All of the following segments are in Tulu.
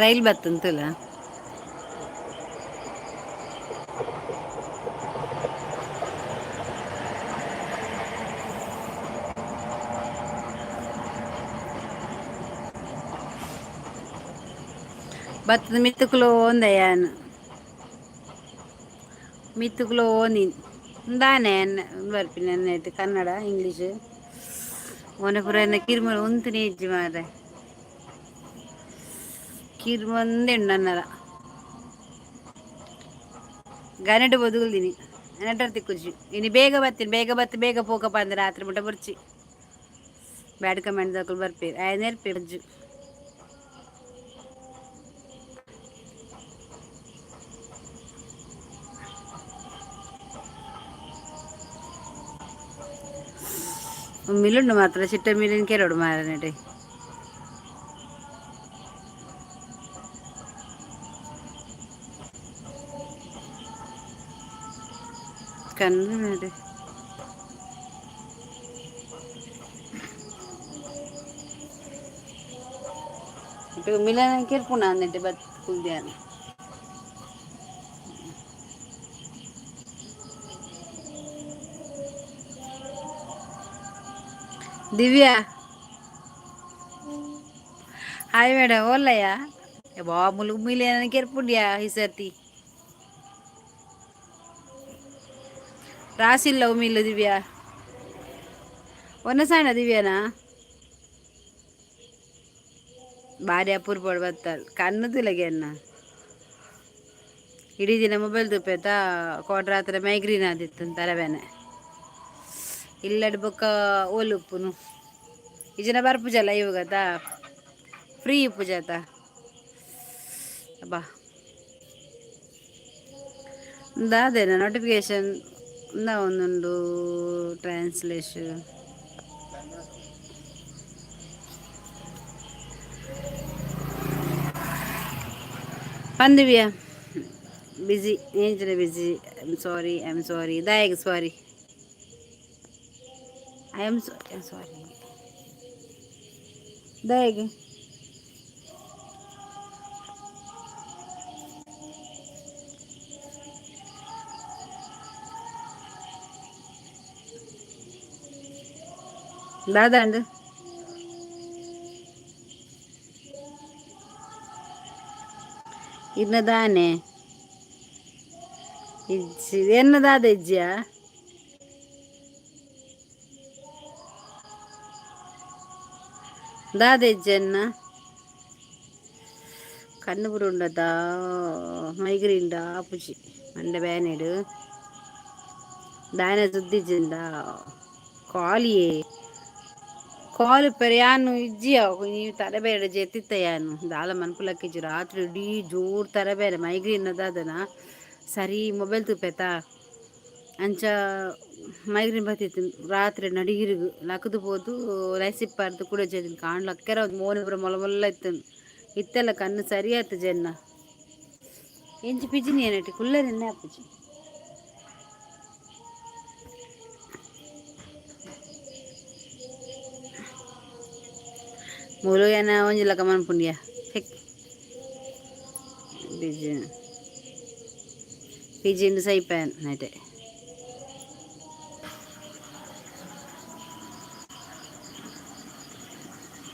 ರೈಲ್ ಬತ್ತಂತಲ್ಲ. ಬತ್ತದ ಮಿತ್ತುಕುಲು ಒಂದಯ್ಯಾನ್ ಮಿತ್ತುಕುಲು ನೀನ್ ದಾನೆ ಬರ್ಪಿನ ಕನ್ನಡ ಇಂಗ್ಲೀಷ್ ಮೊನೆ ಪೂರ ಕಿರ್ಮ ಉಂತುನಿ ಇಜ್ಜಿ ಮಾರೆ ಕಿರ್ಮಂದೆ ಉಂಡು ಗನಟು ಬದುಕುಲ್ದಿನಿ ನೆಟರ್ ತಿಕ್ಕುಜಿ ಇನಿ ಬೇಗ ಬರ್ತೀನಿ ಬೇಗ ಬತ್ತಿ ಬೇಗ ಪೋಕಪ್ಪ ಅಂದ್ರೆ ರಾತ್ರಿ ಮುಟ್ಟ ಬರ್ಚಿ ಬ್ಯಾಡ್ ಕಮೆಂಟ್ ದಾಕುಲು ಬರ್ಪೇರು ಆಯ ನೆರ್ಪೆ ಬಜ್ಜು. ಮಿಲ್ಲುಂಡು ಮಾತ್ರ ಚಿಟ್ಟ ಮಿಲ್ಲಿನ ಕೆರಡು ಮಾರನೆಟೆ. ಕಣ್ಣು ಮಿಲನ ಕೇರ್ಪುಣ ಅಂದಂಟೆ ಬತ್ ಕುಲ್ದ್ಯಾನ. ದಿವ್ಯಾ ಹಾಯ್ ಮೇಡಮ್ ಓಲ್ಲಯ್ಯ ಬಾ ಮುಲು ಮಿಲಿಯನ್ ಕೇರ್ಪುಂಡ್ಯಾ ಈ ಸರ್ತಿ ರಾಸಿಲ್ಲ ಉಮಿಲ್ಲ ದಿವ್ಯಾ ಒನ್ನ ದಿವ್ಯಾನಾ ಭಾರಿ ಅಪೂರ್ಪಡ್ ಬತ್ತಾಲ್ ಕಣ್ಣು ತುಲಗೆ ಅನ್ನ ಇಡೀ ದಿನ ಮೊಬೈಲ್ ತೂಪೇತಾ ಕೋಟ ರಾತ್ರಿ ಮೈಗ್ರೀನ್ ಆದಿತ್ತು ತರಬೇನೆ ಇಲ್ಲಡ್ ಬೊಕ್ಕ ಓಲುಪ್ಪುನು ಈ ಜನ ಬರ್ಪುಜಲ್ಲ ಇವಾಗತ್ತ ಫ್ರೀ ಇಪ್ಪುಜಾತ ಅಬ್ಬಾ ದಾದೇನ ನೋಟಿಫಿಕೇಶನ್ ಇಂದ ಒಂದುಂಡು ಟ್ರಾನ್ಸ್ಲೇಷನ್ ಪಂದಿವ್ಯಾ ಬಿಜಿ ಏಂಚಿನ busy. I am sorry, I am sorry ದಾಯೆಗ್ sorry, I am sorry ದಾಯೆಗ್ ದಾದಾಂಡ್ ಇನ್ನ ದಾನೆ ಇಜ್ಜಿ ಎನ್ನ ದಾದ ಇಜ್ಜಿಯಾ ದಾದ ಇಜ್ಜಿ ಎನ್ನ ಕಣ್ಣು ಪೂರ ಉಂಡದ ಮೈಗ್ರೀನ್ ಆಪುಜಿ ಮಂಡೆ ಬ್ಯಾನೆಡ್ ದಾನೆ ಸುದ್ದಿಜ್ಜಿಂದ ಕಾಲಿಯೇ ಕಾಲು ಪೆರ್ ಯಾನು ಇಜ್ಜಿ ನೀವು ತಲೆ ಬೇರೆ ಜೆತ್ತಿತ್ತ ಯಾನು ದಾಲ ಮನ್ಪುಲಕ್ಕಿಜ್ಜಿ ರಾತ್ರಿ ಇಡೀ ಜೋರು ತಲೆ ಬೇರೆ ಮೈಗ್ರೇನ್ ದಾದನ ಸರಿ ಮೊಬೈಲ್ ತೂಪೇತಾ ಅಂಚ ಮೈಗ್ರೇನ್ ಬತ್ತಿತ್ತು ರಾತ್ರಿ ನಡಿಗಿರಿಗು ಲಕ್ಕದು ಪೋದು ಲೈಸಿಪ್ಪಾರ್ದು ಕೂಡ ಜೆದಿನ ಕಾಣ್ ಲಕ್ಕೆರ ಮೋನೆ ಪೂರ ಮೊಲ ಮೊಲ್ಲ ಇತ್ತು ಇತ್ತೆಲ್ಲ ಕಣ್ಣು ಸರಿ ಆಯ್ತು ಜನ್ನ ಎಂಚಿ ಪಿಜಿನಿ ಏನಟ್ಟಿ ಕುಲ್ಲರೆನ್ನೆ ಆಪುಜಿ. ಮೂಲು ಏನ ಒಂಜಿ ಲಕ ಮನ್ಪುಂಡಿಯ ಹೆಕ್ ಬಿಜಿ ಪಿಜಿನ್ ಸೈಪ್ಯಾನ್ ನೈಟೆ.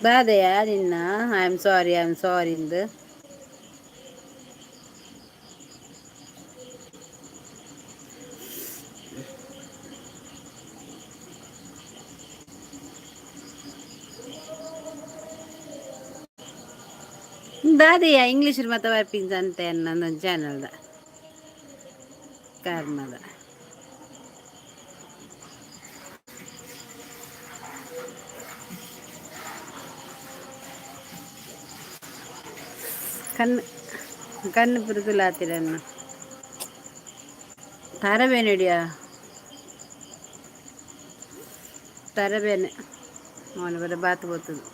ದಾದೆಯ ನಿನ್ನ I am sorry, I am sorry ಇಂದು ದಾದೆಯ ಇಂಗ್ಲೀಷ್ ಮತ ಬರ್ಪಿಂಚ ಅಂತೆ ನನ್ನ ಚಾನಲ್ದ ಕರ್ಮದ ಕಣ್ಣು ಕಣ್ಣು ಪುರುತುಲಾತಿರನ್ನ ತರಬೇನಡಿಯ ತರಬೇನೆ ಮೋನ ಬರ ಬಾತ್ ಬೋತದು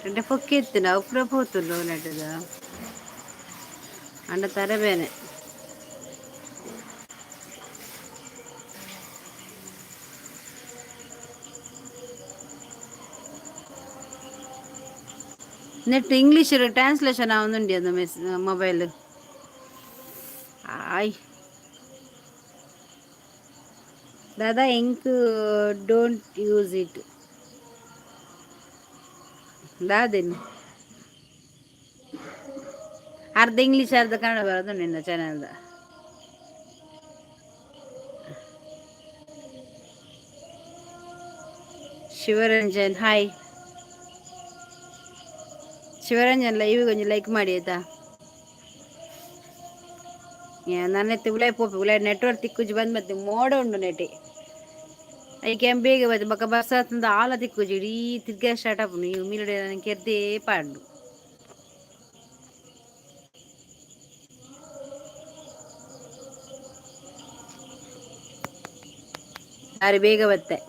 అంటే పొక్కి ಎತ್ತಿನ ಉಪ್ರ ಪೋತುಂಡು ನೆಟ್ಟದ ಅಂಡ ತರಬೇನೆ. ನೆಟ್ ಇಂಗ್ಲೀಷ್ ಟ್ರಾನ್ಸ್ಲೇಷನ್ ಆವೊಂದುಂಡು ಅದು ಮೆಸ್ ಮೊಬೈಲ್. ಆಯ್ ದಾದಾ ಎಂಕ್ don't use it ದಾದೆನ್ ಅರ್ಧ ಇಂಗ್ಲೀಷ್ ಅರ್ಧ ಕನ್ನಡ ಬರೋದು ನಿನ್ನ ಚಾನೆಲ್ದ. ಶಿವರಂಜನ್ ಹಾಯ್. ಶಿವರಂಜನ್ ಲೈವ್ ಒಂಜಿ ಲೈಕ್ ಮಾಡಿ ಆಯ್ತಾ. ನನ್ನ ಉಲಾಯ್ ಪೋಪೆ ಉಲಾಯ್ ನೆಟ್ವರ್ಕ್ ತಿಕ್ಕುಜಿ ಬಂದ್ ಮತ್ತೆ ಮೋಡ ಉಂಡು ನೆಟೆ. ಐಕೆ ಬೇಗ ಬತ್ತೆ ಬೊಕ್ಕ ಬರ್ಸ ಆತಂದ ಆಲ ತಿಕ್ಕುಜಿ ಇಡೀ ತಿರ್ಗ ಸ್ಟಾರ್ಟ್ ಆಪುಂಡು ಈ ಉಮಿಲುಡೆ ನನಗೆ ಕೆರ್ದೇ ಪಾಡ್ಡು. ಬಾರಿ ಬೇಗ ಬತ್ತೆ.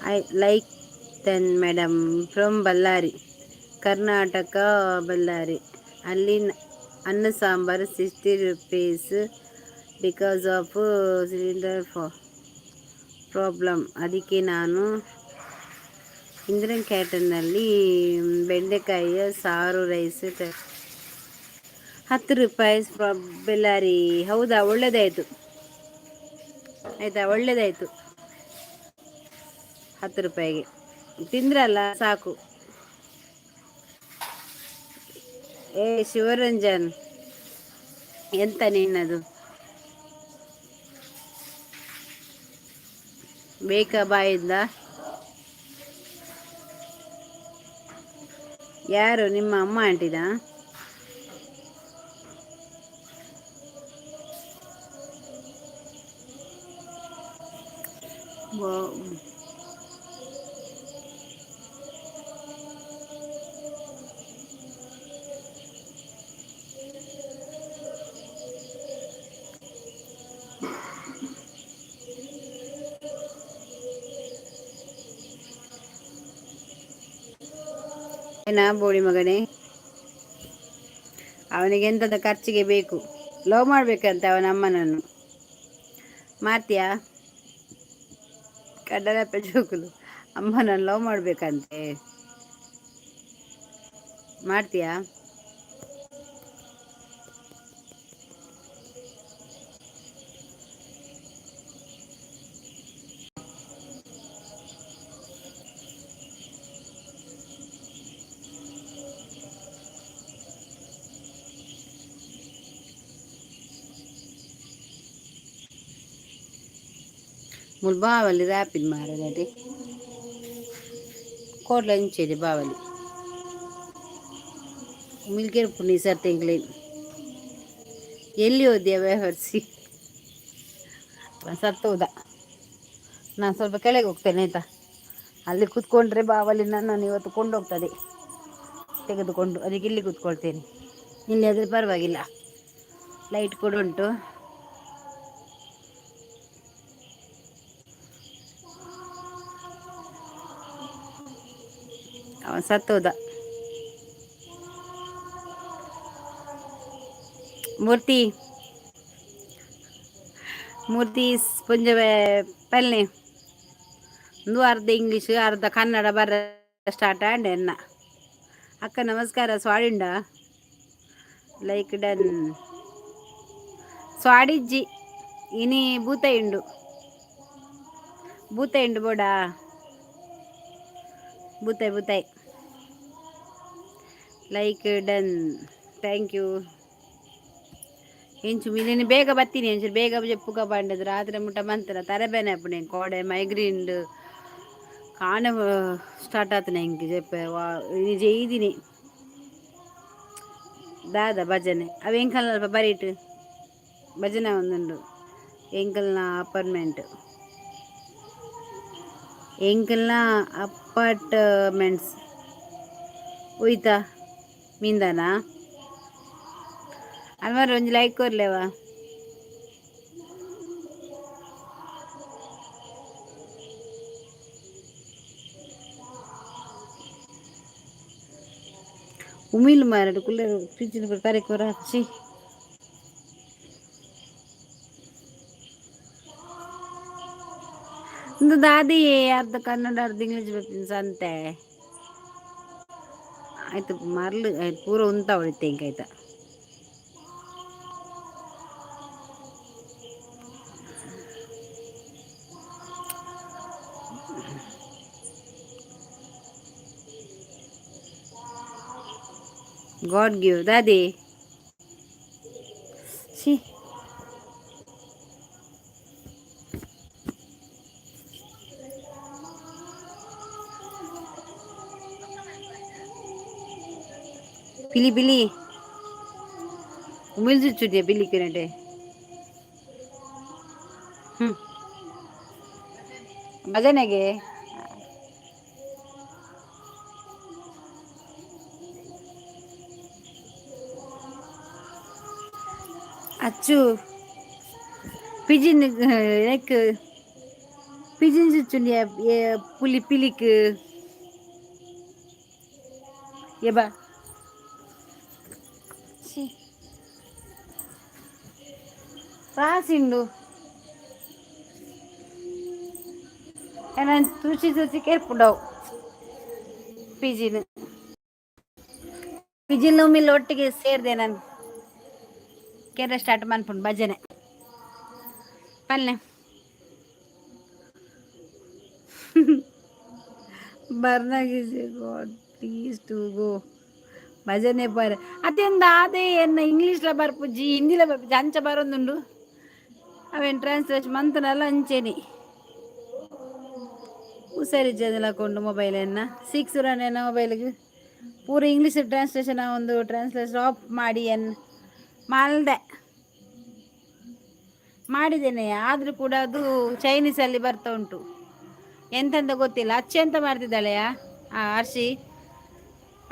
I like then madam from Ballari, Karnataka Ballari. ಅಲ್ಲಿ ಅನ್ನ sambar 60 rupees because of cylinder problem. ಅದಕ್ಕೆ ನಾನು ಇಂದಿರಾ ಕ್ಯಾಂಟೀನಲ್ಲಿ ಬೆಂಡೆಕಾಯಿಯ ಸಾರು ರೈಸ್ 10 ರೂಪಾಯಿ ಫ್ರಮ್ ಬಳ್ಳಾರಿ. ಹೌದಾ, ಒಳ್ಳೆಯದಾಯಿತು ಆಯಿತಾ, ಒಳ್ಳೆಯದಾಯಿತು. 10 ರೂಪಾಯಿಗೆ ತಿಂದ್ರಲ್ಲ ಸಾಕು. ಏ ಶಿವರಂಜನ್ ಎಂತ ನಿನ್ನದು ಬೇಕಾ ಬಾಯಿಂದ? ಯಾರು ನಿಮ್ಮ ಅಮ್ಮ ಆಂಟಿನಾ? ಏನಾ ಬೋಳಿ ಮಗನೇ, ಅವನಿಗೆ ಎಂತದ ಖರ್ಚಿಗೆ ಬೇಕು, ಲವ್ ಮಾಡಬೇಕಂತ ಅವನ ಅಮ್ಮನನ್ನು ಮಾಡ್ತೀಯಾ? ಕಡ್ಡಲಪ್ಪ ಜೋಕುಲು ಅಮ್ಮನನ್ನು ಲವ್ ಮಾಡಬೇಕಂತೆ ಮಾಡ್ತೀಯಾ? ಮುಲ್ ಬಾವಲಿ ರ್ಯಾಪಿಡ್ ಮಾರನಟಿ ಕೋಡ್ಲ ಇಂಚೆದಿ ಬಾವಲಿ ಮಿಲ್ಕೇರ್ ಪುಣಿ ಸರ್ ತಿಂಗ್ಳಿನ್ ಎಲ್ಲಿ ಹೋದ್ಯ ವ್ಯವಹರಿಸಿ ಸತ್ತೋದ. ನಾನು ಸ್ವಲ್ಪ ಕೆಳಗೆ ಹೋಗ್ತೇನೆ ಆಯಿತಾ. ಅಲ್ಲಿ ಕೂತ್ಕೊಂಡ್ರೆ ಬಾವಲಿ ನನ್ನನ್ನು ಇವತ್ತು ಕೊಂಡೋಗ್ತದೆ ತೆಗೆದುಕೊಂಡು, ಅದಕ್ಕೆ ಇಲ್ಲಿ ಕೂತ್ಕೊಳ್ತೇನೆ. ಇಲ್ಲಿ ಆದರೆ ಪರವಾಗಿಲ್ಲ, ಲೈಟ್ ಕೂಡ ಉಂಟು. ಅವನು ಸತ್ತೋದ. ಮೂರ್ತಿ ಮೂರ್ತಿ ಪುಂಜವೆ ಪಲ್ನೆ ಒಂದು ಅರ್ಧ ಇಂಗ್ಲೀಷ್ ಅರ್ಧ ಕನ್ನಡ ಬರ ಸ್ಟಾರ್ಟ್ ಆಂಡ್ ಎನ್ನ. ಅಕ್ಕ ನಮಸ್ಕಾರ. ಸ್ವಾಡಿಂಡ ಲೈಕ್ ಡನ್. ಸ್ವಾಡಿಜ್ಜಿ ಇನಿ ಭೂತ ಇಂಡು ಭೂತ ಇಂಡು ಬೋಡಾ ಬೂತಾಯ್ ಬೂತಾಯ್ ಲೈಕ್ ಡನ್ thank you. ಎಂಚು ನೀನು ಬೇಗ ಬತ್ತೀನಿ ಎಂಚು ಬೇಗ ಜಪ್ಪುಗ ಬಂಡದು ರಾತ್ರಿ ಮುಟ್ಟ ಮಂತನ ತರಬೇನೆ ಅಪ್ಪು ಕೋಡೆ ಮೈಗ್ರೇನ್ ಕಾಣ ಸ್ಟಾರ್ಟ್ ಆತನ ಹಿಂಗೆ ಜೆಪ್ಪೆ ವಾ ಜೈದಿನಿ ದಾದ ಭಜನೆ ಅವು ಎಂಕಲ್ ಅಲ್ಪ ಬರೀಟು ಭಜನೆ ಒಂದುಂಡು ಎಂಕಲ್ನ ಅಪಾರ್ಟ್ಮೆಂಟ್ ಎಂಕಲ್ನ ಅಪಾರ್ಟ್ಮೆಂಟ್ಸ್ ಹೋಯ್ತಾ ಮೀಂದಾನ ಅಲ್ಮಾರ ಒಂಜಿ ಲೈಕ್ ಕೊರ್ಲೇವಾ. ಉಮಿಲ್ ಮಾರಡು ಕುಲ್ಲೆ ಫ್ರಿಜ್ಜಿನ ತರೆ ಕೊರ ಹಚ್ಚಿ. ಇಂದು ದಾದಿಯೇ ಅರ್ಧ ಕನ್ನಡ ಅರ್ಧ ಇಂಗ್ಲೀಷ್ ಬರ್ತೀನಿ ಸಂತೆ. ಆಯ್ತು ಮರ್ಲು ಆಯ್ತು ಪೂರ ಉಂತ ಹೊಡಿತೆ ಇಂಕಾಯ್ತ. ಗಾಡ್ ಗಿವ್ ದಾದಿ she. ಪಿಲಿ ಪಿಲಿ ಉಮಿಲ್ ಚುಚ್ಚುದ್ಯಾ ಪಿಲಿ ಕಿನಟೆ. ಹ್ಞೂ ಭಜನೆಗೆ ಅಚ್ಚು ಪಿಜಿನ್ ಲೈಕ್ ಪಿಜಿನ್ ಚುಚ್ಚುಂಡಿಯ ಪುಲಿ ಪಿಲಿಕ್ ಎಬಾ she ರಾಸಿಂಡು ನಾನು ತೂಚಿ ತೂಚಿ ಕೇರ್ಪುಂಡವು ಪಿಜಿನ್ ಪಿಜಿನ್ ಉಮಿಲ್ ಒಟ್ಟಿಗೆ ಸೇರಿದೆ ನಾನು. ಕೆರೆ ಸ್ಟಾರ್ಟ್ ಮನ್ಪುಂಡು ಭಜನೆ ಪಲ್ಲೆ ಬರ್ನಾಗಿಸಿ. ಗಾಡ್ ಪ್ಲೀಸ್ ಟು ಗೋ ಭಜನೆ ಪರ ಅತ್ಯಂತ ಅದೇ ಎನ್ನ ಇಂಗ್ಲೀಷ್ಲ ಬರ್ಪುಜಿ, ಹಿಂದಿಲ ಬರ್ಪುಜಿ, ಅಂಚ ಬರೋದುಂಡು. ಅವೇನು ಟ್ರಾನ್ಸ್ಲೇಷನ್ ಮಂತನಲ್ಲ ಅಂಚೆನಿ ಹುಷಾರಿಜ್ಜದೆಲ್ಲ ಕೊಂಡು ಮೊಬೈಲನ್ನು ಸಿಕ್ಸ್ ರನ್ ಮೊಬೈಲ್ಗೆ ಪೂರ ಇಂಗ್ಲೀಷ್ ಟ್ರಾನ್ಸ್ಲೇಷನ್ ಒಂದು ಟ್ರಾನ್ಸ್ಲೇಷನ್ ಆಫ್ ಮಾಡಿ ಎನ್ ಮಲ್ದೆ ಮಾಡಿದ್ದೇನೆ. ಆದರೂ ಕೂಡ ಅದು ಚೈನೀಸಲ್ಲಿ ಬರ್ತಾ ಉಂಟು, ಎಂತೆಂತ ಗೊತ್ತಿಲ್ಲ. ಅಚ್ಚೆ ಎಂತ ಮಾಡ್ತಿದ್ದಾಳೆಯಾ ಆ ಹರ್ಷಿ?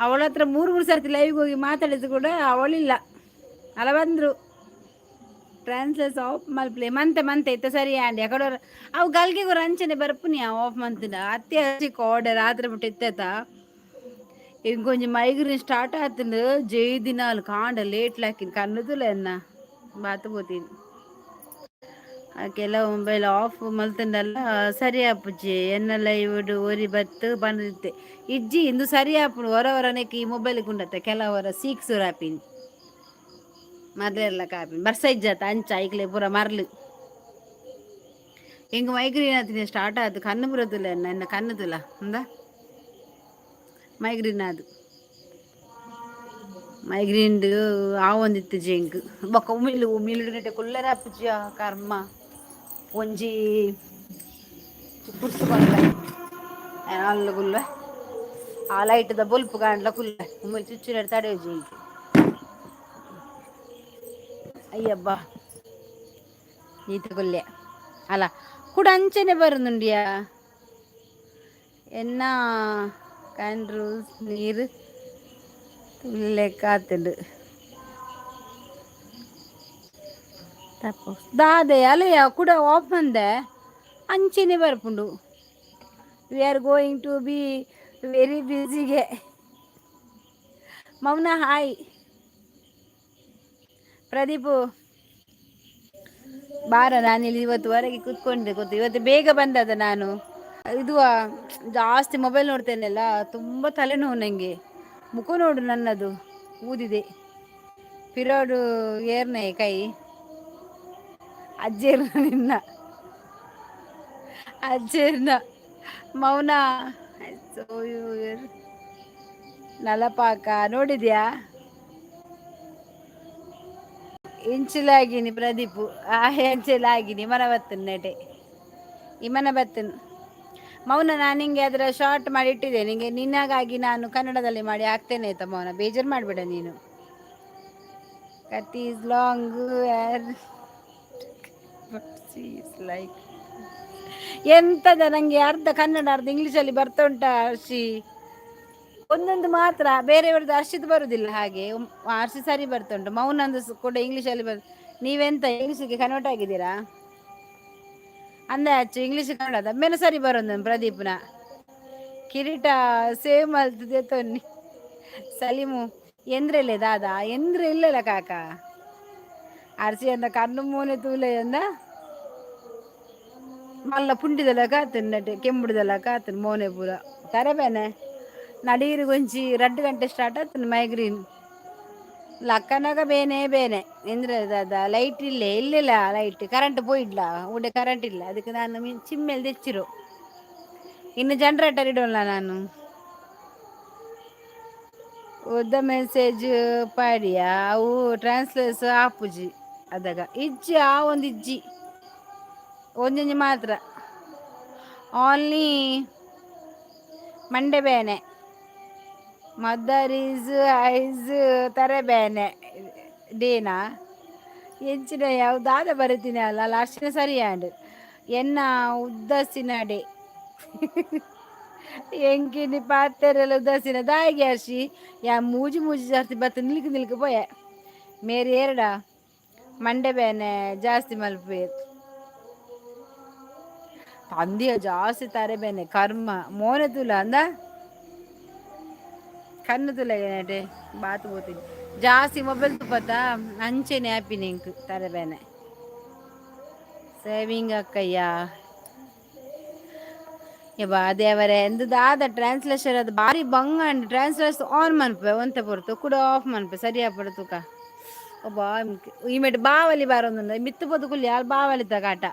ಅವಳ ಹತ್ರ ಮೂರು ಮೂರು ಸರ್ತಿ ಲೈವ್ಗೆ ಹೋಗಿ ಮಾತಾಡಿದ್ದು ಕೂಡ ಅವಳಿಲ್ಲ ಅಲ್ಲ ಬಂದರು. ಟ್ರಾನ್ಸ್ಲೇಸ್ ಆಫ್ ಮಲ್ಪ್ಲೆ ಮಂತೆ ಮಂತೆ ಇತ್ತ ಸರಿ ಆಂಡಿ ಅಕಡೆ ಅವು ಗಲ್ಗೆಗೂ ರಂಚನೆ ಬರ್ಪುನಿ ಆಫ್ ಮಂತಿನ ಅತ್ತೆ ಹಸಿ ಕೋಡೆ ರಾತ್ರಿ ಬಿಟ್ಟು ಇತ್ತೆತ. ಇಂಕೊಂಚ ಮೈಗ್ರೇನ್ ಸ್ಟಾರ್ಟ್ ಆತಂದು ಜೈ ದಿನ ಅಲ್ಲಿ ಕಾಂಡ ಲೇಟ್ ಲಾಕಿನ ಕಣ್ಣುದುಲ ಎನ್ನ ಬಾತು ಪೋತೀನಿ. ಕೆಲವು ಮೊಬೈಲ್ ಆಫ್ ಮಲ್ತಂಡಲ್ಲ ಸರಿ ಆಪುಜಿ. ಎನ್ನೆಲ್ಲ ಇವುಡು ಒರಿ ಬತ್ತು ಬಂದಿತ್ತೆ ಇಜ್ಜಿ ಇಂದು ಸರಿ ಆಪುಂಡು. ಹೊರ ಹೊರನೆಕ್ ಈ ಮೊಬೈಲ್ ಗುಂಡತ್ತ ಕೆಲವರ ಸೀಕ್ಸ್ ರಾಪಿನಿ ಮರ್ಲೆಲ್ಲ ಕಾಪಿನಿ ಬರ್ಸ ಇಜ್ಜಾತ ಅಂಚ ಐಕ್ಲೆ ಪೂರ ಮರ್ಲು. ಹಿಂಗೆ ಮೈಗ್ರೇನ್ ಆತಿನಿ ಸ್ಟಾರ್ಟ್ ಆಯ್ತು. ಕಣ್ಣು ಬರೋದಿಲ್ಲ ನನ್ನ ಕಣ್ಣುದುಲ ಅಂದ ಮೈಗ್ರೇನ್ ಅದು ಮೈಗ್ರೇನ್ಡ್ ಆವೊಂದಿತ್ತು ಜಿಂಕ್ ಬೊಕ್ಕ ಉಮಿಲ್ ಉಮಿಲ್ ಕುಲ್ಲರ ಆಪುಜಿ ಕರ್ಮ. ಒಂಜಿ ಕುರ್ಸು ಕೊರ್ಪೆ ಅಲ್ಲು ಕುಲ್ವೆ ಆ ಲೈಟ್ದ ಬೊಲ್ಪು ಕಾಂಡ್ಲ ಕುಲ್ಲೆ ಉಮಿಲ್ ಚುಚ್ಚುನೆಡ್ ತಡೆಯುಜಿ ಇಂಕ್. ಅಯ್ಯಬ್ಬ ನೀತ ಕುಲ್ಲೆ ಅಲ್ಲ ಕೂಡ ಅಂಚನೆ ಬರುದುಂಡಿಯಾ ಎನ್ನ ಕ್ಯಾಂಡ್ರೂಸ್ ನೀರು ತುಲ್ಲೆಕ್ಕಾತುಂಡು ತಪ್ಪು ದಾದೆ ಅಲೆಯ ಕೂಡ ಆಫ್ ಮಂದೆ ಅಂಚೆನೆ ಬರ್ಪುಂಡು. We are going to be very ಬ್ಯುಸಿಗೆ. Mouna hi. Pradeep ಬಾರ. ನಾನಿಲ್ಲಿ ಇವತ್ತು ಹೊರಗೆ ಕೂತ್ಕೊಂಡೆ ಗೊತ್ತು. ಇವತ್ತು ಬೇಗ ಬಂದದ ನಾನು. ಇದು ಜಾಸ್ತಿ ಮೊಬೈಲ್ ನೋಡ್ತೇನೆಲ್ಲ, ತುಂಬ ತಲೆನೋವು ನನಗೆ. ಮುಖ ನೋಡು ನನ್ನದು ಊದಿದೆ. ಪಿರೋಡು ಏರ್ನೆ ಕೈ ಅಜ್ಜೇರ್ನ ನಿನ್ನ ಅಜ್ಜೇರ್ನ ಮೌನ ನಲಪಾಕ ನೋಡಿದ್ಯಾ? ಇಂಚಿಲಾಗಿನಿ ಪ್ರದೀಪು ಆ ಎಂಚಿಲಾಗಿನಿ ಮನ ಬತ್ತನ್ ನೆಟೆ ಇಮನ ಬತ್ತನ್. ಮೌನ, ನಾನು ನಿಂಗೆ ಅದರ ಶಾರ್ಟ್ ಮಾಡಿ ಇಟ್ಟಿದ್ದೆ ನಿಂಗೆ. ನಿನ್ನಗಾಗಿ ನಾನು ಕನ್ನಡದಲ್ಲಿ ಮಾಡಿ ಹಾಕ್ತೇನೆ ಆಯ್ತಾ ಮೌನ? ಬೇಜಾರು ಮಾಡಬೇಡ ನೀನು. ಕತ್ತಿ is long is like ಎಂತದ ನನಗೆ ಅರ್ಧ ಕನ್ನಡ ಅರ್ಧ ಇಂಗ್ಲೀಷಲ್ಲಿ ಬರ್ತಾ ಉಂಟಾ ಹರ್ಷಿ. ಒಂದೊಂದು ಮಾತ್ರ ಬೇರೆಯವ್ರದ್ದು ಹರ್ಷಿದ್ ಬರುದಿಲ್ಲ ಹಾಗೆ. ಹರ್ಷಿ ಸರಿ ಬರ್ತಾ ಉಂಟು. ಮೌನಂದು ಕೂಡ ಇಂಗ್ಲೀಷಲ್ಲಿ ಬರ್. ನೀವೆಂತ ಇಂಗ್ಲೀಷಿಗೆ ಕನ್ವರ್ಟ್ ಆಗಿದ್ದೀರಾ ಅಂದ ಅಚ್ಚು ಇಂಗ್ಲೀಷ್ ಕನ್ನಡ ಮೇಲೆ ಸರಿ ಬರೋದು. ಪ್ರದೀಪ್ನ ಕಿರೀಟ ಸೇವ್ ಮಲ್ತದೆ ತೊನ್ನಿ. ಸಲೀಮು ಎಂದ್ರೆಲೆ ದಾದಾ ಎಂದ್ರೆ ಇಲ್ಲಲ್ಲ ಕಾಕ. ಅರ್ಸಿ ಅಂದ ಕಣ್ಣು ಮೂನೆ ತೂಲೆ ಅಂದ. ಮಲ್ಲ ಪುಂಡಿದೆಲ್ಲ ಕಾತನ್ ನಟ್ ಕೆಂಬುಡಿದೆಲ್ಲ ಕಾತನ್ ಮೋನೆ ಪೂರ ತರಬೇನೆ ನಡೀರು ಗೊಂಚಿ 2 ಗಂಟೆ ಸ್ಟಾರ್ಟ್ ಆಗ್ತದೆ ಮೈಗ್ರೀನ್. ಲಕ್ಕನಾಗ ಬೇನೆ ಬೇನೆ ಎಂದ್ರೆ ದಾದ ಲೈಟ್ ಇಲ್ಲೇ ಇಲ್ಲಿಲ್ಲ. ಲೈಟ್ ಕರೆಂಟ್ ಪೋಯಿಡ್ಲ ಉಡೆ ಕರೆಂಟ್ ಇಲ್ಲ. ಅದಕ್ಕೆ ನಾನು ಚಿಮ್ಮೆಲ್ ತೆಚ್ಚಿರು. ಇನ್ನು ಜನರೇಟರ್ ಇಡೋಲ್ಲ ನಾನು. ಉದ್ದ ಮೆಸೇಜ್ ಪಾಡಿಯಾ? ಅವು ಟ್ರಾನ್ಸ್ಲೇಸ್ ಆಪುಜಿ ಅದಾಗ. ಇಜ್ಜಿ, ಆ ಒಂದು ಇಜ್ಜಿ, ಒಂಜೊಂಜಿ ಮಾತ್ರ. ಓನ್ಲಿ ಮಂಡೆ ಬೇನೆ, ಮದರ್ is ice ತರೆ ಬೇನೆ ಡೇನಾ ಎಂಚಿನ ಯಾವ್ದಾದ ಬರೀತೀನಿ ಅಲ್ಲ. ಲಾಸ್ಟಿನ ಸರಿ ಆಂಡ್ ಎನ್ನ ಉದಾಸೀನ ಡೇ. ಎಂಕಿನಿ ಪಾತೆರೆಲ್ಲ ಉದಾಸೀನ ದಾಯಿಗೆ ಅರ್ಶಿ ಯಾ ಮೂಜಿ ಮೂಜಿ ಜಾಸ್ತಿ ಬತ್ತ ನಿಲ್ಕು ನಿಲ್ಕು ಪೋಯೆ. ಮೇರಿ ಏರಡ ಮಂಡೆ ಬೇನೆ ಜಾಸ್ತಿ ಮಲ್ಪೇರು ತಂದೆಯ ಜಾಸ್ತಿ ತಾರೆ ಬೇನೆ. ಕರ್ಮ ಮೋನೆ ತುಲ ಅಂದ ಕಣ್ಣು ತುಲ ಏನಾಟೆ ಬಾತು పోతుంది. ಜಾಸ್ತಿ ಮೊಬೈಲ್ ತುಪ್ಪತ್ತ ಅಂಚೆನೆ ಆಪಿನ ಇಂಕ್ ತರೆ ಬೇನೆ. ಸೇವಿಂಗ್ ಅಕ್ಕಯ್ಯ ಯಬ್ಬಾ ದೇವರೇ. ಎಂದು ದಾದ ಟ್ರಾನ್ಸ್ಲೇಷನ್ ಅದು ಬಾರಿ ಬಂಗ ಅಂಡ್ ಟ್ರಾನ್ಸ್ಲೇಷನ್ ಆನ್ ಮನ್ಪೆ ಒಂತೆ ಪೊರ್ತು ಕೂಡ ಆಫ್ ಮನ್ಪೆ ಸರಿ ಆಪಡ ತೂಕ. ಒಬ್ಬ ಈಮೆಟ್ ಬಾವಲಿ ಬಾರೊಂದು ಮಿತ್ತು ಪೊದು ಕುಲ್ಲಿ ಅಲ್ಲಿ ಬಾವಲಿ ಕಾಟ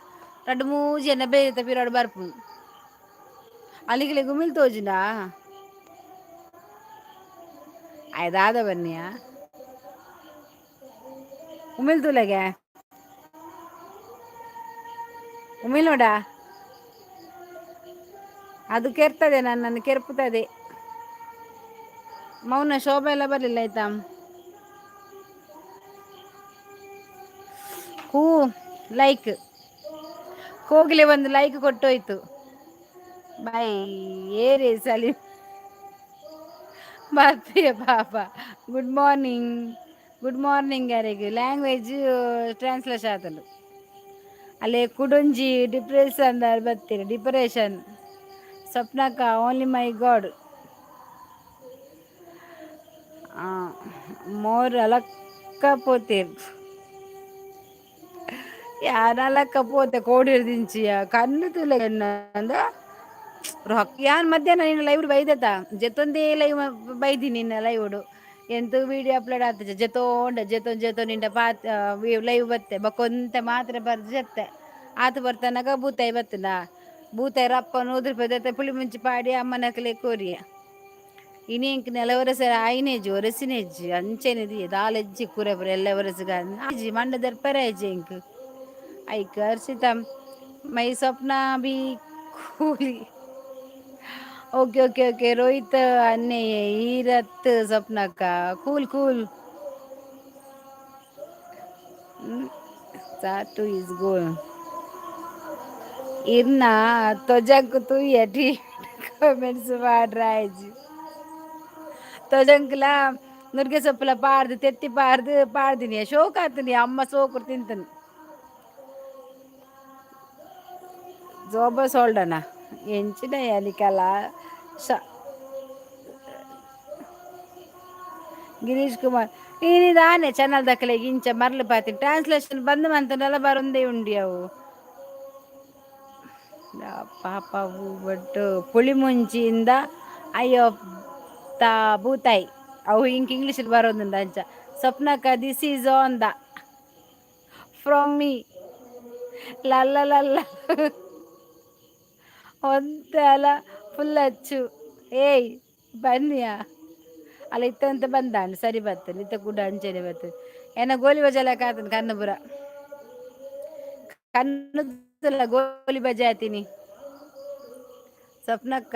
ರಡ್ಡು ಮೂಜಿ ಎನ್ನ ಬೇರೆ ಪಿರಾಡು ಬರ್ಪು. ಅಲ್ಲಿಗೆ ಗುಮಿಲ್ ತೋಜಿಂಡಾ ಆಯ್ದಾದ ಬನ್ನಿಯಾ ಉಮಿಲ್ ತುಲೆಗೆ ಉಮಿಲ್ ನೋಡ. ಅದು ಕೆರ್ತದೆ, ನನ್ನನ್ನು ಕೆರ್ಪುತ್ತದೆ. ಮೌನ ಶೋಭೆ ಎಲ್ಲ ಬರಲಿಲ್ಲ ಆಯ್ತಾ? ಹೂ ಲೈಕ್ ಕೋಗಿಲೆ ಒಂದು ಲೈಕ್ ಕೊಟ್ಟೋಯ್ತು. ಬಾಯ್ ಏರಿ ಸಲೀಂ ಬರ್ತೀಯ ಪಾಪ. ಗುಡ್ ಮಾರ್ನಿಂಗ್, ಗುಡ್ ಮಾರ್ನಿಂಗ್ ಯಾರಿಗೆ. ಲ್ಯಾಂಗ್ವೇಜ್ ಟ್ರಾನ್ಸ್ಲೇಷನ್ ಆತಲು ಅಲ್ಲೇ. ಕುಡೊಂಜಿ ಡಿಪ್ರೆಷನ್ ಬರ್ತೀರಿ ಡಿಪ್ರೆಷನ್. ಸ್ವಪ್ನಕ್ಕ ಓನ್ಲಿ ಮೈ ಗಾಡ್ ಮೋರ್ ಅಲಕ್ಕ ಪೋತೀರ್. ಯಾರಲಕ್ಕ ಪೋತೆ ಕೋಡಿರ್ದಿಂಚಿಯ ಕಣ್ಣು ತುಲೆ ಅಂದ ರೊಕ್ಕ. ಯಾನ್ ಮಧ್ಯಾಹ್ನ ನಿನ್ನ ಲೈವ್ ಬೈದತ ಜೆತ್ತೊಂದೇ ಲೈವ್ ಬೈದಿ. ನಿನ್ನ ಲೈವ್ಡು ಎಂತ ವಿಡಿಯೋ ಅಪ್ಲೋಡ್ ಆಗ್ತದೆ ಜೆತೋಂಡ ಜೆತೊಂದು ಜೆತೊ ನಿಂಡ ಪಾತ್ ಲೈವ್ ಬತ್ತೆ ಬಕ್ಕೊಂತೆ ಮಾತ್ರ ಬರ್ದು ಜೆತ್ತೆ ಆತು ಬರ್ತಾನಾಗ ಬೂತಾಯಿ ಬತ್ತದ. ಬೂತಾಯಿ ರಪ್ಪ 100 ರೂಪಾಯಿ ಪುಳಿ ಮುಂಚಿ ಪಾಡಿ ಅಮ್ಮನಕಲೆ ಕೋರಿಯ. ಇನಿ ಎಂಕ್ ನೆಲ ಒರೆಸ ಐನೇಜ್ ಒರೆಸಿನೆಜ್ಜಿ ಅಂಚೆನೆದಿ ದಾಲೆಜ್ಜಿ ಕೂರೆ ಪುರ ಎಲ್ಲ ಒರೆಸುಗ ಆಜಿ ಮಂಡ ದರ್ಪರ ಇಜ್ಜಿ ಎಂಕ್. ಐಕ್ ಹರ್ಷಿತ ಮೈ ಸ್ವಪ್ನ ಬಿ ಕೂಲಿ. ಓಕೆ ಓಕೆ ಓಕೆ ರೋಹಿತ್ ಅನ್ನೆ ಈರತ್ ಸ್ವಪ್ನಕ್ಕ ಕೂಲ್ ಕೂಲ್ ಸಾಟು is ಗೋಲ್. ಇರ್ನ ತೊಜಂಕ್ ತೂಯಟಿ ಕಾಮೆಂಟ್ಸ್ ಮಾಡ್ರಾಯ್ಜಿ. ತೊಜಂಕ್ಲ ನುರ್ಗೆ ಸೊಪ್ಪುಲ ಪಾಡ್ದು ತೆತ್ತಿ ಪಾಡ್ದು ಪಾಡ್ದಿನಿ. ಶೋಕ್ ಆತನಿ ಅಮ್ಮ ಸೋಕುರು ತಿಂತನು. ಜೋಬ ಸೋಲ್ಡನ ಎಂಚಿನ ಅಲಿಕಲ ಶ ಗಿರೀಶ್ ಕುಮಾರ್ ದಾನೆ ಚಾನಲ್ ದಕ್ಕಲೆ ಇಂಚ ಮರ್ಲು ಪಾತಿ ಟ್ರಾನ್ಸ್ಲೇಷನ್ ಬಂದ್ ಮಂತನೆಲ್ಲ ಬರೊಂದೇ ಉಂಡಿ ಅವು. ಪಾಪ ಬಟ್ ಪುಳಿ ಮುಂಚಿಯಿಂದ ಅಯ್ಯೋ ತಾ ಬೂತಾಯಿ ಅವು ಇಂಕ್ ಇಂಗ್ಲೀಷ್ ಬರೋದುಂಡು ಅಂಚ. ಸ್ವಪ್ನಕ್ಕ this is on the from me ಲಲ್ಲ ಲಲ್ಲ ಒಂತೆ ಅಲ್ಲ ಫುಲ್ ಅಚ್ಚು. ಏಯ್ ಬನ್ನಿಯಾ ಅಲ್ಲ ಇತ್ತಂತ ಬಂದಾಂಡ್ ಸರಿ ಬರ್ತೇನೆ. ಇತ್ತ ಕೂಡ ಅಂಚೆನೆ ಬರ್ತದೆ ಏನ ಗೋಲಿ ಬಜಾಲಕ ಆತನ ಕಣ್ಣುಪುರ ಕಣ್ಣು ಗೋಲಿ ಬಜೆ ಆತೀನಿ. ಸ್ವಪ್ನಕ್ಕ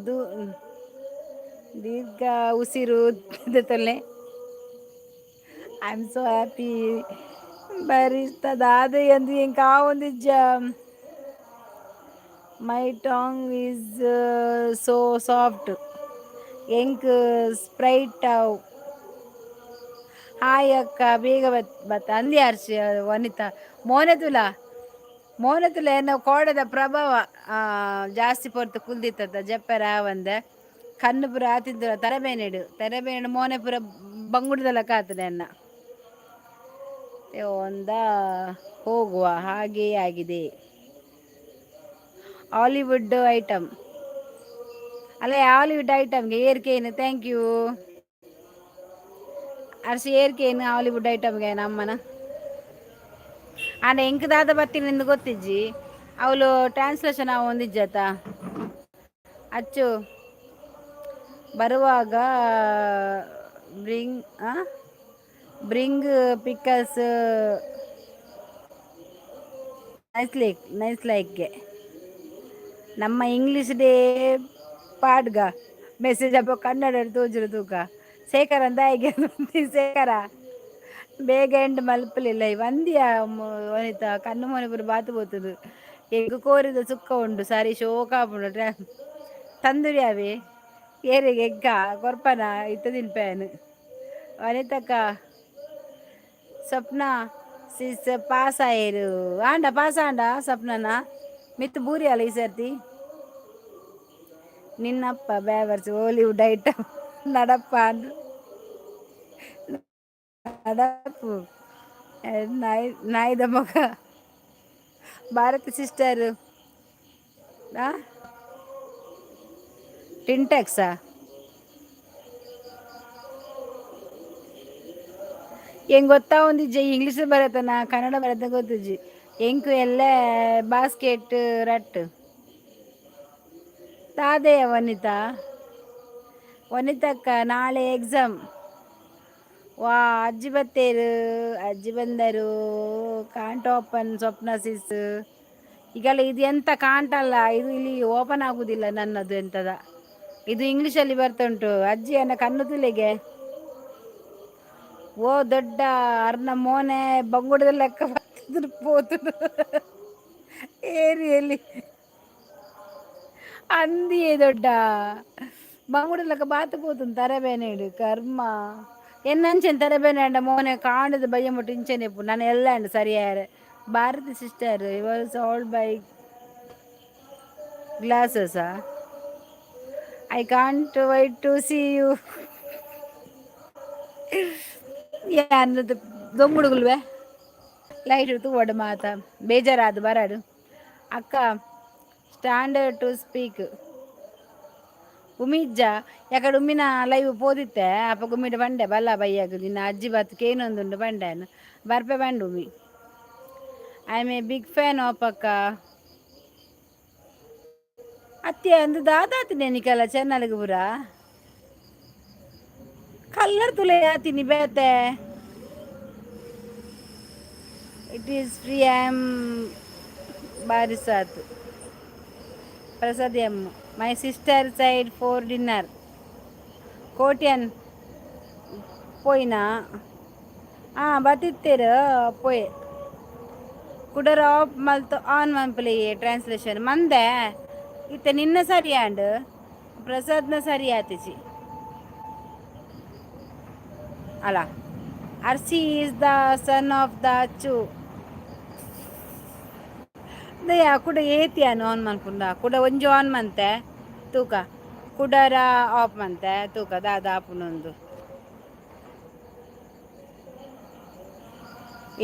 ದೂ ದೀರ್ಘ ಉಸಿರು ತೊಲೆ. I am so happy. ಬರಿಸ್ತದ ಅದು ಎಂದು ಎಂಕ್ ಆವೊಂದಿಜ್ಜ. My tongue is so soft. ಎಂಕ್ ಸ್ಪ್ರೈಟ್ ಅವು. ಹಾಯ್ ಅಕ್ಕ ಬೇಗ ಬತ್ ಬತ್ತ ಅಂದಿ ಹರ್ಷ ವನಿತಾ. ಮೋನೆ ತುಲ ಮೋನೆ ತುಲ ಏನೋ ಕೋಡೆದ ಪ್ರಭಾವ ಜಾಸ್ತಿ ಪೊರ್ತು ಕುಲ್ದಿತ್ತದ ಜಪ್ಪೆರ ಆವಂದೆ ಕಣ್ಣು ಪೂರ ಆತಿದ್ದು ತರಬೇನಿಡು ತರಬೇನಿಡು ಮೋನೆ ಪೂರ ಬಂಗುಡದಲ್ಲ ಕಾತದೆ ಎನ್ನ ಒಂದ ಹೋಗುವ ಹಾಗೇ ಆಗಿದೆ. Hollywood item ಅಲ್ಲ, ಹಾಲಿವುಡ್ ಐಟಮ್ಗೆ ಏರ್ಕೇನು. Thank you Arshi. ಏರ್ಕೇನು Hollywood ಐಟಮ್ಗೆ ನಮ್ಮನ ಆಂಡ ಎಂಕ್ ದಾದ ಬತ್ತೀನಿ ನಿಂದು ಗೊತ್ತಿಜ್ಜಿ. ಅವಳು ಟ್ರಾನ್ಸ್ಲೇಷನ್ ಒಂದಿಜ್ಜತ. ಅಚ್ಚು ಬರುವಾಗ bring pickles nice like, nice ಲೈಕ್ಗೆ. ನಮ್ಮ ಇಂಗ್ಲೀಷ್ ಡೇ ಪಾಡ್ಗ ಮೆಸೇಜ್ ಅಪ್ಪ ಕನ್ನಡ ತೋಜುರು ತೂಕ. ಶೇಖರ ಅಂತ ಶೇಖರ ಬೇಗ ಎಂಡ್ ಮಲ್ಪಲಿಲ್ಲ. ವಂದ್ಯ ವನಿತಾ ಕಣ್ಣು ಮೊನೆ ಬಾತು ಪೋತುದು. ಎಂಕ್ ಕೋರಿದ ಸುಕ್ಕ ಉಂಡು ಸರಿ ಶೋಕ ಆಪುಂಡು. ತಂದೂರಿ ಅವೆ ಏರಿಗೆ ಎಗ್ಗ ಕೊರ್ಪನ ಇತ್ತ ತಿನ್ಪೇನು. ವನಿತಕ್ಕ, ಸ್ವಪ್ನ ಸಿಸ್ ಪಾಸ್ ಆಯೇರು ಆಂಡ, ಪಾಸ್ ಆಂಡ ಸ್ವಪ್ನನ ಮಿತ್ ಬೂರಿ ಅಲ್ಲ ಈ ಸರ್ತಿ. ನಿನ್ನಪ್ಪ ಬ್ಯಾವರ್ಸ್ ಹಾಲಿವುಡ್ ಐಟಮ್ ನಡಪ್ಪ ನಡಪ್ಪು ನಾಯಿ ನಾಯಿದ ಮಗ. ಭಾರತಿ ಸಿಸ್ಟರ್ ಟಿಂಟ್ಯಾಕ್ಸಾ? ಹೆಂಗೆ ಗೊತ್ತಾ ಒಂದಿಜ್ಜಿ, ಇಂಗ್ಲೀಷ್ ಬರತ್ತನ ಕನ್ನಡ ಬರತ್ತ ಗೊತ್ತಿಜ್ಜಿ. ಎಂಕು ಎಲ್ಲ ಬಾಸ್ಕೆಟ್ ರಟ್ ತಾದೆಯ. ವನಿತಾ, ವನಿತಕ್ಕ ನಾಳೆ ಎಕ್ಸಾಮ್. ವಾ, ಅಜ್ಜಿ ಬತ್ತೇರು, ಅಜ್ಜಿ ಬಂದರು. ಕಾಂಟ್ ಓಪನ್ ಸ್ವಪ್ನ ಸಿಸ್. ಈಗೆಲ್ಲ ಇದು ಎಂತ ಕಾಂಟಲ್ಲ, ಇದು ಇಲ್ಲಿ ಓಪನ್ ಆಗುದಿಲ್ಲ ನನ್ನದು. ಎಂತದ ಇದು, ಇಂಗ್ಲೀಷಲ್ಲಿ ಬರ್ತುಂಟು. ಅಜ್ಜಿಯನ್ನ ಕಣ್ಣು ತುಲೆಗೆ. ಓ ದೊಡ್ಡ ಅರ್ನ ಮೋನೆ ಬಂಗುಡದ ಲೆಕ್ಕ ಬರ್ತಿದ್ರು ಪೋತುದು ಏರಿಯಲ್ಲಿ ಅಂದಿಯೇ. ದೊಡ್ಡ ಬಂಗುಡ ಲೆಕ್ಕ ಬಾತು ಪೋತುಂಡು ತರಬೇನೇಡು ಕರ್ಮ. ಎನ್ನಂಚೆನ್ ತರಬೇನೆ ಅಂಡ ಮೋನೆ ಕಾಂಡದ ಬಯ್ಯ ಮುಟ್ಟು ಇಂಚೆನೆ ಇಪ್ಪು ನಾನು ಎಲ್ಲ ಅಂಡ್ ಸರಿಯಾರೆ. Bharathi sister was all by ಗ್ಲಾಸಸ್ಸಾ? I can't wait to see you. ಅನ್ನದು ದೊಂಗುಡುಗುಲ್ವೆ light ತೂವಡು ಮಾತ ಬೇಜಾರಾದ ಬರಡು. ಅಕ್ಕ standard to speak ಉಮಿಜ್ಜ ಯಾಕಡೆ ಉಮ್ಮಿನ ಲೈವ್ ಪೋದಿತ್ತೆ. ಅಪ್ಪ ಗುಮ್ಮಿಡ ಬಂಡೆ ಬಲ್ಲ ಬಯ್ಯಾಗ ನಿನ್ನ ಅಜ್ಜಿ ಬತ್ತು ಕೇನೊಂದುಂಡು ಬಂಡೆನು ಬರ್ಪೆ ಬಂಡು ಉಮಿ. I am a big fan of ಅಕ್ಕ. ಅತ್ತೆ ಅಂದು ದಾದಾತಿನಿ ನಿಕಲ ಚೆನ್ನಲ್ಗ್ ಪೂರ ಕಲ್ಲರ್ ತುಲೆ ಆತೀನಿ ಬೇತೆ. It is free. I am ಬಾರಿಸಾತ್ Prasad M. My sister side for dinner Kotian ಪೋಯಿನಾ? ಹಾಂ, ಬತ್ತಿತ್ತೇರು ಪೋಯೆ. ಕುಡರ ಆಫ್ ಮಲ್ತು ಆನ್ ಮನ್ಪುಲೆ ಟ್ರಾನ್ಸ್ಲೇಷನ್ ಮಂದೆ. ಇತ್ತೆ ನಿನ್ನ ಸರಿ ಆಂಡ್ ಪ್ರಸಾದ್ನ ಸರಿ ಆತಿಜಿ ಅಲ್ಲ. Arshi is the son of the Achu ದಯ. ಕುಡ ಏತಿಯಾನು ಆನ್ ಮನ್ಪುಂಡ? ಕುಡ ಒಂಜಿ ಆನ್ ಮಂತೆ ತೂಕ, ಕುಡರ ಆಫ್ ಮಂತೆ ತೂಕ ದಾದ ಆಪುನೊಂದು.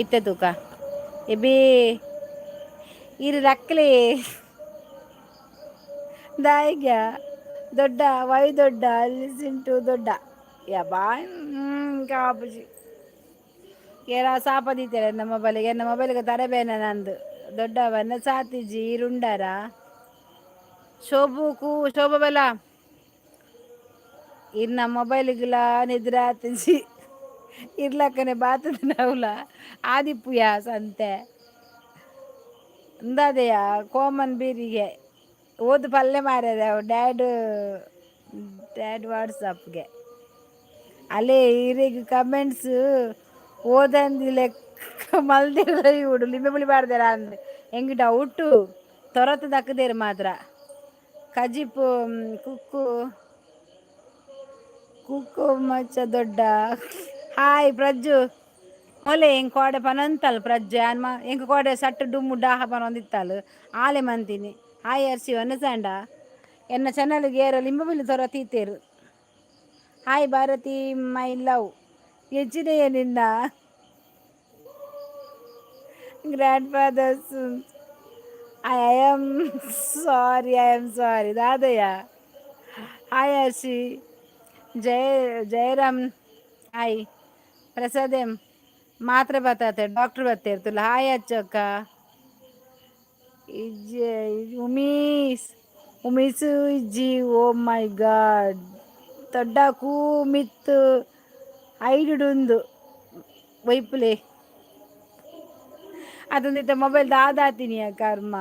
ಇತ್ತೆ ತೂಕ. ಎಬಿ ಇರು ರಕ್ಲೆ ದಾಯಿಗ ದೊಡ್ಡ ವೈ ದೊಡ್ಡ ಲಿಸನ್ ಟು ದೊಡ್ಡ ಯಬಾ ಕಾಪುಜಿ. ಏರ ಸಾಪ ದೀತೆರೆ ನಮ್ಮ ಮೊಬೈಲಿಗೆ. ಎನ್ನ ಮೊಬೈಲ್ಗೆ ತರಬೇನ ನಂದು ದೊಡ್ಡವನ್ನ ಸಾತಿಜಿ ಇರುಂಡಾರ. ಶೋಭುಕು ಶೋಭ ಬಲ ಇರ್ನ ಮೊಬೈಲ್ಗಿಲ ನಿದ್ರೆ ಆತಿಜಿ. ಇರ್ಲಕ್ಕನೆ ಬಾತದ ನವ್ಲ ಆದಿಪ್ಪುಯ ಸಂತೆ ಇಂದಾದೆಯ ಕೋಮನ್ ಬೀರಿಗೆ ಓದು ಪಲ್ಲೆ ಮಾರ್ಯದ ಡ್ಯಾಡ್ ಡ್ಯಾಡ್ ವಾಟ್ಸಪ್ಗೆ. ಅಲ್ಲೇ ಇರೆಗ್ ಕಮೆಂಟ್ಸ್ ಓದಂದಿ ಲೆಕ್ಕ ಮಲ್ದಿರ ಇವುಡು ಲಿಂಬೆ ಪುಳಿ ಪಾಡ್ದೆರ ಅಂದ್ ಎಂಕ್ ಡೌಟು. ತೊರತ್ ದಕ್ಕದೇರು ಮಾತ್ರ. ಕಜಿಪು ಕುಕ್ಕು ಕುಕ್ಕು ಮಚ್ಚ ದೊಡ್ಡ. ಹಾಯ್ ಪ್ರಜ್ಜು ಮೊಲೆ. ಎಂಕ್ ಕೋಡೆ ಪನೊಂತಲ್ ಪ್ರಜ್ಜು ಯಾನ್ ಎಂಕ್ ಕೋಡೆ ಸಟ್ ಡುಮ್ಮು ಡಾಹ ಪನೊಂದಿತ್ತಲ್ ಆಲೆ ಮಂತಿನಿ. ಹಾಯ್ ಅರ್ಶಿ ಒನ್ನಸಾಂಡ. ಎನ್ನ ಚಾನಲ್ಗೆ ಏರ ಲಿಂಬೆ ಬಿಲ್ಲು ತೊರ ತೀತೇರು. Hi Bharati my love. ಎಂಚಿನೆಯ ನಿನ್ನ grandfathers I am sorry, I am sorry ದಾದಯ್ಯ. Hi Harshi, Jaya Jayaram, hi Prasad M. ಮಾತ್ರೆ ಬತ್ತಾತೆ, doctor ಬತ್ತಿರ್ತಲ್ಲ. Hi ಅಚ್ಚಕ್ಕ. ಇಜ್ಜೆ ಉಮೀಸ್, ಉಮೀಸು ಇಜ್ಜಿ. ಓ ಮೈ ಗಾಡ್, ದೊಡ್ಡಕೂ ಮಿತ್ತು ಐಡುಂದು ಒಯ್ಪುಲೆ. ಅದೊಂದಿತ್ತ ಮೊಬೈಲ್ ದಾದಾತೀನಿ ಕರ್ಮ.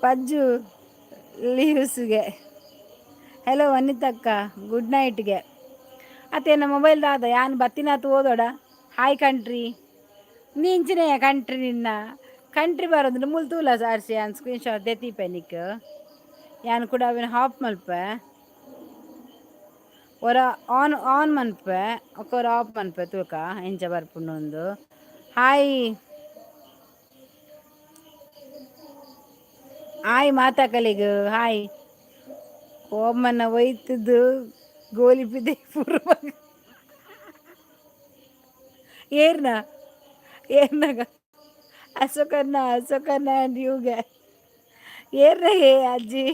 ಪಜ್ಜು ಲೀವ್ಸ್ಗೆ. ಹಲೋ ವನಿತಕ್ಕ, ಗುಡ್ ನೈಟ್ಗೆ. ಅತ್ತೇನ ಮೊಬೈಲ್ ದಾದ ಯಾನ್ ಬತ್ತಿನಾತು ಓದೋಡ. ಹಾಯ್ ಕಂಟ್ರಿ, ನೀಂಚಿನೆಯ ಕಂಟ್ರಿ, ನಿನ್ನ ಕಂಟ್ರಿ ಬರೋದು ಮೂಲು ತೂಲ ಸಾರ್ಸಿ. ಯಾನ್ ಸ್ಕ್ರೀನ್ ಶಾಟ್ ದೆತ್ತೀಪೆ ನಿಕ್. ಯಾನ್ ಕೂಡ ಅವಿನ ಹಾಪ್ ಮಲ್ಪೆ, ಒರ ಆನ್ ಆನ್ ಮನ್ಪೆ, ಒರ ಆಫ್ ಮನ್ಪೆ. ತೂಕ ಎಂಚ ಬರ್ಪುಂಡು ಒಂದು. ಹಾಯ್ ಹಾಯ್ ಮಾತಾಕಲಿಗ್ ಹಾಯ್. ಓಮನ ಒಯ್ತದ್ದು ಗೋಲಿಪಿದೆ ಪೂರ್ವ. ಏರ್ನ ಏರ್ನಾಗ ಅಶೋಕನ್ನ, ಅಶೋಕನ್ನ ಆ್ಯಂಡ್ ಯುಗೆ ಏರ್ನಗೆ ಅಜ್ಜಿ.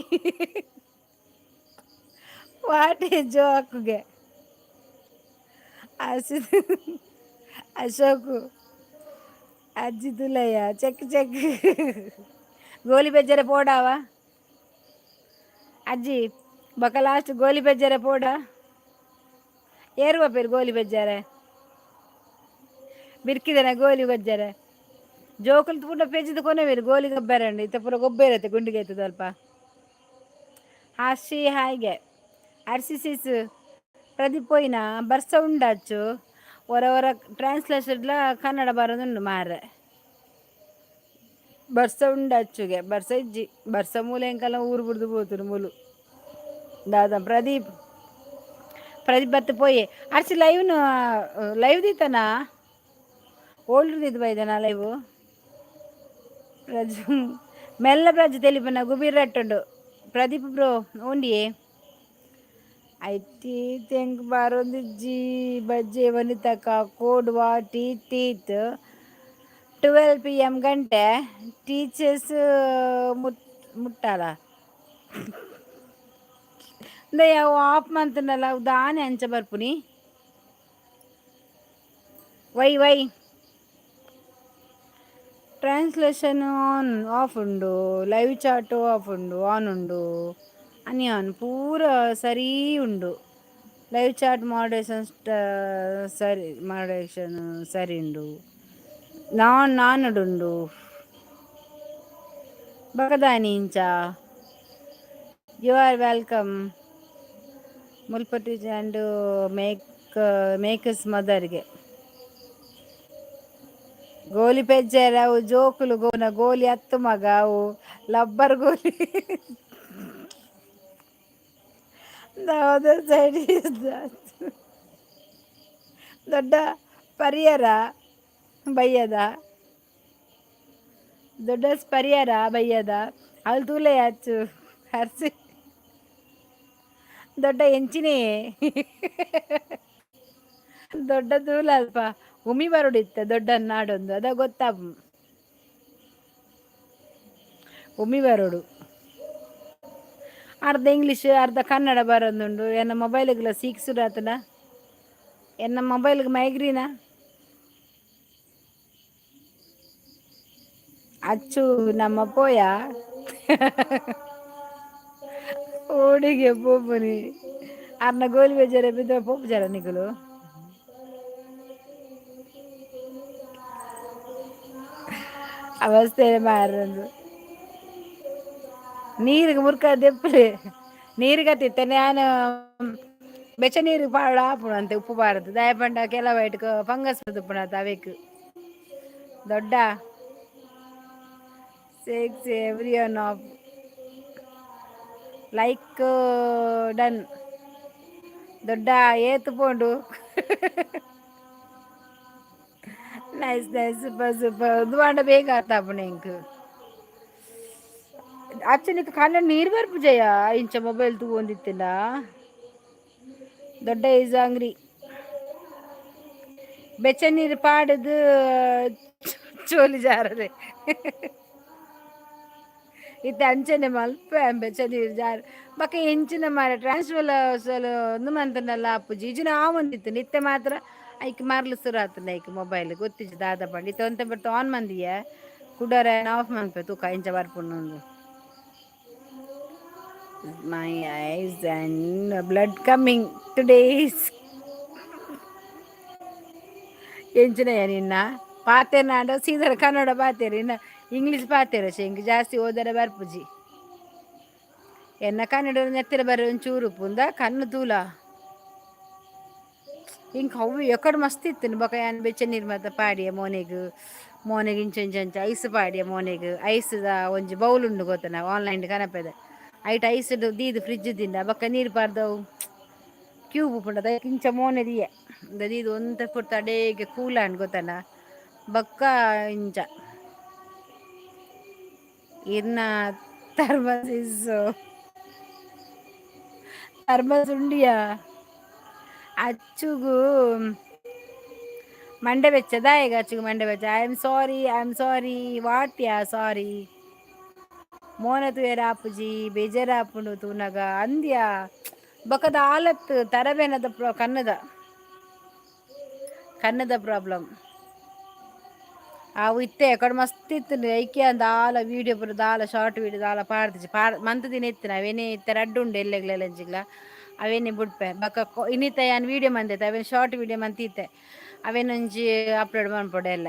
What A ಜೋಕ್ಗೆ. ಅಶೋಕು ಅಜ್ಜಿ ತುಲಯ್ಯ. ಚೆಕ್ ಚೆಕ್ ಗೋಲಿ ಬೆಜ್ಜರೆ ಪೋಡಾವ ಅಜ್ಜಿ. ಬೊಕ ಲಾಸ್ಟ್ ಗೋಲಿ ಬೆಜ್ಜರೆ ಪೋಡ. ಏರುವ ಪೇರು ಗೋಲಿ ಬೆಜ್ಜಾರೆ ಬಿರ್ಕಿದನ ಗೋಲಿ ಗೊಜ್ಜರೆ. ಜೋಕುಲು ಪೂರ ಪೇಜಿದ ಕೊನೆವೇರು ಗೋಲಿ ಗೊಬ್ಬರಂడి. ಇತ್ತ ಪೂರ ಗೊಬ್ಬ ಇರುತ್ತೆ, ಗುಂಡಿಗೆ ಆಯ್ತದ ಅಲ್ಪ. ಹಾಸಿ ಹಾಯ್ಗೆ ಅರ್ಸಿ ಸೀಸು ಪ್ರದೀಪ್ ಪೋಯಿನ. ಬರ್ಸ ಉಂಡಾಚು. ಒರ ಒರ ಟ್ರಾನ್ಸ್ಲೇಷನ್ಲ ಕನ್ನಡ ಬರೋದುಂಡು ಮಾರ್ರೆ. ಬರ್ಸ ಉಂಡಚ್ಚುಗೆ, ಬರ್ಸ ಇಜ್ಜಿ. ಬರ್ಸ ಮೂಲ ಎಂಕಲ್ಲ ಊರು ಬಿಡ್ದು ಪೋತುನು ಮೂಲು. ದಾದ ಪ್ರದೀಪ್, ಪ್ರದೀಪ್ ಬತ್ತು ಪೋಯೆ. ಅರ್ಚಿ ಲೈವ್ನು ಲೈವ್ ದೀತನಾ? ಓಲ್ಡ್ ದೀತ್ ಬೈದನಾ ಲೈವ್? ಪ್ರಜ್ ಮೆಲ್ಲ ಪ್ರಜ್ ತೆಲಿಪನ ಗುಬೀರ್ ರಟ್ಟುಂಡು. ಪ್ರದೀಪ್ ಬ್ರೋ ಉಂಡಿಯೇ? I T think ಬರೊಂದಿಜ್ಜಿ ಬಜ್ಜೆ. ವನಿತಕ್ಕ ಕೋಡ್ ವಾ tea teeth 12 PM ಗಂಟೆ ಟೀಚರ್ಸ್ ಮುಟ್ ಮುಟ್ಟಾಲ ಅವು ಆಫ್ ಮಂತನಲ್ಲ ದಾನೆ ಅಂಚ ಬರ್ಪುನಿ. Y Y translation on off ಉಂಡು, live chat of ಉಂಡು, ಆನ್ ಉಂಡು, ಅನಿ ಆನ್ ಪೂರ ಸರಿ ಉಂಡು. Live chat moderation ಸರಿ, ಮಾಡರೇಷನ್ ಸರಿ ಉಂಡು. ನಾನ್ ನಾನುಡುಂಡು ಬಕದಾನಿ ಇಂಚ. You are welcome. ಮುಲ್ಪಟಿ and make makers ಮದರ್ಗೆ. ಗೋಲಿ ಪೆಜ್ಜಾರ ಅವು ಜೋಕುಲು ಗೋನ ಗೋಲಿ ಹತ್ತು ಮಗ, ಅವು ಲಬ್ಬರ್ ಗೋಲಿ. The other side is that. ದೊಡ್ಡ ಪರಿಯರ ಬಯ್ಯದ, ದೊಡ್ಡ ಪರಿಯರ ಬಯ್ಯದ. ಅಲ್ಲಿ ತೂಲೆ ಅಚ್ಚು ಹರ್ಸಿ ದೊಡ್ಡ ಎಂಚಿನೇ ದೊಡ್ಡ ತೂಲ ಅಲ್ಪ ಉಮಿ ಬರುಡಿತ್ತ ದೊಡ್ಡ ನಾಡೊಂದು ಅದ ಗೊತ್ತಾ. ಉಮಿ ಬರೋಡು ಅರ್ಧ ಇಂಗ್ಲೀಷ್ ಅರ್ಧ ಕನ್ನಡ ಬರೋದುಂಡು. ಎನ್ನ ಮೊಬೈಲ್ಗೆಲ್ಲ ಸೀಕ್ಸುಡು ಆತನ. ಎನ್ನ ಮೊಬೈಲ್ಗೆ ಮೈಗ್ರೀನಾ? ಅಚ್ಚು ನಮ್ಮ ಪೋಯ ಓಡಿಗೆ ಪೋಪುನಿ. ಅರ್ನ ಗೋಲಿ ಬೇಜಾರ ಬಿದ್ದ ಪೋಪು ಜರ ನಿಕುಲು. ಅವಸ್ಥೆ ಮಾರಂದು. ನೀರಿಗೆ ಮುರ್ಕ ದೆಪ್ಪಲೆ ನೀರಿಗೆ ನಾನು ಬೆಚ್ಚ ನೀರು ಪಾಡ ಆಪುಣು ಅಂತೆ ಉಪ್ಪು ಬಾರದು. ದಾಯಪಂಡ ಕೆಲವು ಐಟ್ಕ ಫಂಗಸ್ ತುಪ್ಪುಣತ ಅವೇಕ್. ದೊಡ್ಡ six every one of like done. ದೊಡ್ಡ ಏತು ಪೋಂಡು. Nice nice, super super. ಉಂದು ಬೇಗ ಅರ್ಥ ಆಪುಂಡು ಎಂಕ್. ಅಚ್ಚ ನಿಕ್ ಕಣ್ಣ ನೀರು ಬರ್ಪು ಜಯ ಇಂಚ ಮೊಬೈಲ್ ತೂವೊಂದಿತ್ತಿಂಡ. ದೊಡ್ಡ is ಅಂಗ್ರಿ. ಬೆಚ್ಚ ನೀರು ಪಾಡುದು. ಚೋಲಿ ಜಾರದೆ. ಇತ್ತೆ ಅಂಚನೆ ಮಲ್ಪೆ ಅಂಬೆ ಚಳಿ ಜಾರ ಬೊಕ ಎಂಚಿನ ಮಾರೆ ಟ್ರಾನ್ಸ್ಫರ್ ಒಂದು ಮಂತುಂಡಲ ಆಪುಜಿ ಇಜಿನ ಆವೊಂದಿತ್ತು ನಿತ್ತೆ ಮಾತ್ರ ಐಕ್ ಮರ್ಲು ಸುರು ಆತುಂಡು ಐಕ್ ಮೊಬೈಲ್ ಗೊತ್ತಿಜ್ಜಿ ದಾದ ಪಂಡ ಇತ್ತೆ ಒಂತೆ ಪೊರ್ತು ಆನ್ ಮಂದಿಯೆ ಕುಡೊರ ಆಫ್ ಮನ್ಪೆ ತೂಕ ಇಂಚ ಬರ್ಪುಂಡು. My eyes and blood coming today's. ಎಂಚಿನಯ ನಿನ್ನ ಪಾತೆರ್ನಾಂಡ ಸೀದರ ಕನ್ನಡ ಪಾತೆರ್ ಇನ್ನ ಇಂಗ್ಲೀಷ್ ಪಾತೆರ ಇಂಕ್ ಜಾಸ್ತಿ ಓದರ ಬರ್ಪುಜಿ. ಎನ್ನ ಕನ್ನಡ ನೆತ್ತಿರ ಬರ ಒಂಚೂರು ಉಪ್ಪುಂದ ಕಣ್ಣು ತೂಲ ಇಂಕ್ ಅವು ಎಕಡ್ ಮಸ್ತ್ ಇತ್ತು ಬೊಕ ಯಾನ್ ಬೆಚ್ಚ ನೀರು ಮಾತ ಪಾಡಿಯೆ ಮೋನೆಗ್ ಮೋನೆಗ್ ಇಂಚ ಇಂಚ ಇಂಚ ಐಸ್ ಪಾಡಿಯೆ ಮೋನೆಗ್ ಐಸ್ದ ಒಂಜಿ ಬೌಲ್ ಉಂಡು ಗೊತ್ತನ ಆನ್ಲೈನ್ ಕನಪೆದ ಐಟ್ ಐಸ್ ದೀದ್ ಫ್ರಿಜ್ ದಿಂಡ ಬೊಕ ನೀರು ಪಾಡ್ದವು ಕ್ಯೂಬ್ ಉಪ್ಪುಂಡು ಇಂಚ ಮೋನೆ ದೀಯೆ ದೀದ್ ಒಂತೆ ಪೊರ್ತು ಅಡೇಗೆ ಕೂಲ್ ಆಂಡ್ ಗೊತ್ತನ ಬೊಕ್ಕ ಇಂಚ ಇರ್ನ thermos is thermos ಉಂಡಿಯಾ ಅಚ್ಚುಗು ಮಂಡೆ ಬೆಚ್ಚ ದಾಯೆಗ್ ಅಚ್ಚುಗು ಮಂಡೆ ಬೆಚ್ಚ. I am sorry, I am sorry. What yeah sorry? ಮೋನೆ ತೂಯೆರೆ ಆಪುಜಿ ಬೇಜಾರಾಪುಂಡು ತೂನಗ ಅಂದ್ಯ ಬೊಕದ ಆಲತ್ ತರಬೇನದ ಪ್ರ ಕಣ್ಣದ ಕಣ್ಣದ ಪ್ರಾಬ್ಲಮ್. ಅವು ಇತ್ತೆ ಎಕಡೆ ಮಸ್ತ್ ಇತ್ತುಂಡು ಐಕೆ ದಾಲ ವೀಡಿಯೋ ಪೂರ ದಾಲ ಶಾರ್ಟ್ ವೀಡಿಯೋ ದಾಲ ಪಾಡ್ದಿಜಿ ಪಾಡ್ ಮಂತ್ ದಿನ ಇತ್ತಿನ ಅವೇನೇ ಇತ್ತೆ ರಡ್ಡ್ ಉಂಡು ಎಲ್ಲೆಗ್ಲ ಅಂಚಿಗ್ಲ ಅವೇನೆ ಬುಡ್ಪೆ ಬೊಕ ಇನಿತ ಯಾನ್ ವೀಡಿಯೋ ಮಂದೆತೆ ಅವೇನ್ ಶಾರ್ಟ್ ವೀಡಿಯೋ ಮಂತಿತ್ತೆ ಅವೇನೊಂಜಿ ಅಪ್ಲೋಡ್ ಮನ್ಪೊಡು ಎಲ್ಲ.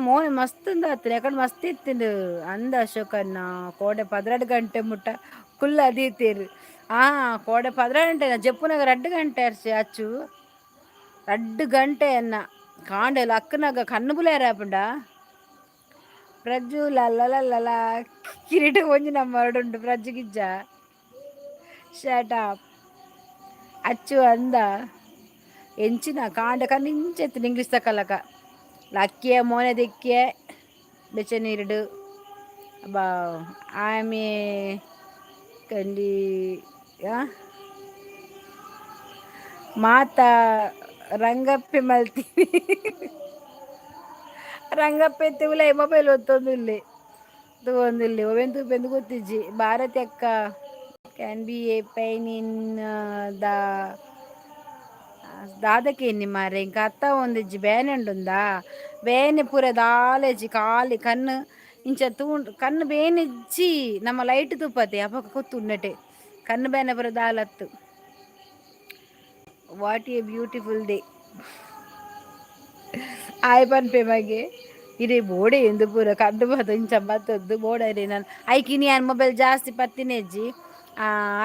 ಮೋನೆ ಮಸ್ತ್ ಉಂದಾತ್ರಿ ಎಕಡೆ ಮಸ್ತ್ ಇತ್ತುಂಡು ಅಂದ ಅಶೋಕಣ್ಣ ಕೋಡೆ 12 ಗಂಟೆ ಮುಟ್ಟ ಕುಲ್ಲ ದೀತೆರ್. ಆ ಕೋಡೆ 12 ಗಂಟೆ ಜೆಪ್ಪುನಗ 2 ಗಂಟೆ ಅರ್ಚಿ ಅಚ್ಚು 2 ಗಂಟೆ ಎನ್ನ ಕಾಂಡೆ ಲಕ್ಕುನಗ ಕಣ್ಣು ಬುಲೇರ ಆಪುಂಡ ಪ್ರಜ್ಜು ಲಲ್ಲ ಕಿರೀಟ ಒಂಜಿ ನಂಬರ್ ಉಂಡು ಪ್ರಜ್ಜು ಗಿಜ್ಜ. Shut up. ಅಚ್ಚು ಅಂದ ಎಂಚಿನ ಕಾಂಡೆ ಕಣ್ಣು ಇಂಚ ಇಂಗ್ಲೀಷ್ ತಕಲಕ ಲಕ್ಕಿಯ ಮೋನೆ ದಿಕ್ಕಿಯೆ ಬೆಚ್ಚ ನೀರುಡು ಬಾ ಆಮೆ ಕಂಡಿ ಮಾತ ರಂಗಪ್ಪೆ ಮಲ್ತೀನಿ ರಂಗಪ್ಪೆ ಉಲಾಯಿ ಮೊಬೈಲ್ ಒತ್ತೊಂದುಲ್ಲೆ ತೂವೊಂದುಲ್ಲೆ ಒವೆನ್ ತೂಪೆಂದು ಗೊತ್ತಿಜ್ಜಿ. ಭಾರತಿ ಅಕ್ಕ can be a pain in the ದಾದಕೇನಿ ಮಾರ್ರೆ ಇಂಕ ಅತ್ತ ಒಂದಿಜ್ಜಿ ಬೇನೆ ಉಂಡುಂದಾ ಬೇನೆ ಪೂರ ದಾಲೇಜಿ ಖಾಲಿ ಕಣ್ಣು ಇಂಚ ತೂಂಡ್ ಕಣ್ಣು ಬೇನೆಜ್ಜಿ ನಮ್ಮ ಲೈಟ್ ತೂಪತೆ ಅಪಗ ಗೊತ್ತುಂಡಟೆ ಕಣ್ಣು ಬೇನೆ ಪೂರ ದಾಲತ್ತು. What a beautiful day. ಆಯ್ ಪನ್ಪೆ ಮಗೆ ಇರೆ ಬೋಡೆ ಎಂದು ಪೂರ ಕಣ್ಣು ಮಾತ ಇಂಚ ಬತ್ತದ್ದು ಬೋಡರೆ ನಾನು ಐಕಿನಿ ಯಾನ್ ಮೊಬೈಲ್ ಜಾಸ್ತಿ ಪತ್ತಿನೆಜ್ಜಿ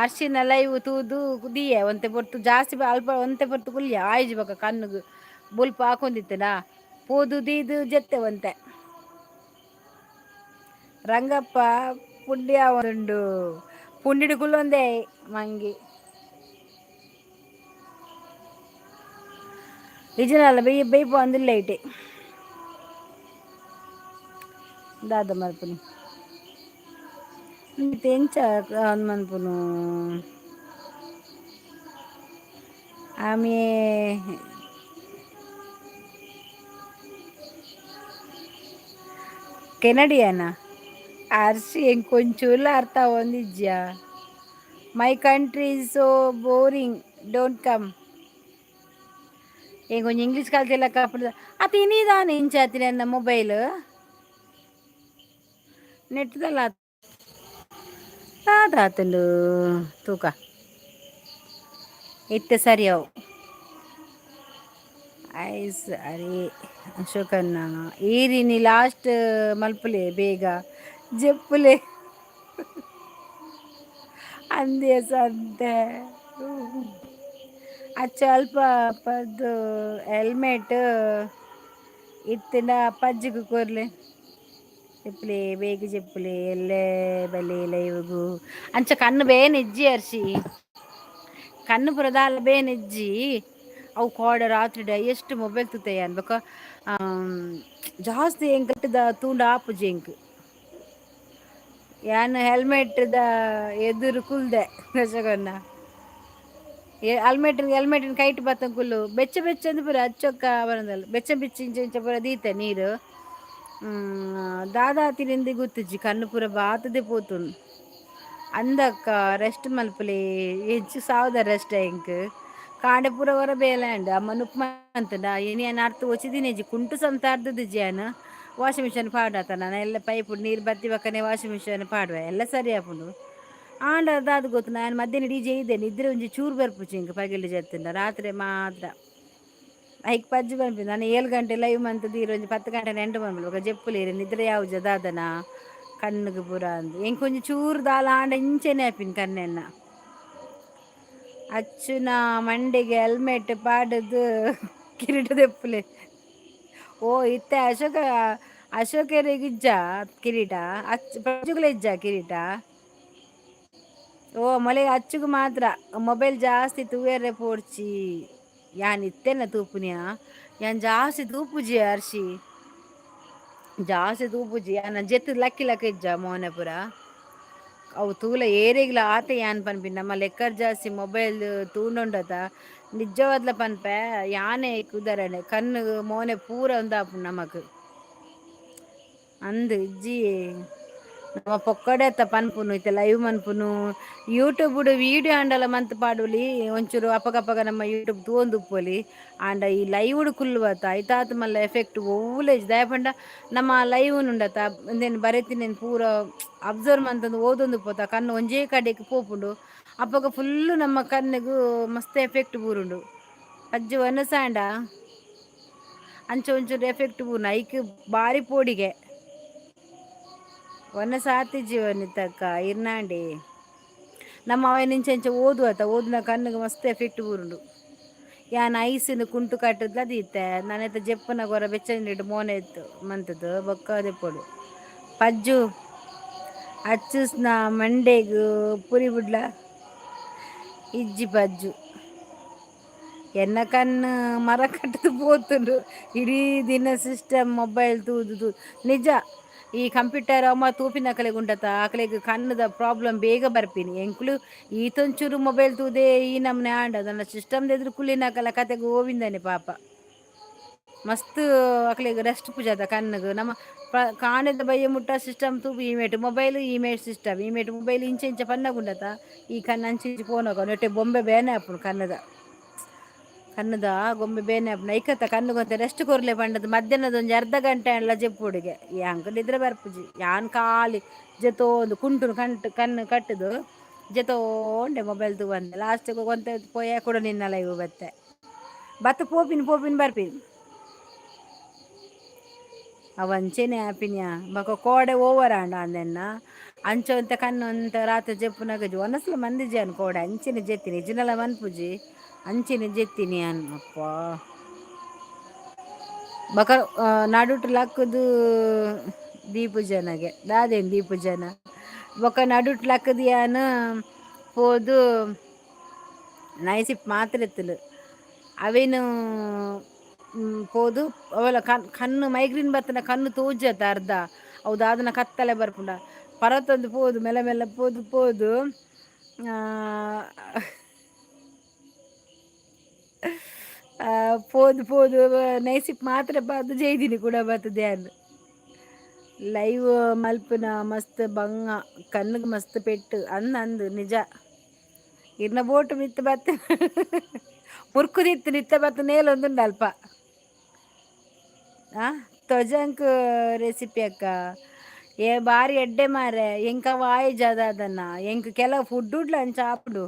ಅರ್ಶಿನ ಲೈವ್ ತೂದು ದೀಯೆ ಒಂತೆ ಪೊರ್ತು ಜಾಸ್ತಿ ಅಲ್ಪ ಒಂತೆ ಪೊರ್ತು ಕುಲ್ಯ ಆಯ್ಜಿ ಬೊಕ ಕಣ್ಣುಗು ಬೊಲ್ಪು ಹಾಕೊಂದಿತ್ತನಾ ಪೋದು ದೀದು ಜೆತ್ತೆ ಒಂತೆ. ರಂಗಪ್ಪ ಪುಂಡಿ ಉಂಡು ಪುಂಡಿಡು ಕುಲ್ಲೊಂದೇ ಮಂಗಿ ಇಜಿನಲ್ಲ ಬೈ ಬೈಪು ಅಂದಿಲ್ಲ ಐಟೆ ದಾದ ಮಲ್ಪುನಿ ಎಂಚ ಮನ್ಪುನು ಆಮೆ ಕೆನಡಿಯನ ಅರ್ಶಿ ಇಂಕೊಂಚೂರ್ಲ ಅರ್ಥ ಆವೊಂದಿಜ್ಜಾ. My country is so boring, don't come. ಇಂಕೊಂಜಿ English ಕಲ್ತಿಲ್ಲಕ್ಕ ಅಪ್ಪುಡು ಅತ್ ಇನಿದಾನೆ ಇಂಚ ಆತಿನ ಎನ್ನ ಮೊಬೈಲ್ ನೆಟ್ದಲ್ಲ ದಾದ ಆತುಂಡು ತೂಕ ಇತ್ತೆ ಸರಿ ಅವು ಐಸ್. ಅರೆ ಅಶೋಕಣ್ಣ ಈರಿನಿ ಲಾಸ್ಟ್ ಮಲ್ಪುಲೆ ಬೇಗ ಜೆಪ್ಪುಲೆ ಅಂದೆ ಸಂತೆ ಅಚ್ಚ ಅಲ್ಪ ಪದ್ದು ಹೆಲ್ಮೆಟ್ ಇತ್ತಿಂಡ ಪಜ್ಜಿಗ್ ಕೊರ್ಲೆ చెప్పులే ಬೇಗ చెప్పులే ಎಲ್ಲೇ ಬಲೆ ಲೈವ್ಗು ಅಂಚ ಕಣ್ಣು ಬೇನೆಜ್ಜಿ ಅರ್ಶಿ ಕಣ್ಣು ಪೂರ ದಾಲ ಬೇನೆಜ್ಜಿ ಅವು ಕೋಡೆ ರಾತ್ರಿ ಎಷ್ಟು ಮೊಬೈಲ್ ತೂತೆಯ ಅನ್ಬೇಕ ಜಾಸ್ತಿ ಎಂಕಟ್ಟದ ತೂಂಡ ಆಪುಜಿ ಎಂಕ್ ಯಾನ್ ಹೆಲ್ಮೆಟ್ ದ ಎದುರು ಕುಲ್ದೆ ದಶಕನ್ನ. ಹೆಲ್ಮೆಟ್ ಹೆಲ್ಮೆಟಿನ ಕೈಟ್ ಬತ್ತಂಕುಲು ಬೆಚ್ಚ ಬೆಚ್ಚ ಅಂದ್ ಪೂರ ಅಚ್ಚೊಕ್ಕ ಬರಂದಲ್ಲ ಬೆಚ್ಚ ಬೆಚ್ಚ ಇಂಚ ಇಂಚ ಪೂರ ದೀತೆ ನೀರು. ದಾದಾ ತಿನಿಂದಿ ಗೊತ್ತಿಜ್ಜಿ ಕಣ್ಣು ಪೂರ ಬಾತದೆ ಪೋತುಂಡು. ಅಂದಕ್ಕ ರೆಸ್ಟ್ ಮಲ್ಪುಲೆ, ಹೆಚ್ಚು ಸಾವದ ರೆಸ್ಟ್ ಎಂಕ್. ಕಾಂಡೆ ಪೂರ ಹೊರ ಬೇಲೆ ಅಂಡ್ ಅಮ್ಮ ನುಪ್ಪು ಮಂತುಂಡ ಇನಿ ಯಾನ್ ಅರ್ಥ ಒಚಿದಿನೇಜಿ ಕುಂಟು ಸಂತ ಅರ್ಧದಿಜ್ಜಿ. ಯಾನ್ ವಾಷಿಂಗ್ ಮಿಷನ್ ಪಾಡಾತ ನಾನು ಎಲ್ಲ ಪೈಪ್ ನೀರು ಬತ್ತಿ ಬಕ್ಕನೆ ವಾಷಿಂಗ್ ಮಿಷನ್ ಪಾಡುವೆ, ಎಲ್ಲ ಸರಿ ಆಪುಂಡು. ಆಂಡ ದಾದ ಗೊತ್ತು, ನಾನು ಮಧ್ಯಾಹ್ನ ಇಡೀ ಜೈದೆ ನಿದ್ರೆ ಒಂಜಿ ಚೂರು ಬರ್ಪುಜಿ ಇಂಕ್. ಪಗೆಲ್ ಜತ್ತುಂಡ ರಾತ್ರಿ ಮಾತ್ರ ಐಕ್ ಪಜ್ಜು ಪನ್ಪಿ. ನಾನು 7 ಗಂಟೆ ಲೈವ್ ಮಂತದ್ದು ಇರು ಒಂಜಿ 10 ಗಂಟೆ ನೆಂಟು ಮನ್ಪುಲೆ. ಬೊಕ ಜೆಪ್ಪುಲೇರು ನಿದ್ರೆ ಯಾವುಜ ದಾದನ ಕಣ್ಣುಗೆ ಪೂರ ಅಂದು. ಎಂಕ್ ಒಂಜಿ ಚೂರು ದಾಲ ಆಂಡ ಇಂಚೆನೆ ಆಪಿನ ಕಣ್ಣೆನ್ನ. ಅಚ್ಚುನ ಮಂಡೆಗೆ ಹೆಲ್ಮೆಟ್ ಪಾಡುದು ಕಿರೀಟ ದೆಪ್ಪುಲೆ. ಓ, ಇತ್ತೆ ಅಶೋಕ ಅಶೋಕರಿಗೆ ಇಜ್ಜ ಕಿರೀಟ, ಅಚ್ಚು ಪಜ್ಜುಗುಲ ಇಜ್ಜ ಕಿರೀಟ. ಓ ಮೊಲೆ ಅಚ್ಚುಗು ಮಾತ್ರ ಮೊಬೈಲ್ ಜಾಸ್ತಿ ತೂಯರೆ ಪೋಡ್ಚಿ. ಯಾನ್ ಇತ್ತೆನ ತೂಪುನಿಯಾ? ಯಾನ್ ಜಾಸ್ತಿ ತೂಪುಜಿ ಅರ್ಶಿ, ಜಾಸ್ತಿ ತೂಪುಜಿ. ಯಾನ್ ಜೆತ್ತು ಲಕ್ಕಿ ಲಕ್ಕ ಇಜ್ಜ ಮೋನೆ ಪೂರ. ಅವು ತೂಲ ಏರೆಗ್ಲ ಆತೆ. ಯಾನ್ ಪನ್ಪಿನಿ ನಮ್ಮ ಲೆಕ್ಕರ್ ಜಾಸ್ತಿ ಮೊಬೈಲ್ ತೂಂಡುಂಡತ ನಿಜವಾದ್ಲ ಪನ್ಪೆ ಯಾನೆ ಉದಾಹರಣೆ, ಕಣ್ಣು ಮೋನೆ ಪೂರ ಒಂದಾಪುಂಡು ನಮಕ್. ಅಂದ್ ಇಜ್ಜಿ, ನಮ್ಮ ಪೊಕ್ಕಡೆ ಪನ್ಪುನು. ಇತ್ತೆ ಲೈವ್ ಮನ್ಪುನು, ಯೂಟ್ಯೂಬ್ ವೀಡಿಯೋ ಆಂಡಲ ಮಂತ್ ಪಾಡುಲಿ. ಒಂಚೂರು ಅಪಗಪಗ ನಮ್ಮ ಯೂಟ್ಯೂಬ್ ತೂವೊಂದು ಉಪ್ಪೊಲಿ. ಆಂಡ ಈ ಲೈವ್ ಕುಲ್ಲುವತ್ತ ಐತಾತ್ ಮಲ್ಲ ಎಫೆಕ್ಟ್ ಒವ್ವುಲ ಇಜ್ಜಿ. ದಾಯೆ ಪಂಡ ನಮ್ಮ ಲೈವ್ ಉಂಡತ ಉಂದೆನ್ ಬರೆತಿನೆನ್ ಪೂರ ಅಬ್ಸರ್ವ್ ಮಂತೊಂದು ಓದೊಂದು ಪೋತ ಕಣ್ಣು ಒಂಜೇ ಕಡೆಕ್ ಪೋಪುಂಡು. ಅಪಗ ಫುಲ್ಲು ನಮ್ಮ ಕಣ್ಣಿಗು ಮಸ್ತ್ ಎಫೆಕ್ಟ್ ಬೂರುಂಡು. ಅಜ್ಜಿ ವನಸಾಂಡ ಅಂಚ ಒಂಚೂರು ಎಫೆಕ್ಟ್ ಬೂರ್ನ. ಐಕ್ ಬಾರಿ ಪೋಡಿಗೆ. ವನಸಾತಿಜಿ ವನಿತಕ್ಕ ಇರ್ನಾಂಡಿ. ನಮ್ಮ ಅವ ಇಂಚ ಇಂಚ ಓದುವತ್ತ, ಓದುನ ಕಣ್ಣಿಗೆ ಮಸ್ತ್ ಎಫೆಕ್ಟ್ ಬೂರುಂಡು. ಯಾನ್ ಐಸಿನ ಕುಂಟು ಕಟ್ಟದ್ಲ ದೀತೆ. ನಾನೆತ್ತ ಜೆಪ್ಪುನ ಗೊರ ಬೆಚ್ಚ ನೀಡು ಮೋನೆ ಇತ್ತು ಮಂತದ್ದು ಬೊಕ್ಕ ದೆಪ್ಪೊಡು. ಪಜ್ಜು ಅಚ್ಚುಸ್ನ ಮಂಡೆಗ್ ಪುರಿ ಬುಡ್ಲ ಇಜ್ಜಿ ಪಜ್ಜು. ಎನ್ನ ಕಣ್ಣು ಮರ ಕಟ್ಟದು ಪೋತುಂಡು ಇಡೀ ದಿನ ಸಿಸ್ಟಮ್ ಮೊಬೈಲ್ ತೂದು ತೂ. ನಿಜ, ಈ ಕಂಪ್ಯೂಟರ್ ಅಮ್ಮ ತೂಪಿನ ಅಕಲೆಗ್ ಉಂಡತ, ಅಕಲೆಗ್ ಕಣ್ಣುದ ಪ್ರಾಬ್ಲಮ್ ಬೇಗ ಬರ್ಪಿನಿ. ಎಂಕುಲು ಈತೊಂಚೂರು ಮೊಬೈಲ್ ತೂದೆ ಈ ನಮ್ನೆ ಆಂಡ ನನ್ನ ಸಿಸ್ಟಮ್ ಎದುರು ಕುಲ್ಲಿನಕಲ ಕತೆ ಗೋವಿಂದನೆ ಪಾಪ. ಮಸ್ತ್ ಅಕಲೆಗ್ ರೆಸ್ಟ್ ಪೂಜಾದ ಕಣ್ಣುಗು. ನಮ್ಮ ಕಾಣದ ಬಯ್ಯ ಮುಟ್ಟ ಸಿಸ್ಟಮ್ ತೂಪು. ಈ ಮೇಟ್ ಮೊಬೈಲ್, ಈ ಮೇಟ್ ಸಿಸ್ಟಮ್, ಈ ಮೇಟ್ ಮೊಬೈಲ್, ಇಂಚ ಇಂಚ ಪನ್ನಗುಂಡತ ಈ ಕಣ್ಣು ಅಂಚ ಇಂಚ ಪೋನಗ ನೆಟ್ಟೆ ಬೊಂಬೆ ಬೇನೆ ಆಪುಂಡು. ಕಣ್ಣದ ಕಣ್ಣದ ಗೊಂಬೆ ಬೇನೆ ಆಪುಂಡು. ಐಕತ್ತ ಕಣ್ಣುಗೊಂತೆ ರೆಸ್ಟ್ ಕೊರ್ಲೆ ಪಂಡದು ಮಧ್ಯಾಹ್ನದ ಒಂಜಿ ಅರ್ಧ ಗಂಟೆ ಅಂಡ್ಲ ಜೆಪ್ಪುಡಿಗೆ. ಯಾಂಕ್ ನಿದ್ರೆ ಬರ್ಪುಜಿ. ಯಾನ್ ಖಾಲಿ ಜೆತೋಂದು ಕುಂಟುನು ಕಂಟು ಕಣ್ಣು ಕಟ್ಟುದು ಜೆತೋಂಡೆ ಮೊಬೈಲ್ ತೂವಂದೆ. ಲಾಸ್ಟ್ಗೆ ಒಂತೆ ಪೋಯೆ ಕೂಡ ನಿನ್ನ ಲೈವ್ ಬತ್ತೆ ಬತ್ತ ಪೋಪಿನ ಪೋಪಿನ ಬರ್ಪಿನಿ. ಅವಂಚೆನೆ ಆಪಿನ್ಯಾ. ಬೊಕ ಕೋಡೆ ಓವರ್ ಆಂಡ ಅಂದೆನ್ನ ಅಂಚ ಒಂತೆ ಕಣ್ಣು ಒಂತೆ ರಾತ್ರಿ ಜೆಪ್ಪುನಗ ಒನಸ್ಲ ಮಂದಿಜಿ ಅನ್ ಕೋಡೆ ಅಂಚೆನೆ ಜೆತ್ತಿನಿ. ಇಜ್ಜಿನಲ ಮನ್ಪುಜಿ, ಅಂಚೆನೆ ಜೆತ್ತಿನಿ ಅನ್. ಅಪ್ಪ, ಬೊಕ ನಡುಟು ಲಕ್ಕುದು ದೀಪುಜನಗೆ ದಾದೇನು ದೀಪುಜನ. ಬೊಕ ನಡುಟು ಲಕ್ಕುದು ಯಾನ್ ಪೋದು ನೈಸಿಪ್ ಮಾತ್ರ ಇತ್ತಲು ಅವೇನು ಪೋದು ಅವೆಲ್ಲ ಕಣ್ಣು ಮೈಗ್ರೇನ್ ಬತ್ತನ ಕಣ್ಣು ತೋಜತ್ತ ಅರ್ಧ. ಅವು ದಾದನ ಕತ್ತಲೆ ಬರ್ಪುಂಡ. ಪರತೊಂದು ಪೋದು ಮೆಲ್ಲ ಮೆಲ್ಲ ಪೋದು ಪೋದು ಪೋದು ಪೋದು ನೈಸಿಪ್ ಮಾತ್ರ ಬಾದು ಜೈದಿನಿ ಕೂಡ ಬರ್ತದೆ. ಅನ್ ಲೈವ್ ಮಲ್ಪುನ ಮಸ್ತ್ ಬಂಗ, ಕಣ್ಣಿಗೆ ಮಸ್ತ್ ಪೆಟ್ಟು ಅಂದ್ ಅಂದು ನಿಜ. ಇರ್ನ ಬೋಟು ಮಿತ್ತು ಬತ್ತ ಮುರ್ಕುದಿತ್ತು ನಿತ್ತ ಬತ್ತ ನೇಲೊಂದುಂಡು ಅಲ್ಪ. ಆ ತೊಜಂಕ್ ರೆಸಿಪಿ ಅಕ್ಕ, ಏ ಬಾರಿ ಎಡ್ಡೆ ಮಾರೆ. ಎಂಕ ವಾಯ್ ಜಾದದನ್ನ ಎಂಕ್ ಕೆಲವು ಫುಡ್ ಉಡ್ಲ ಅಂಚ ಆಪುಂಡು.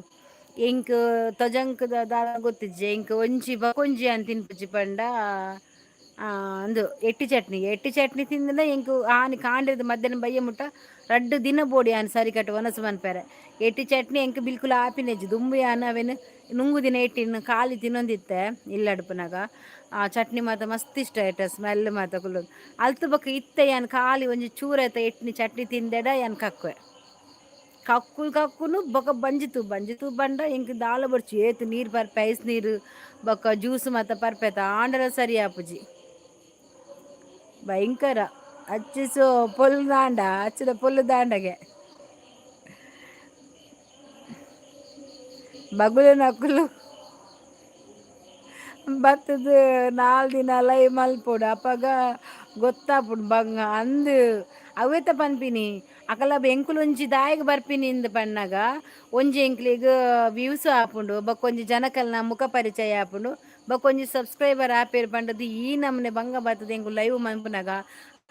ಎಂಕ್ ತೊಜಂಕ್ ದಾದ ಗೊತ್ತಿಜ್ಜಿ. ಎಂಕ್ ಒಂಜಿ ಬಕೊಂಜಿ ಅಂತ ತಿನ್ಪುಜಿ ಪಂಡ ಅಂದು ಎಟ್ಟಿ ಚಟ್ನಿ. ಎಟ್ಟಿ ಚಟ್ನಿ ತಿಂದ ಎಂಕ್ ಆನಿ ಕಾಂಡೆದ ಮಧ್ಯಾಹ್ನ ಬಯ್ಯ ಮುಟ್ಟ ರಡ್ಡು ದಿನ ಬೋಡಿ ಆನ್ ಸರಿ ಕಟ್ಟು ವನಸು ಮನ್ಪೆರೆ. ಎಟ್ಟಿ ಚಟ್ನಿ ಎಂಕ್ ಬಿಲ್ಕುಲ್ ಆಪಿನೆಜ್ಜಿ. ದುಂಬು ಯಾನ್ ಅವೇನು ನುಂಗುದಿನ ಎಟ್ಟಿನ ಖಾಲಿ ತಿನ್ನೊಂದಿತ್ತೆ ಇಲ್ಲಡುಪುನಗ. ಆ ಚಟ್ನಿ ಮಾತ ಮಸ್ತ್ ಇಷ್ಟ ಆಯ್ತ, ಸ್ಮೆಲ್ ಮಾತ ಕುಲ್ಲೊಂದು. ಅಲ್ತು ಬೊಕ ಇತ್ತೆ ಯಾನ್ ಖಾಲಿ ಒಂಜಿ ಚೂರ ಐತ ಎಟ್ನಿ ಚಟ್ನಿ ತಿಂದೆಡ ಯಾನ್ ಕಕ್ಕುವೆ. ಕಕ್ಕು ಕಕ್ಕುನು ಬೊಕ ಬಂಜಿತು ಬಂಜಿತು ಬಂಡ ಎಂಕ್ ದಾಲ ಬೊಡ್ಚಿ. ಏತ್ ನೀರು ಪರ್ಪೆ, ಐಸ್ ನೀರು ಬೊಕ ಜ್ಯೂಸ್ ಮಾತ ಪರ್ಪೆತ ಆಂಡಲ ಸರಿ ಆಪುಜಿ. ಭಯಂಕರ ಅಚ್ಚಿಸು ಪೊಲ್ಲು ದಾಂಡ ಅಚ್ಚದ ಪೊಲ್ಲು ದಾಂಡಗೆ ಬಗುಲು ನಕುಲು. ಬತ್ತದು ನಾಲ್ ದಿನ ಲೈವ್ ಮಲ್ಪೊಡು ಅಪಗ ಗೊತ್ತಾಪುಂಡು ಬಂಗ ಅಂದ್. ಅವೇತ ಪನ್ಪಿನಿ ಅಕಲ ಎಂಕುಲು ಒಂಜಿ ದಾಯೆಗ್ ಬರ್ಪಿನಿ ಇಂದ್ ಪನ್ನಗ ಒಂಜಿ ಎಂಕ್ಲೆಗ್ ವ್ಯೂಸ್ ಆಪುಂಡು, ಬೊಕ್ಕೊಂಜಿ ಜನಕಲ್ನ ಮುಖ ಪರಿಚಯ ಆಪುಂಡು, ಬೊಕ್ಕೊಂಜಿ ಸಬ್ಸ್ಕ್ರೈಬರ್ ಆಪೆರ್ ಪಂಡದು ಈ ನಮೂನೆ ಬಂಗ ಬತ್ತುದು ಎಂಕುಲು ಲೈವ್ ಮನ್ಪುನಗ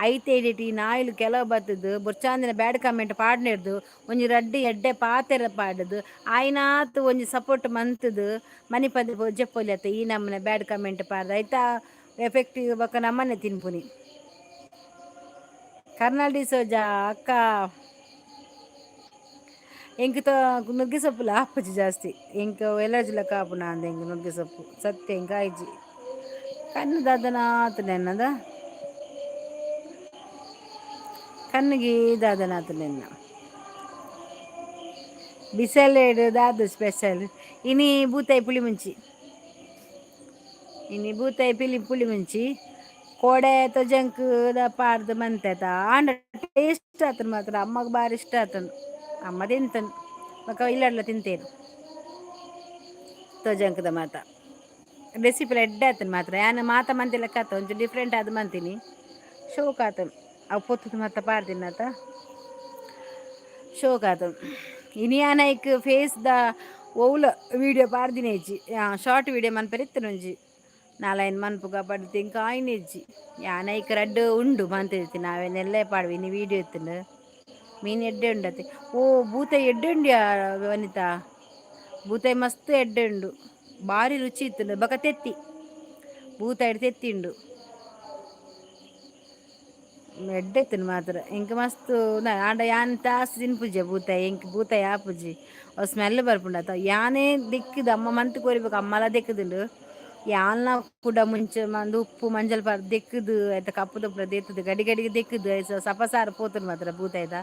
ಐತೆ ಎಡಿಟ್ ಈ ನಾಯಿಲು ಕೆಲವು ಬತ್ತುದು ಬೊರ್ಚಾಂದಿನ ಬ್ಯಾಡ್ ಕಮೆಂಟ್ ಪಾಡ್ನೆರ್ದು ಒಂಜಿ ರಡ್ಡ್ ಎಡ್ಡೆ ಪಾತೆರ ಪಾಡುದು ಆಯಿನಾತ್ ಒಂಜಿ ಸಪೋರ್ಟ್ ಮಂತುದು ಮನಿಪಂದೆ ಜೆಪ್ಪೊಲಿ ಅತ್ತ ಈ ನಮೂನೆ ಬ್ಯಾಡ್ ಕಮೆಂಟ್ ಪಾಡ್ದ್ ಐತ ಎಫೆಕ್ಟ್ ಬೊಕ ನಮನೆ ತಿನ್ಪುನಿ. ಕರ್ನಾಲ್ ಡಿಸೋಜಾ ಅಕ್ಕ, ಎಂಕ್ ತ ನುಗ್ಗೆ ಸೊಪ್ಪುಲ ಆಪುಜಿ ಜಾಸ್ತಿ. ಎಂಕ್ ಎಲರ್ಜಿ ಲೆಕ್ಕ ಆಪುಂಡು ಅಂದ್ ಎಂಕ್ ನುಗ್ಗೆ ಸೊಪ್ಪು ಸತ್ಯ ಎಂಕ್ ಆಯ್ಜಿ. ಕಣ್ಣು ದಾದನಾತ್ ನೆನ್ನದ ಕಣ್ಣಿಗೆ ದಾದನಾತ್ ನೆನ್ನ. ಬಿಸಲೇಡು ದಾದ ಸ್ಪೆಷಲ್? ಇನಿ ಬೂತಾಯಿ ಪುಳಿ ಮುಂಚಿ, ಇನಿ ಬೂತಾಯಿ ಪಿಲಿ ಪುಳಿ ಮುಂಚಿ. ಕೋಡೆ ತೊಜಂಕ್ ದ ಪಾಡ್ದ್ ಮಂತೆತ ಆಂಡ ಟೇಸ್ಟ್ ಆತನ್ ಮಾತ್ರ. ಅಮ್ಮಗ್ ಬಾರಿ ಇಷ್ಟ ಆತನ್, ಅಮ್ಮ ತಿಂತನ್, ಬೊಕ ಇಲ್ಲಡ್ಲ ತಿಂತೇರು ತೊಜಂಕ್ದ ಮಾತ. ರೆಸಿಪಿ ಎಡ್ಡೆ ಆತನ್ ಮಾತ್ರ. ಯಾನ್ ಮಾತ ಮಂತಿ ಲೆಕ್ಕ ಆತ, ಒಂಚೂರು ಡಿಫ್ರೆಂಟ್ ಆದ್ ಮಂತಿನಿ, ಶೋಕ್ ಆತನ್. ಅವು ಪೊತ್ತುದು ಮಾತ ಪಾಡ್ದಿನತ ಶೋಕ್ ಆತನ್. ಇನಿ ಯಾನ್ ಐಕ್ ಫೇಸ್ ದ ಒವ್ಲ ವೀಡಿಯೋ ಪಾಡ್ದಿನ ಇಜ್ಜಿ. ಶಾರ್ಟ್ ವೀಡಿಯೋ ಮನ್ಪೆರೆ ಇತ್ತನ ಒಂಜಿ ನಾಲೈನ್ ಮನ್ಪುಗ ಪಂಡ್ದ್ ಎಂಕ್ ಆಯಿನ ಇಜ್ಜಿ. ಯಾನ್ ಐಕ್ ರಡ್ಡ್ ಉಂಡು ಮಂತಿರ್ತೀನಿ, ಅವೆನೆಲ್ಲೇ ಪಾಡ್ವೆ. ಇನಿ ವೀಡಿಯೋ ಇತ್ತುಂಡು. ಮೀನ್ ಎಡ್ಡೆ ಉಂಡತೆ. ಓ ಬೂತಾಯಿ ಎಡ್ಡೆ ಉಂಡ್ಯಾ ವನಿತಾ, ಬೂತಾಯಿ ಮಸ್ತ್ ಎಡ್ಡೆ ಉಂಡು, ಬಾರಿ ರುಚಿ ಇತ್ತುಂಡು. ಬೊಕ ತೆತ್ತಿ ಬೂತಾಯಿಡ್ ತೆತ್ತಿ ಉಂಡು, ಎಡ್ಡೆ ಇತ್ತುಂಡು ಮಾತ್ರ. ಎಂಕ್ ಮಸ್ತ್ ಆಂಡ ಯಾನ್ ಜಾಸ್ತಿ ತಿನ್ಪುಜೆ ಬೂತಾಯಿ, ಎಂಕ್ ಬೂತಾಯಿ ಆಪುಜಿ, ಅವು ಸ್ಮೆಲ್ ಬರ್ಪುಂಡು ಅತ್ತ. ಯಾನೇ ದೆಕ್ಕಿದ್ ಅಮ್ಮ ಮಂತ್ ಕೊರಿಬೇಕು, ಅಮ್ಮಲ ದೆಕ್ಕುದುಂಡು. ಯಾನ್ಲ ಕುಡ ಮುಂಚೆ ಮಂದು ಉಪ್ಪು ಮಂಜಲ್ ಪಾಡ್ದ್ ದೆಕ್ಕುದು ಐತ ಕಪ್ಪುದ ಪೂರ ದೆತ್ತುದು ಗಡಿ ಗಡಿಗೆ ದೆಕ್ಕುದು ಐಸ ಸಪಸಾರ ಪೋತುಂಡು ಮಾತ್ರ ಬೂತಾಯ್ದ.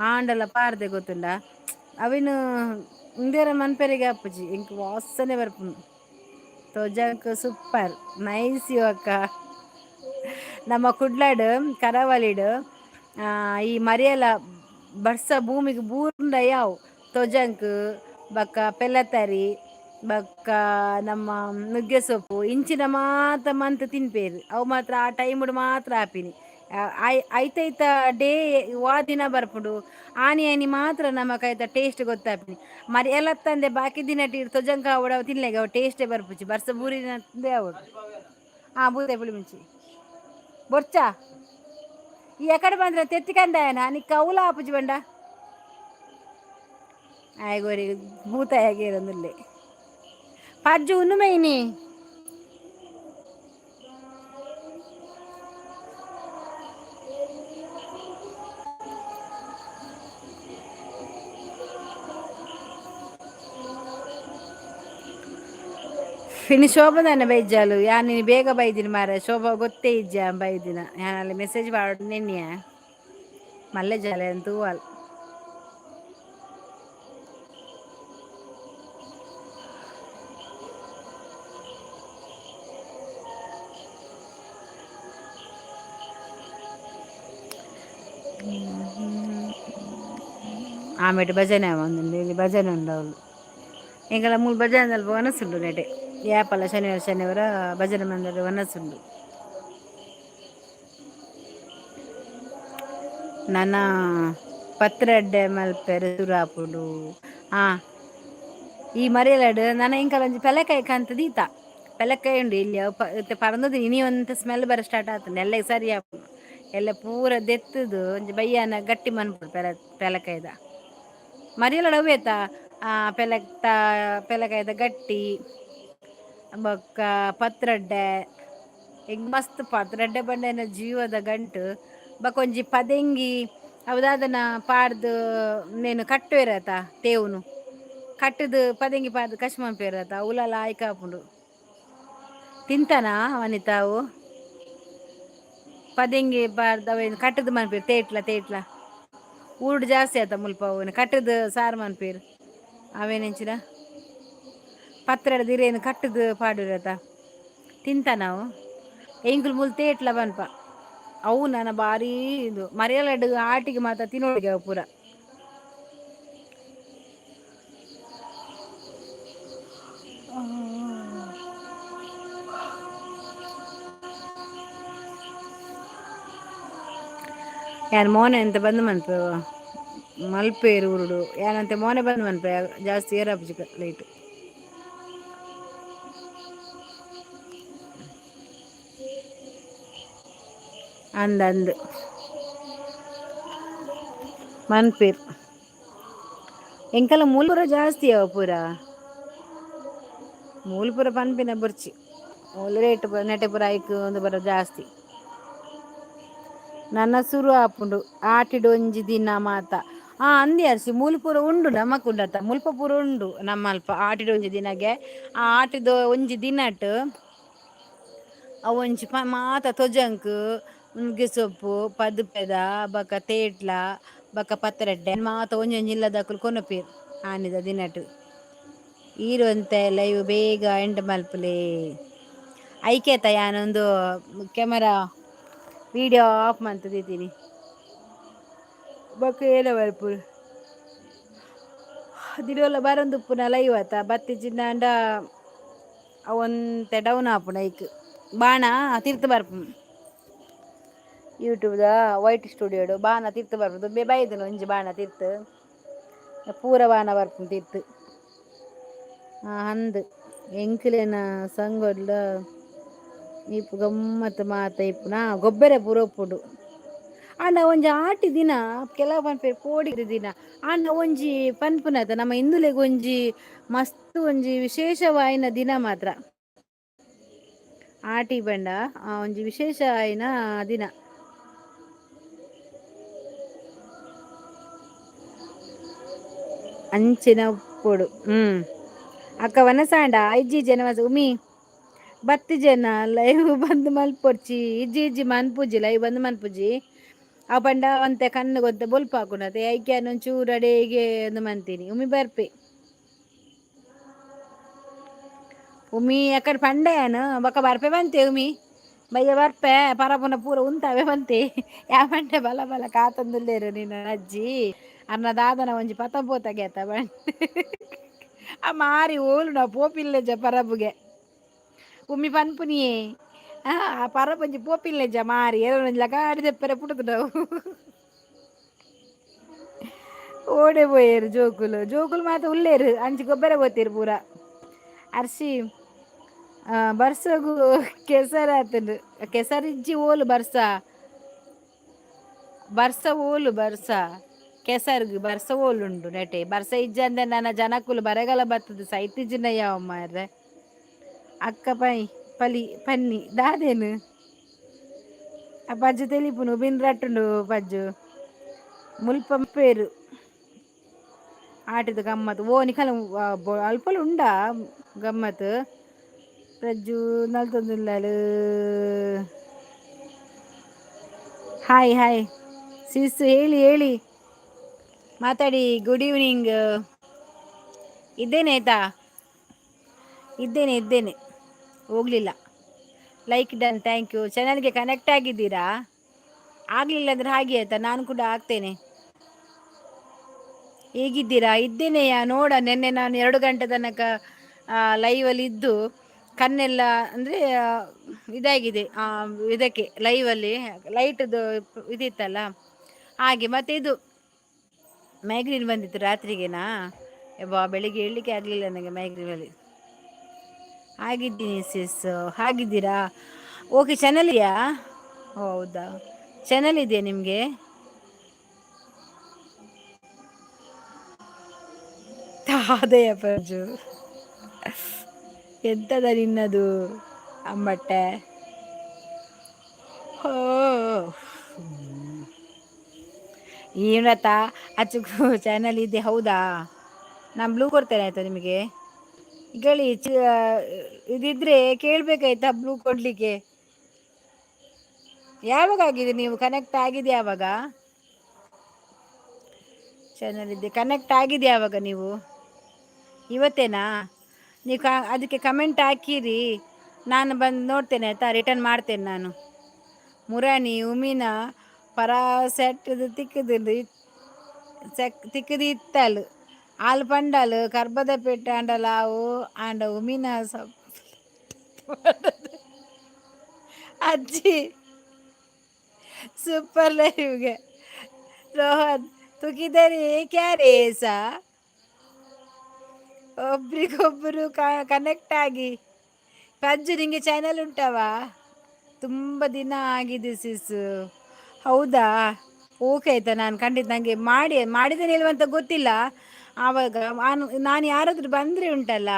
ಆಂಡಲ ಪಾರ್ದೆ ಗೊತ್ತುಂಡ ಅವೆನ್ ಉಂದೇರ ಮನ್ಪೆರೆಗೆ ಆಪುಜಿ, ಎಂಕ್ ವಾಸನೆ ಬರ್ಪುಂಡು. ತೊಜಂಕ್ ಸೂಪರ್ ನೈಸ್ you ಅಕ್ಕ. ನಮ್ಮ ಕುಡ್ಲಡ್ ಕರಾವಳಿಡ್ ಈ ಮರಿಯಲ ಬರ್ಸ ಭೂಮಿಗೆ ಬೂರ್ಂಡ ಯಾವು ತೊಜಂಕ್ ಬೊಕ್ಕ ಪೆಲತರಿ ಬೊಕ್ಕ ನಮ್ಮ ನುಗ್ಗೆ ಸೊಪ್ಪು ಇಂಚಿನ ಮಾತ ಮಂತ್ ತಿನ್ಪೇರು. ಅವು ಮಾತ್ರ ಆ ಟೈಮುಡು ಮಾತ್ರ ಆಪಿನಿ. ಐತೈತ ಡೇ ವಾ ದಿನ ಬರ್ಪುಂಡು ಆನಿ ಆನಿ ಮಾತ್ರ ನಮಕ್ ಐತ ಟೇಸ್ಟ್ ಗೊತ್ತಾಪಿನಿ. ಮರಿಯಲತ್ತಂದೆ ಬಾಕಿ ದಿನ ತೊಜಂಕ ಆವಡ್ ಅವು ತಿನ್ಲೆಗ್ ಅವು ಟೇಸ್ಟೇ ಬರ್ಪುಜಿ. ಬರ್ಸ ಬೂರಿನಂದೇ ಆವಡ್. ಆ ಬೂತಾಯಿ ಪುಳಿ ಮುಂಚಿ ಬೊರ್ಚಾ ಈ ಎಕಡೆ ಬಂದ್ರೆ ತೆತ್ತಿಕಂದಾಯನ ನಿಕ್ಕ ಅವುಲ ಆಪುಜಿ ಬಂಡ ಆಯ್ಗೋರಿ ಬೂತಾಯಾಗ ಇರೋದಿಲ್ಲ ಪಜ್ಜು ಉನ್ನುಮೈನಿ. ಇನ್ನು ಶೋಭದಾನ ಬೈಜಾಲು ಯಾನ್ ನೀನು ಬೇಗ ಬೈದಿನಿ ಮಾರೆ, ಶೋಭಾ ಗೊತ್ತೇ ಇಜ್ಜ ಬೈದಿನ. ಯಾನ್ ಅಲ್ಲಿ ಮೆಸೇಜ್ ಪಾಡ್ ನೆನ್ನಿಯ ಮಲ್ಲೆ ಜಾಲೆ ಅಂತ ತೂವಾಲ್. ಆಮೇಲೆ ಭಜನೆ ಒಂದುಂಡು ಇಲ್ಲಿ, ಭಜನೆ ಉಂಡು ಅವ್ಲು. ಎಂಕಲ ಮೂಲು ಭಜನೆ ಅಲ್ಪ ವನಸುಂಡು ನೆಟೆ. ಯಾಪಲ ಶನಿವಾರ ಶನಿವಾರ ಭಜನೆ ಮಂದಿರ ವನಸುಂಡು. ನನ ಪತ್ರಡ್ಡೆ ಮಲ್ಪೆರೆ ಸುರು ಆಪುಂಡು. ಆ ಈ ಮರಿಯಲಡ್ ನನ ಎಂಕಲ ಒಂಜಿ ಪೆಲಕಾಯಿ ಕಂತ್ ದೀತ, ಪೆಲಕಾಯಿ ಉಂಡು ಇಲ್ಲಿ. ಅವು ಇತ್ತೆ ಪರಂದದ ಇನಿ ಒಂತೆ ಸ್ಮೆಲ್ ಬರ ಸ್ಟಾರ್ಟ್ ಆತುಂಡು. ಎಲ್ಲೆ ಸರಿ ಆಪುಂಡು. ಎಲ್ಲ ಪೂರ ದೆತ್ತುದು ಒಂಜಿ ಬಯ್ಯಾನ ಗಟ್ಟಿ ಮನ್ಪುಡು ಪೆಲಕಾಯ್ದ. ಮರಿಯಲಡ್ ಅವ್ವೇತ ಪೆಲಕ್ತ ಪೆಲಕಾಯ್ದ ಗಟ್ಟಿ ಬೊಕ್ಕ ಪತ್ರಡ್ಡೆ ಎಂಕ್ ಮಸ್ತ್. ಪತ್ರಡ್ಡೆ ಪಂಡ ಜೀವದ ಗಂಟು. ಬೊಕ ಒಂಜಿ ಪದೆಂಗಿ ಅವು ದಾದನ ಪಾಡ್ದು ನೇನು ಕಟ್ಟುವೆರ್ ತೇವುನು ಕಟ್ಟುದು ಪದೆಂಗಿ ಪಾಡ್ದು ಕಶ್ ಮನ್ಪುವೆರ್ ಅತ, ಅವುಲ ಲಾಯ್ಕ್ ಆಪುಂಡು. ತಿಂತಾನ ವನಿತಾ ಅವು ಪದೆಂಗಿ ಪಾಡ್ದು ಅವೇನು ಕಟ್ಟುದು ಮನ್ಪುವೆರ್ ತೇಟ್ಲ ತೇಟ್ಲ ಊರುಡು ಜಾಸ್ತಿ ಆತ ಮುಲ್ಪ. ಅವೇನು ಕಟ್ಟುದು ಸಾರು ಮನ್ಪುವೆರ್. ಅವೇನೆಂಚಿನ ಪತ್ರೊಡೆ ಇರೇನು ಕಟ್ಟುದು ಪಾಡುವೆರ್ ತಿಂತ ನಾವು. ಎಂಕುಲು ಮುಲ್ ತೇಟ್ಲ ಪನ್ಪ. ಅವು ನನ ಬಾರಿ ಇದು ಮರಿಯಲಡ್ ಆಟಿಗೆ ಮಾತ ತಿನ್ನೋಡಿಗೆ ಅವು ಪೂರ. ಯಾನ್ ಮೋನೆ ಅಂತ ಬಂದ್ ಮನ್ಪು ಮಲ್ಪೇರು ಊರುಡು ಯಾನಂತೆ ಮೋನೆ ಬಂದ್ ಮನ್ಪೆ ಜಾಸ್ತಿ ಏರಾಪುಜಿ ಲೈಟ್. ಅಂದ್ ಅಂದ್ ಮನ್ಪೇರ್ ಎಂಕಲ್ಲ ಮೂಲ್ಪುರ ಜಾಸ್ತಿ ಅವ ಪೂರ. ಮೂಲ್ಪುರ ಪನ್ಪಿನ ಬೊರ್ಚಿ ಮೂಲು ರೇಟ್ ನೆಟೆ ಪೂರ ಐಕ್ ಒಂದು ಬರ ಜಾಸ್ತಿ. ನನ್ನ ಸುರು ಆಪುಂಡು ಆಟಿಡ್ ಒಂಜಿ ದಿನ ಮಾತ. ಆ ಅಂದಿ ಅರ್ಸಿ ಮೂಲು ಪೂರ ಉಂಡು ನಮಕ್ ಉಂಡತ್ತ, ಮುಲ್ಪ ಪೂರ ಉಂಡು ನಮ್ಮಲ್ಪ ಆಟಿಡ್ ಒಂಜಿ ದಿನಗೆ. ಆ ಆಟಿದ ಒಂಜಿ ದಿನಟ್ ಅವೊಂಜಿ ಮಾತ ತೊಜಂಕ್, ನುಗ್ಗೆ ಸೊಪ್ಪು, ಪದುಪೆದ ಬೊಕ ತೇಟ್ಲ ಬೊಕ ಪತ್ರಡ್ಡೆ ಮಾತ ಒಂಜೊಂಜಿ ಇಲ್ಲದಕುಲು ಕೊನೊಪೆರ್ ಆನಿದ ದಿನಟ್. ಈರ್ ಒಂತೆ ಲೈವ್ ಬೇಗ ಎಂಡ್ ಮಲ್ಪುಲೆ. ಐಕೇತ ಯಾನೊಂದು ಕ್ಯಾಮರಾ ವಿಡಿಯೋ ಆಫ್ ಮಂತುದಿದ್ದೀನಿ. ಬೊಕ ಏನ ಮಲ್ಪುನು ದಿನೋಲ ಬರೊಂದುಪ್ಪುನ ಲೈವ್ ಅತ ಬತ್ತಿಜಿಂದಾಂಡ ಅವೊಂತೆ ಡೌನ್ ಆಪುಂಡು ಐಕ್ ಬಾಣ ತಿರ್ತ್ ಬರ್ಪುಂಡು. ಯೂಟ್ಯೂಬ್ದ ವೈಟ್ ಸ್ಟುಡಿಯೋಡು ಬಾಣ ತಿರ್ತ್ ಬರ್ಪುಂಡು. ದುಂಬೆ ಬೈದುಂಡು ಒಂಜಿ ಬಾಣ ತಿರ್ತ್, ಪೂರ ಬಾಣ ಬರ್ಪುಂಡು ತಿರ್ತ್. ಅಂದ್ ಎಂಕ್ಲೆನ ಸಂಗೊಡ್ಲ ಇಪ್ಪು ಗಮ್ಮತ್ ಮಾತ ಇಪ್ಪುನ ಗೊಬ್ಬರ ಪೂರ ಉಪ್ಪುಂಡು. ಆಂಡ ಒಂಜಿ ಆಟಿ ದಿನ ಕೆಲವು ಪನ್ಪೆರ್ ಪೋಡಿಗೆ ದಿನ. ಆಂಡ ಒಂಜಿ ಪನ್ಪುನತ ನಮ್ಮ ಹಿಂದುಲೆಗ್ ಒಂಜಿ ಮಸ್ತ್ ಒಂಜಿ ವಿಶೇಷವಾಯಿನ ದಿನ ಮಾತ್ರ ಆಟಿ ಪಂಡ ಒಂಜಿ ವಿಶೇಷ ಆಯಿನ ದಿನ. ಅಂಚಿನ ಉಪ್ಪುಡು. ಅಕ್ಕ ವನಸಾಂಡ ಇಜ್ಜಿ ಜನ ಉಮಿ ಬತ್ತಿ ಜನ ಲೈವ್ ಬಂದ್ ಮಲ್ಪೊರ್ಚಿ. ಇಜ್ಜಿ ಇಜ್ಜಿ ಮನ್ಪುಜಿ, ಲೈವ್ ಬಂದ್ ಮನ್ಪುಜಿ. ಅವು ಪಂಡ ಒಂತೆ ಕಣ್ಣು ಒಂತೆ ಬೊಲ್ಪು ಹಾಕುನತೆ ಐಕೆ ಒಂಚೂರು ಅಡೇಗೆ ಒಂದು ಮಂತೀನಿ. ಉಮಿ ಬರ್ಪೆ ಉಮಿ ಅಕ್ಕಡೆ ಪಂಡೆಯನು ಬೊಕ ಬರ್ಪೆ ಬಂತೆ ಉಮಿ ಬಯ್ಯ ಬರ್ಪೆ ಪರಪುನ ಪೂರ ಉಂತಾವೆ ಬಂತೆ. ಯಾ ಪಂಡೆ ಬಲ ಬಲ ಕಾತೊಂದುಲ್ಲೆರ್ ನಿನ್ನ ಅಜ್ಜಿ ಅರ್ನ ದಾದನ ಒಂಜಿ ಪತ ಪೋತಗೆ ಬಂಡೆ ಆ ಮಾರಿ ಓಲುನ ಪೋಪಿಲ್ಲೆಜ ಪರಬುಗೆ ಉಮ್ಮಿ ಪನ್ಪುನಿಯೇ ಆ ಪರಬೊಂಜಿ ಪೋಪಿಲ್ಲೆಜ ಮಾರಿ ಏರೊಂಜಿ ಲಗಾಡಿ ದೆಪ್ಪರೆ ಪುಟ್ಟುದುಂಡವು. ಓಡೆ ಪೋಯೆರ್ ಜೋಕುಲು ಜೋಕುಲು ಮಾತ ಉಲ್ಲೇರು ಅಂಚಿ ಗೊಬ್ಬರ ಪೋತೆರ್ ಪೂರ. ಅರ್ಶಿ ಬರ್ಸಗು ಕೆಸರಾತುಂಡು ಕೆಸರಿಜ್ಜಿ ಓಲು ಬರ್ಸ ಬರ್ಸ ಓಲು ಬರ್ಸ ಕೆಸರ್ಗ್ ಬರ್ಸ ಓಲುಂಡು ನೆಟೆ ಬರ್ಸ ಇಜ್ಜಂದೆ ನನ್ನ ಜನಕುಲು ಬರಗಾಲ ಬತ್ತದ ಸೈತಿಜಿನಯ್ಯ ಮಾರ್ರೆ. ಅಕ್ಕ ಪೈ ಪಲಿ ಪನ್ನಿ ದಾದೇನು ಆ ಪಜ್ಜು ತೆಲಿಪುನು ಬಿನ್ ರಟ್ಟುಂಡು ಪಜ್ಜು ಮುಲ್ಪ ಪೇರು ಆಟಿದ ಗಮ್ಮತ್ ಓ ನಿಖಲ ಅಲ್ಪಲ ಉಂಡಾ ಗಮ್ಮತ್ ಪ್ರಜ್ಜು ನಲ್ತೊಂದುಲ್ಲಲು. ಹಾಯ್ ಹಾಯ್ ಸಿಸ್ಸು, ಹೇಳಿ ಹೇಳಿ ಮಾತಾಡಿ. Good evening. ಇದ್ದೇನೆ ಆಯ್ತಾ, ಇದ್ದೇನೆ ಇದ್ದೇನೆ, ಹೋಗಲಿಲ್ಲ. Like done, thank you. ಚಾನಲ್ಗೆ ಕನೆಕ್ಟ್ ಆಗಿದ್ದೀರಾ? ಆಗಲಿಲ್ಲ ಅಂದರೆ ಹಾಗೆ ಆಯ್ತಾ, ನಾನು ಕೂಡ ಆಗ್ತೇನೆ. ಹೇಗಿದ್ದೀರಾ? ಇದ್ದೇನೆಯಾ ನೋಡ. ನಿನ್ನೆ ನಾನು 2 ಗಂಟೆ ತನಕ ಲೈವಲ್ಲಿ ಇದ್ದು ಕಣ್ಣೆಲ್ಲ ಅಂದರೆ ಇದಾಗಿದೆ. ಇದಕ್ಕೆ ಲೈವಲ್ಲಿ ಲೈಟ್ದು ಇದಿತ್ತಲ್ಲ ಹಾಗೆ. ಮತ್ತು ಇದು ಮೈಗ್ರೇನ್ ಬಂದಿತ್ತು ರಾತ್ರಿಗೆನಾ. ಯಬ್ಬಾ, ಬೆಳಿಗ್ಗೆ ಏಳಲಿಕ್ಕೆ ಆಗಲಿಲ್ಲ ನನಗೆ ಮೈಗ್ರೇನಲ್ಲಿ. ಆಗಿದ್ದೀನಿ ಸಿಸ್, ಹಾಗಿದ್ದೀರಾ? ಓಕೆ, ಚಾನಲ್ ಇದೆಯಾ? ಹೌದಾ, ಚಾನಲ್ ಇದೆಯಾ ನಿಮಗೆ? ತಾದೆಯ ಪರ್ಜು ಎಂತದ ನಿನ್ನದು ಅಂಬಟ್ಟೆ? ಹೋ ಏನತ್ತ ಅಚ್ಚುಕು ಚಾನಲ್ ಇದೆ? ಹೌದಾ, ನಾನು ಬ್ಲೂ ಕೊಡ್ತೇನೆ ಆಯಿತಾ ನಿಮಗೆ. ಹೇಳಿ, ಇದಿದ್ರೆ ಕೇಳಬೇಕಾಯ್ತಾ ಬ್ಲೂ ಕೊಡಲಿಕ್ಕೆ? ಯಾವಾಗ ಆಗಿದೆ ನೀವು ಕನೆಕ್ಟ್ ಆಗಿದೆ? ಯಾವಾಗ ಚಾನಲ್ ಇದೆ ಕನೆಕ್ಟ್ ಆಗಿದೆ ಯಾವಾಗ ನೀವು? ಇವತ್ತೇನಾ? ನೀವು ಅದಕ್ಕೆ ಕಮೆಂಟ್ ಹಾಕಿರಿ, ನಾನು ಬಂದು ನೋಡ್ತೇನೆ ಆಯಿತಾ, ರಿಟರ್ನ್ ಮಾಡ್ತೇನೆ ನಾನು. ಮುರಾನಿ ಉಮಿನ ಪರಾಸೆಟ್ ತಿಕ್ಕುದು ತಿಕ್ಕುದು ಇತ್ತಲು ಆಲ್ ಪಂಡಲ್ ಕರ್ಬದ ಪೆಟ್ಟ ಆಂಡಲಾವು ಆಂಡ ಉಮಿನ ಅಜ್ಜಿ ಸೂಪರ್ ಲೈವ್ಗೆ. रोहन, तू किधर है? क्या रे ऐसा? ಒಬ್ರಿಗೊಬ್ಬರು ಕನೆಕ್ಟ್ ಆಗಿ. ಪಜ್ಜು, ನಿಂಗೆ ಚಾನಲ್ ಉಂಟವಾ? ತುಂಬ ದಿನ ಆಗಿದೆ ಸಿಸ್. ಹೌದಾ? ಓಕೆ, ಆಯ್ತಾ. ನಾನು ಖಂಡಿತ ನನಗೆ ಮಾಡಿ ಮಾಡಿದ್ದೇನೆ ಇಲ್ವಂತ ಗೊತ್ತಿಲ್ಲ. ಆವಾಗ ನಾನು ನಾನು ಯಾರಾದರೂ ಬಂದರೆ ಉಂಟಲ್ಲ,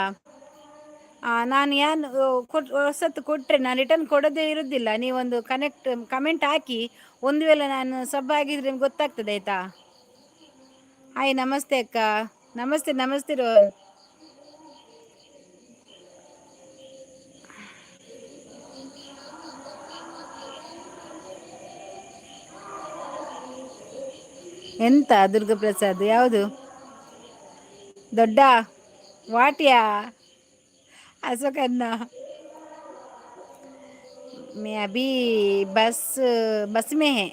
ನಾನು ಏನು ಕೊಟ್ಟು ಹೊಸತ್ತು ಕೊಟ್ಟರೆ ನಾನು ರಿಟರ್ನ್ ಕೊಡೋದೇ ಇರೋದಿಲ್ಲ. ನೀವೊಂದು ಕನೆಕ್ಟ್ ಕಮೆಂಟ್ ಹಾಕಿ. ಒಂದು ವೇಳೆ ನಾನು ಸಬ್ ಆಗಿದ್ರೆ ನಿಮ್ಗೆ ಗೊತ್ತಾಗ್ತದೆ, ಆಯಿತಾ? ಹಾಯ್, ನಮಸ್ತೆ ಅಕ್ಕ. ನಮಸ್ತೆ, ನಮಸ್ತೆ ರೋಹನ್. ಎಂತ ದುರ್ಗಪ್ರಸಾದ್? ಯಾವುದು ದೊಡ್ಡ ವಾಟ್ಯಾ? ಅಶೋಕನ್ನ. मैं अभी बस बस में है।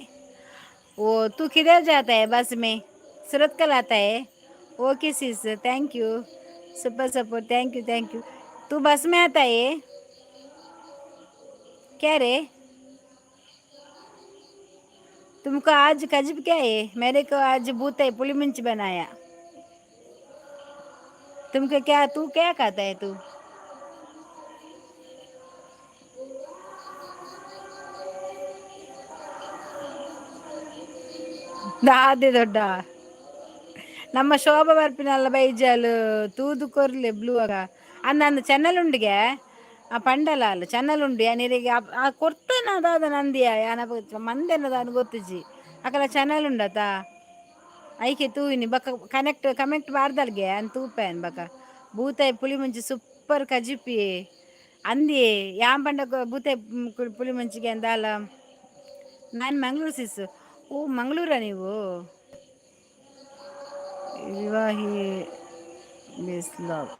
वो तू किधर जाता है बस में? सूरत कल आता है? Okay sis, thank you. Super support, thank you, thank you. तू बस में आता है क्या रे? तुमको आज कजब क्या है? मेरे को आज भूत है, पुली मिर्च बनाया। तुमको क्या, तू क्या खाता है तू? ದಾದೆ ದೊಡ್ಡ ನಮ್ಮ ಶೋಭಾ ಬರ್ಪಿನಲ್ಲ ಬೈಜಾಲು ತೂದು ಕೊರ್ಲೆ ಬ್ಲೂ ಆಗ ಅಂದ ಅಂದ ಚೆನ್ನಲ್ ಉಂಡಿಗೆ ಆ ಪಂಡಲ ಅಲ್ಲ ಚೆನ್ನಲ್ ಉಂಡು. ನೀರಿಗೆ ಆ ಕೊರ್ತನ ದಾದ ನಂದಿಯ ಯಾನ ಮಂದೆನ ದಾನ ಗೊತ್ತುಜಿ. ಅಕಲ ಚಾನಲ್ ಉಂಡತ, ಐಕೆ ತೂವಿನಿ. ಬಕ ಕನೆಕ್ಟ್ ಕಮೆಂಟ್ ಬಾರ್ದಲ್ಗೆ ಅನ್ ತೂಪೇನ್. ಬಕ ಬೂತಾಯಿ ಪುಳಿ ಮುಂಚಿ ಸೂಪರ್ ಕಜಿಪಿ ಅಂದಿ. ಯಾನ್ ಪಂಡ ಬೂತಾಯಿ ಪುಳಿ ಮುಂಚಿಗೆ ಅಂದಾಲ. ನಾನು ಮಂಗಳೂರು ಸಿಸ್. ಓ, ಮಂಗಳೂರ ನೀವು? ವಿವಾಹಿ ಬಿಸ್ಲಾಗ್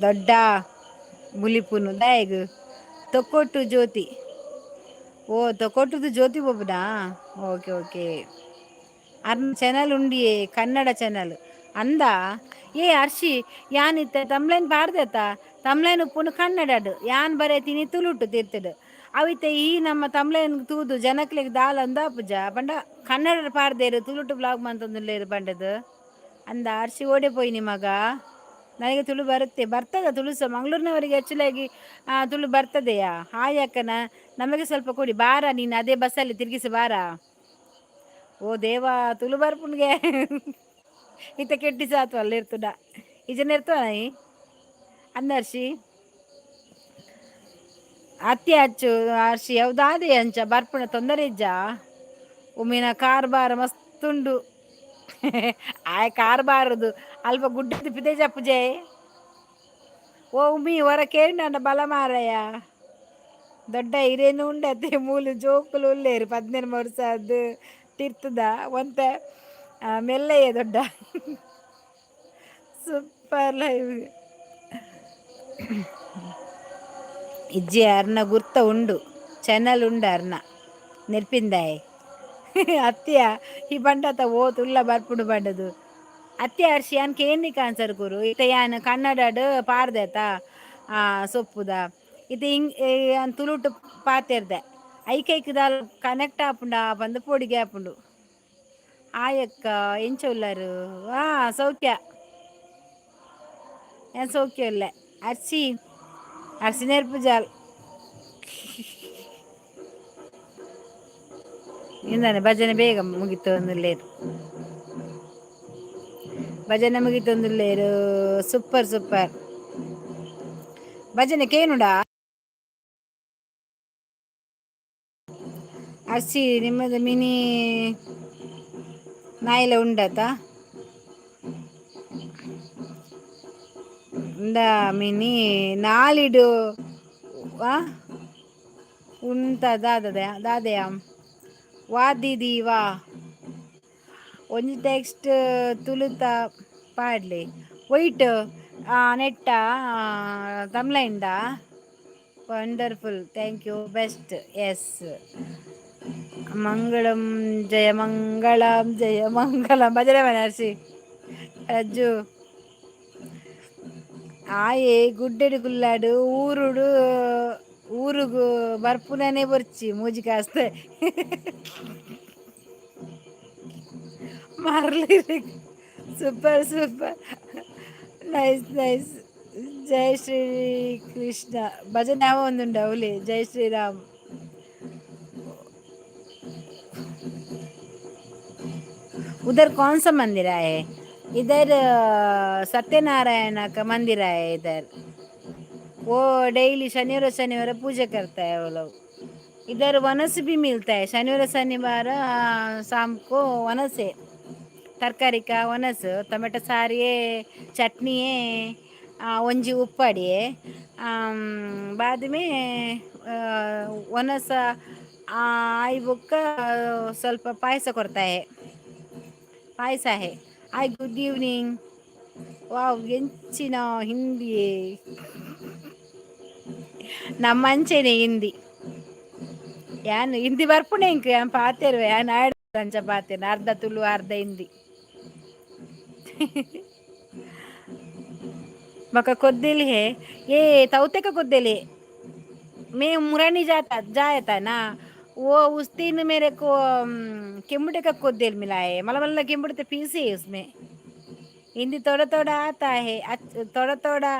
ದೊಡ್ಡ ಬುಲಿಪುನು ದಾಯಗ್ ತೊಕ್ಕೊಟ್ಟು ಜ್ಯೋತಿ. ಓ, ತೊಕ್ಕೊಟ್ಟುದು ಜ್ಯೋತಿ ಬೊಬ್ಬನಾ? Okay okay. ಅರ್ನ ಚಾನಲ್ ಉಂಡಿಯೇ, ಕನ್ನಡ ಚಾನಲ್ ಅಂದ. ಏ ಅರ್ಷಿ, ಯಾನ್ ಇತ್ತೆ ತಮ್ಲೈನ್ ಪಾಡ್ದೆತ್ತ? ತಮ್ಲೈನ್ ಉಪ್ಪುನು ಕನ್ನಡಡ್, ಯಾನ್ ಬರೆತೀನಿ ತುಳುಟು ತೀರ್ತಡು. ಅವಿತ್ತೆ ಈ ನಮ್ಮ ತಮ್ಲೈನ್ ತೂದು ಜನಕ್ಲೆಗ್ ದಾಲ ಅಂದಾಪುಜ ಪಂಡ ಕನ್ನಡ ಪಾಡ್ದೇರು, ತುಳುಟು ಬ್ಲಾಗ್ ಮಂತೊಂದುಲ್ಲೇರು ಪಂಡದು ಅಂದ. ಅರ್ಷಿ ಓಡೆ ಪೋಯಿ ನಿಮಗ. ನನಗೆ ತುಳು ಬರುತ್ತೆ, ಬರ್ತದ ತುಳು ಸಹ. ಮಂಗಳೂರಿನವರಿಗೆ ಆ್ಯಕ್ಚುಲಾಗಿ ತುಳು ಬರ್ತದೆಯಾ? ಹಾಯ್ ಅಕ್ಕನ, ನಮಗೆ ಸ್ವಲ್ಪ ಕೊಡಿ. ಬಾರ ನೀನು, ಅದೇ ಬಸ್ಸಲ್ಲಿ ತಿರುಗಿಸಿ ಬಾರ. ಓ ದೇವಾ, ತುಳು ಬರ್ಪುನ್ಗೆ ಇತ್ತ ಕೆಟ್ಟಿ ಸಾತು ಅಲ್ಲಿ ಇರ್ತದ ಈಜನ ಇರ್ತವ ಅಂದರ್ಷಿ ಅತ್ತಿ ಅಚ್ಚು. ಅರ್ಷಿ ಯಾವ್ದಾದೆ ಅಂಚ ಬರ್ಪುಣ ತೊಂದರೆ ಇಜ್ಜ? ಉಮ್ಮಿನ ಕಾರ್ಬಾರ ಮಸ್ತುಂಡು. ಆಯ್ ಕಾರ್ಬಾರದು ಅಲ್ಪ ಗುಡ್ಡದ ಪಿದೆ ಜಪ್ಪುಜೆ. ಓ ಉಮ್ಮಿ, ಹೊರ ಕೇಂಡ ಬಲ ಮಾರಯ್ಯ. ದೊಡ್ಡ ಹಿರೇನು ಉಂಡತೆ. ಮೂಲು ಜೋಕುಲು ಉಲ್ಲೇರು 15 ವರ್ಷದ್ದು ತಿರ್ತದ ಒಂತೆ ಮೆಲ್ಲಯ್ಯ. ದೊಡ್ಡ ಸೂಪರ್ ಲೈವ್. ಇಜ್ಜಿ, ಅರ್ನ ಗುರ್ತ ಉಂಡು, ಚಾನಲ್ ಉಂಡು ಅರ್ನ ನೆರ್ಪಿಂದಾಯೆ. ಅತ್ಯ ಈ ಬಂಡತ ಓ ತುಲ್ಲ ಬರ್ಪುಡು ಬಂಡದು. ಅತ್ಯ ಅರ್ಷಿ, ಯಾನ್ ಕೇಂದಿಕ ಆನ್ಸರ್ ಗುರು. ಇತ್ತ ಯಾನ್ ಕನ್ನಡಡ್ ಪಾರ್ದೆತ ಸೊಪ್ಪುದ. ಇತ್ತೆ ಹಿಂಗ್ ಯಾನ್ ತುಳುಟು ಪಾತೆರ್ದೆ, ಐಕೈಕ್ ದಾಲ ಕನೆಕ್ಟ್ ಆಪುಂಡ ಪಂದ್ ಪೋಡಿಗೆ ಆಪುಂಡು. ಆಯಕ್ಕ, ಎಂಚ ಉಲ್ಲರು? ಆ ಸೌಖ್ಯ, ಯಾನ್ ಸೌಖ್ಯ ಉಲ್ಲೆ. ಅರ್ಚಿ, ಅರ್ಸಿ ನೆರ್ಪು ಜಾಲ್ ಇಂದಾನೆ. ಭಜನೆ ಬೇಗ ಮುಗಿತು ಒಂದುಲ್ಲೇರು, ಭಜನೆ ಮುಗಿತೊಂದುಲ್ಲೇರು. ಸೂಪರ್ ಸೂಪರ್ ಭಜನೆ ಕೇನುಡಾ? ಅರ್ಚಿ, ನಿಮ್ಮದು ಮಿನಿ ನಾಯಿಲ ಉಂಡತ? ಉಂಡ ಮಿನಿ ನಾಲಿಡು ಉಂತ ದಾದದ ದಾದೆಯ. ವಾ ದೀದಿ ವಾ, ಒಂಜಿ ಟೆಕ್ಸ್ಟ್ ತುಳುತ ಪಾಡ್ಲೆ. ವೈಟ್ ನೆಟ್ಟ ತಮ್ಲೈಂಡ. Wonderful, thank you, best. Yes, ಮಂಗಳಂ ಜಯ ಮಂಗಳಂ ಜಯ ಮಂಗಳಂ. ಭಜನೆ ಮನರ್ಸಿ ಅಜ್ಜು. ಆಯೆ ಗುಡ್ಡೆಡು ಗುಲ್ಲಾಡು ಊರುಡು ಊರುಗು ಬರ್ಪುನನೆ ಬೊರ್ಚಿ ಮೂಜಿ ಕಾಸ್ತೆ. ಮಾರ್ಲಿ. Super super, nice nice. Jai Shri Krishna. ಭಜನೆ ಯಾವ ಒಂದುಂಡು ಅವಲಿ. ಜೈ ಶ್ರೀರಾಮ್. उधर कौन सा मंदिर है? इधर सत्यनारायण का मंदिर है इधर। वो डेली शनिवार शनिवार पूजा करता है वो लोग। इधर वनस भी मिलता है शनिवार शनिवार शाम को। वनस है, तरकारी का वनस, टमाटो सारी है, चटनी है, ಒಂಜಿ ಉಪ್ಪಡಿ. बाद में ವನಸ ಆಯಿ ಬೊಕ್ಕ ಸ್ವಲ್ಪ ಪಾಯಸ ಕೊಡ್ತಾಯೆ, ಪಾಯಸ है. Hi, good evening. ವಾವ್, ಎಂಚಿನ ಹಿಂದಿ! ನಮ್ಮಂಚೆನೆ ಹಿಂದಿ. ಯಾನ್ ಹಿಂದಿ ಬರ್ಪುಣೆ ಇಂಕ್. ಯಾನ್ ಪಾತೆರುವೆ. ಯಾನ್ ಅಂಚ ಪಾತೆರ್ನ, ಅರ್ಧ ತುಳು ಅರ್ಧ ಹಿಂದಿ. मका कोद्देल है ये तौते का कोद्देल है। मैं मुरानी जाता जाया था ना, वो उस दिन मेरे को केम्बुटे का कोद्देल मिला है। मला मला केम्बुटे पीस है उसमें। हिंदी थोड़ा थोड़ा आता है, थोड़ा थोड़ा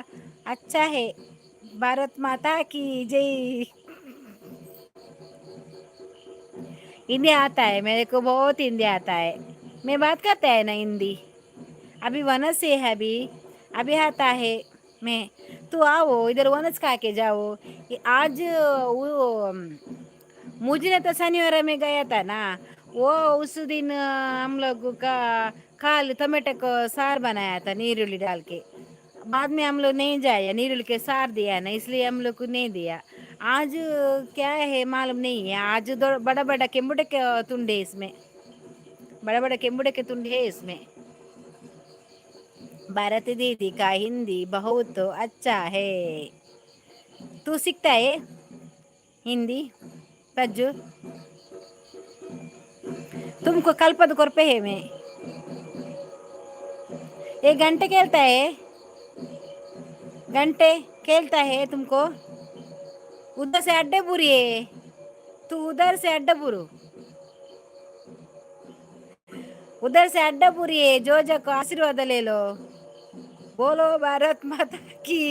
अच्छा है। भारत माता की जय। हिंदी आता है मेरे को, बहुत हिंदी आता है। मैं बात करता है ना हिंदी। अभी वनस से है, अभी अभी आता है मैं। तो आओ इधर, वनस खा के जाओ। ये आज वो मुझे तो शनिवार में गया था ना, वो उस दिन हम लोग का खाली टमाटो को सार बनाया था नीरुली डाल के। बाद में हम लोग नहीं जाए, नीरुली के सार दिया ना, इसलिए हम लोग को नहीं दिया। आज क्या है मालूम नहीं है। आज बड़ा बड़ा केम्बुटे के तुंडे इसमें, बड़ा बड़ा केम्बुटे के तुंडे है इसमें। भारत दीदी का हिंदी बहुत अच्छा है। तू सीखता है हिंदी पज्जू? तुमको कल्पद ಕೊರ್ಪೆ है। मैं एक घंटे खेलता है, घंटे खेलता है तुमको। उधर से अड्डे बुरी है तू, उधर से अड्डा बुरू, उधर से अड्डा बुरी है। जो जो को आशीर्वाद ले लो। बोलो भारत माता की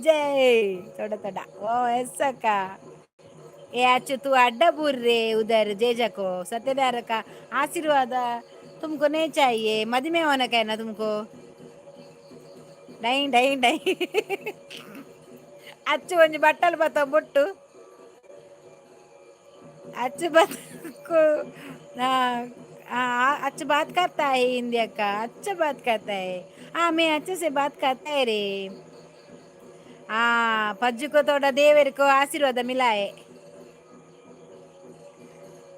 जय। थोड़ा थोड़ा ओ ऐसा का ए अच्छे तू अड्डा बुर रे उधर। जेजा को सत्यनारायण का आशीर्वाद तुमको नहीं चाहिए? मधुमेह होना का है ना तुमको? डೈ ಡೈ ಡೈ. ಅಚ್ಚು ಒಂಜಿ ಬಟ್ಟಲು ಬತ್ತ ಬೊಟ್ಟು अच्छी बात को हाँ, अच्छा बात करता है हिंदी का, अच्छा बात करता है। हाँ, मैं अच्छे से बात करता है रे। हाँ, पज्जू को थोड़ा देवर को आशीर्वाद मिला है।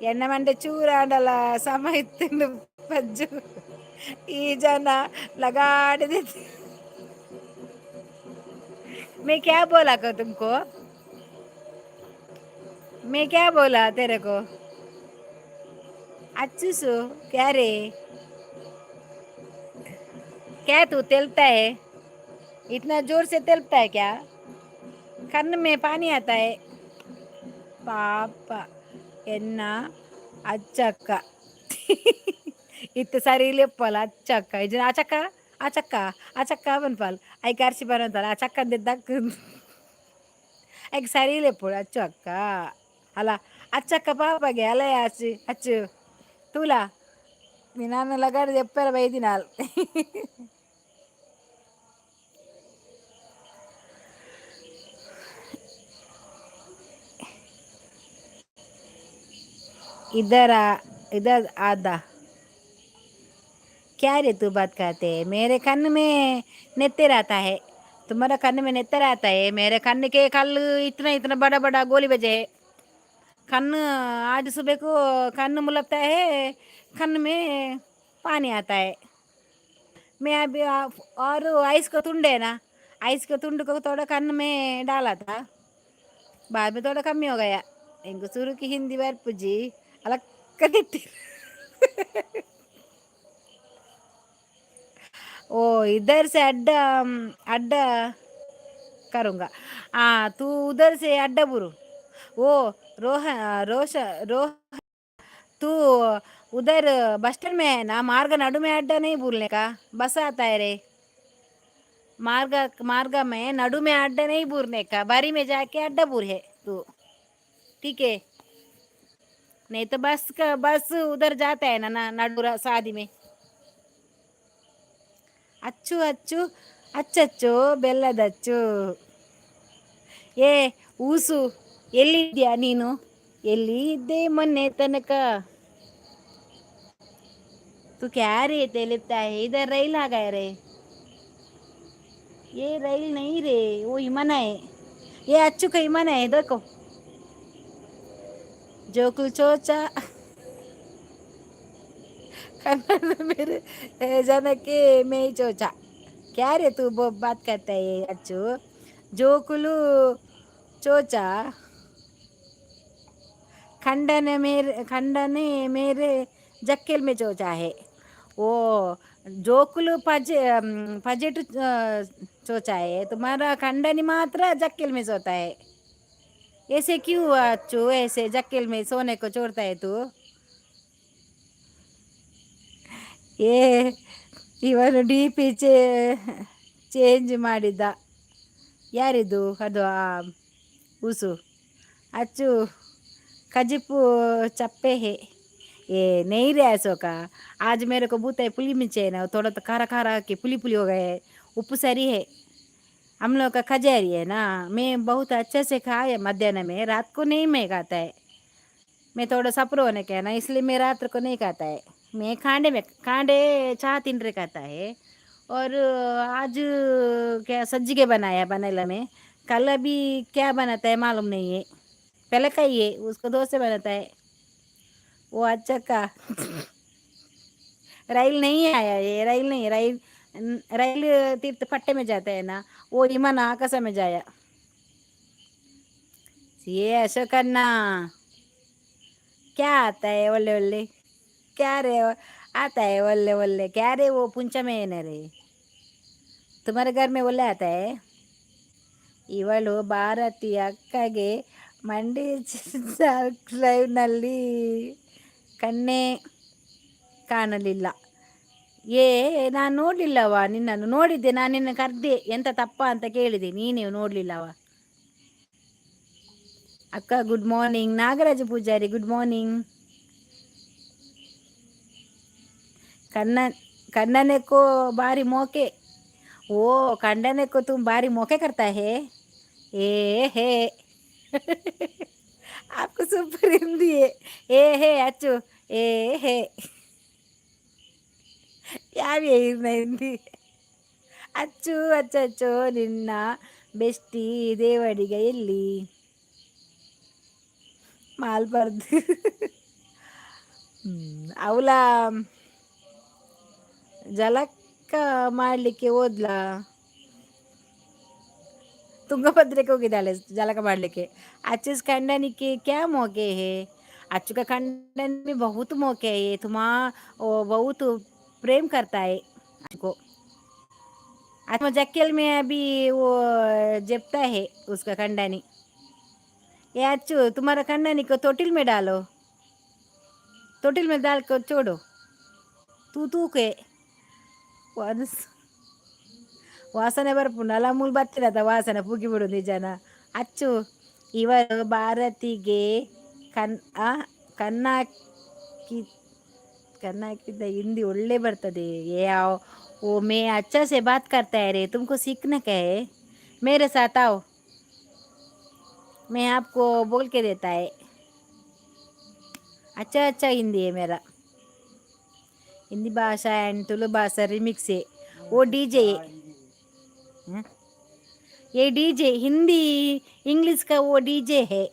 ಎನ್ನ ಮಂಡೆ ಚೂರಾಂಡಲ ಸಮ ಇತ್ತಿಂಡು ಪಜ್ಜು. ಈ ಜನ ಲಗಾಡಿದ. मैं क्या बोला को तुमको? मैं क्या बोला तेरे को? अच्छू सु क्या रे? क्या तू तेलता है? इतना जोर से तेलता है क्या? कन्न में पानी आता है। ಪಾಪ ಎನ್ನ ಅಚ್ಚಕ್ಕ ಇತ್ತೆ ಸರಿ ಲೆಪ್ಪಲ್ಲ. ಅಚ್ಚಕ್ಕ ಇಜ್ಜಿನ ಆಚಕ್ಕ ಆಚಕ್ಕ ಆಚಕ್ಕ ಪನ್ಪಾಲ್. ಐಕ್ ಅರ್ಶಿ ಬರಂತಲ್ಲ, ಆ ಚಕ್ಕಂದ ದಕ್ ಐಕ್ ಸರಿ ಲೆಪ್ಪೊಡು. ಅಚ್ಚು ಅಕ್ಕ ಅಲ್ಲ, ಅಚ್ಚಕ್ಕ ಪಾಪಗೆ ಅಲೆ ಆಚಿ ಅಚ್ಚು ತೂಲ ನಿನಾನ ಲಗಾಡ ಎಪ್ಪರ ಬೈದಿನಾಲ್. इधर आ, इधर आधा। क्या रे तू बात करते है? मेरे कन्न में नेत्तर आता है। तुम्हारा कन्न में नेत्तर आता है? मेरे कन्न के कल इतना इतना बड़ा बड़ा गोली बजे है। कन्न आज सुबह को कन्न मुलपता है, कन्न में पानी आता है। मैं अभी और आइस को तुंडे ना, आइस को तुंड को थोड़ा कन्न में डाला था, बाद में थोड़ा कमी हो गया। इंको शुरू की हिंदी ಬರ್ಪುಜಿ ಅಲಕ್ಕ. ओ इधर से अड्डा अड्डा करूँगा। हाँ, तू उधर से अड्डा बुरु। ओ रोह रोश रोह, तू उधर बस स्टैंड में है ना, मार्ग नडु में अड्डा नहीं बोलने का, बस आता है रे। मार्ग मार्ग में नडु में अड्डा नहीं बोलने का, बारी में जाके अड्डा बूर है तू, ठीक है? नहीं तो बस का बस उधर जाता है ना ना नडु सादी में। ಅಚ್ಚು ಅಚ್ಚು ಅಚ್ಚಚ್ಚು ಬೆಲ್ಲದಚ್ಚು. ಏ ಊಸು, ಎಲ್ಲಿದ್ಯಾ ನೀನು? ಎಲ್ಲಿ ಇದ್ದೆ ಮೊನ್ನೆ ತನಕ? तू क्या रे ते लिपता है? इधर रैल आ गया रे। ये रैल नहीं रे, वो विमान है। ये अच्छू का विमान है, देखो। जोकुल चोचा कन्नड़ मेरे जनके मैं चोचा। क्या रे तू वो बात करता है ये अच्छू? जोकुलु चोचा खंडन मेरे, खंडने मेरे जक्केल में चोचा है। वो जोकुलु पजे पजेट चोचा है, तुम्हारा खंडनी मात्र जक्केल में सोता है। ऐसे क्यों हुआ अच्छू? ऐसे जक्केल में सोने को छोड़ता है तू? ಏ ಇವನು ಡಿ ಪಿ ಚೇಂಜ್ ಮಾಡಿದ್ದ. ಯಾರಿದು ಅದು? ಆ ಊಸು. ಅಚ್ಚು ಕಜಿಪು चप्पे है। ये नहीं रे अशोका, आज मेरे को बहुत है पुली मिर्ची है ना, थोड़ा तो खारा खारा के पुली पुली हो गए। उप्पू सरी है। हम लोग का खजारी है ना, मैं बहुत अच्छे से खाया मध्यान्ह में। रात को नहीं मैं खाता है। मैं थोड़ा सफर होने का है ना, इसलिए मैं रात को नहीं खाता है। मैं खांडे में खांडे चाह तिनरे खाता है। और आज क्या सज्जिगे बनाया बनेला में। कल अभी क्या बनाता है मालूम नहीं है। पहले का ही है, उसको डोसे बनाता है वो। अच्छा का रैल नहीं आया। ये रैल नहीं, रैल रैल तीर्थ पट्टे में जाता है ना, वो विमान आकाश में जाया। ये अशोक अन्ना, क्या आता है? ಒಳ್ಳೆ ಒಳ್ಳೆ क्या रे आता है? ಒಳ್ಳೆ ಒಳ್ಳೆ क्या रे? वो पुंछ में है ना रे। तुम्हारे घर में ಒಳ್ಳೆ आता है? ಇವಳು ಭಾರತಿ ಅಕ್ಕಗೆ ಮಂಡಿ ಲೈವ್ನಲ್ಲಿ ಕಣ್ಣೇ ಕಾಣಲಿಲ್ಲ. ಏ ನಾನು ನೋಡಲಿಲ್ಲವ ನಿನ್ನನ್ನು. ನೋಡಿದ್ದೆ ನಾನು ನಿನ್ನ. ಕರೆದೆ, ಎಂತ ತಪ್ಪ ಅಂತ ಕೇಳಿದೆ. ನೀನೇ ನೋಡಲಿಲ್ಲವ. ಅಕ್ಕ good morning. Nagaraja Poojary good morning. ಕನ್ನ कन्नने को बारी मौके, वो खंडने को तुम बारी मौके करता है। ए हे, आपको सुपर हिंदी है। ए हे अच्छू, ए हे ಯಾವ ಹಿಂದಿ? ಅಚ್ಚು ಅಚ್ಚಚ್ಚೋ, ನಿನ್ನ ಬೆಸ್ಟಿ ದೇವಡಿಗ ಎಲ್ಲಿ? ಮಾಲ್ಬರ್ದು ಅವಳ ಜಲಕ್ಕ ಮಾಡಲಿಕ್ಕೆ ಹೋದ್ಲಾ? ತುಂಗಭದ್ರಕ್ಕೆ ಹೋಗಿದ್ದಾಳೆ ಜಳಕ ಮಾಡಲಿಕ್ಕೆ। अच्छे से खंडन के क्या मौके है? अच्छू का खंडन में बहुत मौके है। ये तुम्हारा वो बहुत प्रेम करता है अच्छू को। अच्छा जक्केल में अभी वो जपता है उसका खंडनी। ये अच्छू, तुम्हारा खंडनी को तोटिल में डालो, तोटिल में डाल कर छोड़ो। तू तू के ವಾಸನೆ ಬರ್ಪುಂಡು ಅಲ್ಲ ಮೂಲು ಬತ್ತಿರತ್ತ ವಾಸನೆ ಪುಗಿ ಬಿಡು ನಿಜನ. ಅಚ್ಚು ಇವರು ಭಾರತಿಗೆ ಕನ್ ಆ ಕಣ್ಣಾಕಿ ಕಣ್ಣಾಕಿದ್ದ. हिंदी ಒಳ್ಳೆ ಬರ್ತದೆ। ये आओ, वो मैं अच्छा से बात करता है रे। तुमको सीखना क्या है? मेरे साथ आओ, मैं आपको बोल के देता है। अच्छा अच्छा हिंदी है मेरा। हिंदी भाषा एंड तुलु भाषा रिमिक्स है। वो डीजे, ये डीजे हिंदी इंग्लिश का वो डीजे है।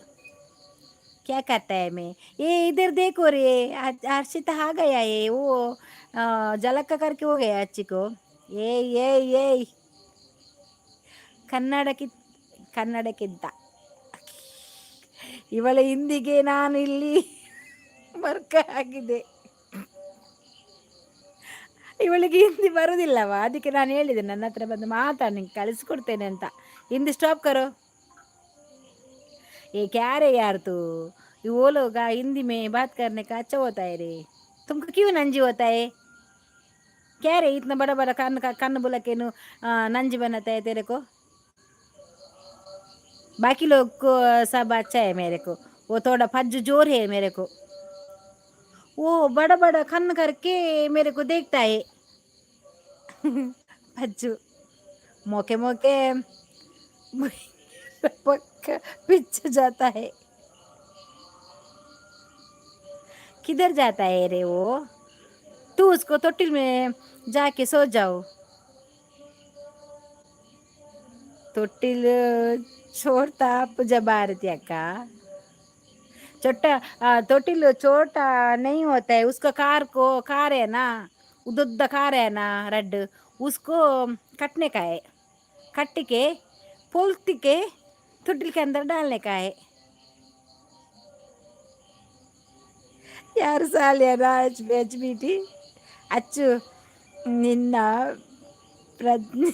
क्या करता है मैं? ये इधर देखो रे, हर्षित आ गया है। वो जलक करके हो गया अच्छी को। ये ये ये ಕನ್ನಡಕ್ಕಿ ಕನ್ನಡಕ್ಕಿಂತ ಇವಳ ಹಿಂದಿಗೆ ನಾನು ಇಲ್ಲಿ ಮರ್ಕ ಆಗಿದೆ. ಇವಳಿಗೆ ಹಿಂದಿ ಬರುವುದಿಲ್ಲವ. ಅದಕ್ಕೆ ನಾನು ಹೇಳಿದೆ, ನನ್ನ ಹತ್ರ ಬಂದು ಮಾತಾಡಿ, ನಿಂಗೆ ಕಲಿಸ್ಕೊಡ್ತೇನೆ ಅಂತ. हिंदी स्टॉप करो। ये क्या रे यार तू, ये वो लोग हिंदी में बात करने का अच्छा होता है रे। तुमको क्यों नंजी होता है? क्या रे, इतना बड़ा बड़ा कान का कन्न बुला के नंजी बनाता है तेरे को? बाकी लोग को सब अच्छा है, मेरे को वो थोड़ा फज्जू जोर है। मेरे को वो बड़ा बड़ा कन्न करके मेरे को देखता है फज्जू। मौके मौके पक्का पीछे जाता है। किधर जाता है रे वो? तू उसको तोटिल में जाके सो जाओ। ತೊಟ್ಟಿಲು छोड़ता पूजा भारती अक्का। छोटा ತೊಟ್ಟಿಲು छोटा नहीं होता है। उसका कार को कार है ना, उद्द कार है ना रेड, उसको कटने का है। कट के पोलती के ತೊಟ್ಟಿल के अंदर डालने का है। ಯಾರು ಸಾಲ್ಯಾರ? ಎಚ್ ಬಿ ಟಿ ಅಚ್ಚು, ನಿನ್ನ ಪ್ರಜ್ಞೆ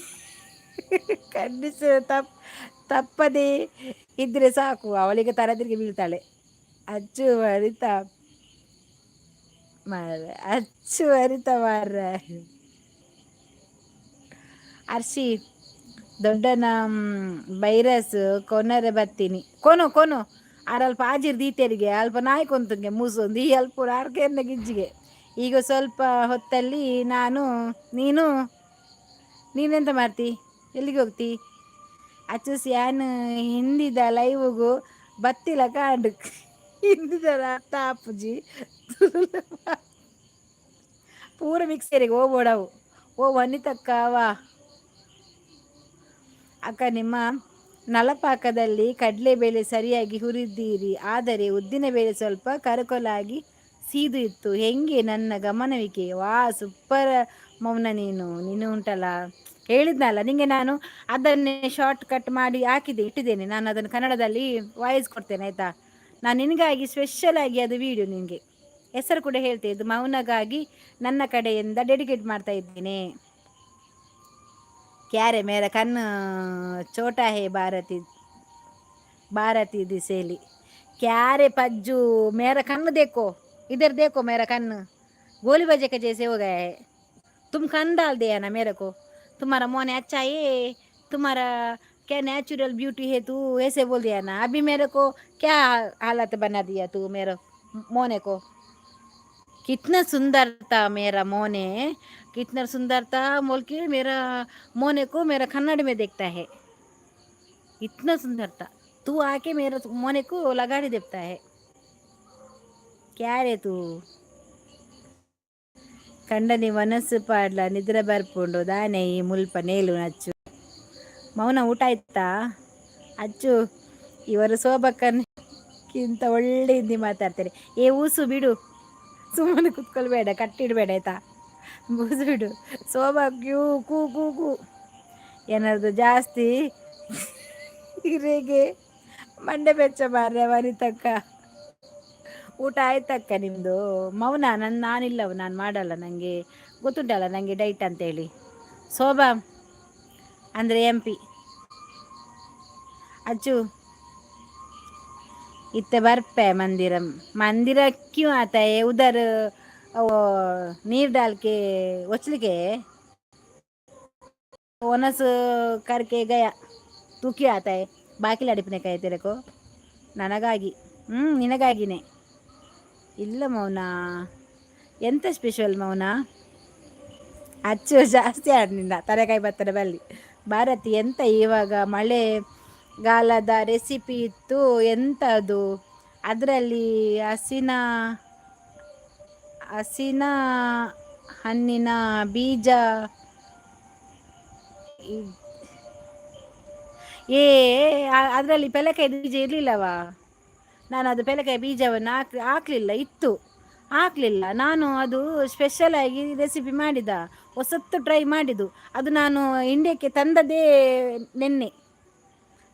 ಖಂಡಿಸು. ತಪ್ಪದೇ ಇದ್ದರೆ ಸಾಕು, ಅವಳಿಗೆ ತಲೆತಿರುಗಿ ಬೀಳ್ತಾಳೆ. ಅಚ್ಚು ವರಿತಾ ಮಾರ್ರೆ, ಅಚ್ಚು ವರಿತಾ ಮಾರ್ರೆ. ಅರ್ಷಿ ದೊಡ್ಡನ ಬೈರಸ್ ಕೊನರೆ ಬತ್ತೀನಿ. ಕೊನು ಕೊನು ಆರ್ ಅಲ್ಪ ಆಜಿರ್ ದೀತೆರಿಗೆ ಅಲ್ಪ ನಾಯಿ ಕೊಂತುಂಗೆ ಮೂಸೊಂದು ಈ ಅಲ್ಪ ಆರ್ಕೆನ್ನ ಗಿಜ್ಜಿಗೆ. ಈಗ ಸ್ವಲ್ಪ ಹೊತ್ತಲ್ಲಿ ನಾನು ನೀನು ನೀನೆಂತ ಮಾಡ್ತಿ? ಎಲ್ಲಿಗೆ ಹೋಗ್ತಿ? ಅಚ್ಚು ಸ್ಯಾನ್ ಹಿಂದಿದ ಲೈವ್ಗು ಬತ್ತಿಲ ಕಾಂಡು. ಹಿಂದಿದ ಅರ್ಥ ಆಪುಜಿ, ಪೂರ ಮಿಕ್ಸರಿಗೆ ಹೋಗ್ಬೋಡವು. ಓ ವನಿತಕ್ಕ ವಾ. ಅಕ್ಕ, ನಿಮ್ಮ ನಲಪಾಕದಲ್ಲಿ ಕಡಲೆಬೇಳೆ ಸರಿಯಾಗಿ ಹುರಿದೀರಿ, ಆದರೆ ಉದ್ದಿನಬೇಳೆ ಸ್ವಲ್ಪ ಕರಕೊಲಾಗಿ ಸೀದು ಇತ್ತು. ಹೆಂಗೆ ನನ್ನ ಗಮನವಿಕೆ? ವಾ, ಸೂಪರ್ ಮೌನ. ನೀನು ನೀನು ಉಂಟಲ್ಲ, ಹೇಳಿದ್ನಲ್ಲ ನಿಂಗೆ ನಾನು. ಅದನ್ನೇ ಶಾರ್ಟ್ ಕಟ್ ಮಾಡಿ ಹಾಕಿದೆ, ಇಟ್ಟಿದ್ದೇನೆ ನಾನು. ಅದನ್ನು ಕನ್ನಡದಲ್ಲಿ ವಾಯ್ಸ್ ಕೊಡ್ತೇನೆ, ಆಯಿತಾ? ನಾನು ನಿನಗಾಗಿ ಸ್ಪೆಷಲ್ ಆಗಿ ಅದು ವಿಡಿಯೋ ನಿನಗೆ ಹೆಸರು ಕೂಡ ಹೇಳ್ತೇನೆ. ಇದು ಮೌನಗಾಗಿ ನನ್ನ ಕಡೆಯಿಂದ ಡೆಡಿಕೇಟ್ ಮಾಡ್ತಾ ಇದ್ದೇನೆ. ಕ್ಯಾರೆ ಮೇರ ಕಣ್ಣು ಚೋಟಾ ಹೇ ಭಾರತಿ, ಭಾರತಿ ದಿಸೆಲಿ. क्यारे पज्जू, मेरा कन्न देखो, इधर देखो, मेरा कन्न गोली बजे के जैसे हो गया है। तुम कन्न डाल दिया ना मेरे को। तुम्हारा मोने अच्छा है, तुम्हारा क्या नेचुरल ब्यूटी है, तू ऐसे बोल दिया ना। अभी मेरे को क्या हालत बना दिया तू मेरे मोने को। कितना सुंदर था मेरा मोने, कितना सुंदर था बोल के मेरा मोने को मेरा कन्नड़ में देखता है। इतना सुंदर था, तू आके मेरा मोने को लगा देता है। क्या रे तू? ಕಂಡನಿ ಮನಸ್ಸು ಪಾಡ್ಲ ನಿದ್ರೆ ಬರ್ಪುಂಡು ದಾನೆ ಈ ಮುಲ್ಪ ನೇಲು ನಚ್ಚು. ಮೌನ, ಊಟ ಆಯ್ತಾ? ಅಚ್ಚು, ಇವರು ಶೋಭಕ್ಕನ್ಕಿಂತ ಒಳ್ಳೆ ಹಿಂದಿ ಮಾತಾಡ್ತಾರೆ. ಏ ಊಸು ಬಿಡು, ಸುಮ್ಮನೆ ಕುತ್ಕೊಳ್ಬೇಡ, ಕಟ್ಟಿಡಬೇಡ, ಆಯ್ತಾ? ಬೂಸು ಬಿಡು. ಶೋಭಾ ಕ್ಯೂ ಕೂ ಕೂ ಕೂ ಏನಾದ್ರು ಜಾಸ್ತಿ ಹಿರೇಗೆ ಮಂಡೆ ಬೆಚ್ಚ ಮಾರ್ರೆ. ವನಿತಕ್ಕ, ಊಟ ಆಯ್ತಕ್ಕ ನಿಮ್ಮದು? ಮೌನ, ನನ್ನ ನಾನಿಲ್ಲ, ನಾನು ಮಾಡಲ್ಲ. ನನಗೆ ಗೊತ್ತುಂಟಲ್ಲ ನನಗೆ ಡೈಟ್ ಅಂತೇಳಿ. ಶೋಭಾ ಅಂದರೆ ಎಂ ಪಿ. ಅಚ್ಚು, ಇತ್ತೆ ಬರ್ಪೆ मंदिरम। मंदिर क्यों आता है उधर? वो नीर डाल के उछल ओनस करके गया। तू क्यों आता है? ಬಾಕಿಲ್ ಅಡಿಪನೆ का तेरे को? ನನಗಾಗಿ? ಹ್ಞೂ, ನಿನಗಾಗಿನೇ. ಇಲ್ಲ ಮೌನ, ಎಂತ ಸ್ಪೆಷಲ್ ಮೌನ? ಅಚ್ಚು, ಜಾಸ್ತಿ ಆಡ್ನಿಂದ ತಲೆಕಾಯಿ ಬರ್ತದೆ ಬಲ್ಲಿ. ಭಾರತಿ, ಎಂತ ಇವಾಗ ಮಳೆಗಾಲದ ರೆಸಿಪಿ ಇತ್ತು, ಎಂತ ಅದು? ಅದರಲ್ಲಿ ಹಸಿನ ಹಸಿನ ಹಣ್ಣಿನ ಬೀಜ ಏ, ಅದರಲ್ಲಿ ಪೆಲಕಾಯಿ ಬೀಜ ಇರಲಿಲ್ಲವಾ? ನಾನು ಅದು ಪೆಲಕಾಯಿ ಬೀಜವನ್ನು ಹಾಕಲಿಲ್ಲ. ಇತ್ತು, ಹಾಕಲಿಲ್ಲ ನಾನು. ಅದು ಸ್ಪೆಷಲ್ ಆಗಿ ರೆಸಿಪಿ ಮಾಡಿದ, ಹೊಸತ್ತು ಟ್ರೈ ಮಾಡಿದ್ದು ಅದು. ನಾನು ಇಂಡಿಯಾಕ್ಕೆ ತಂದದ್ದೇ ನಿನ್ನೆ.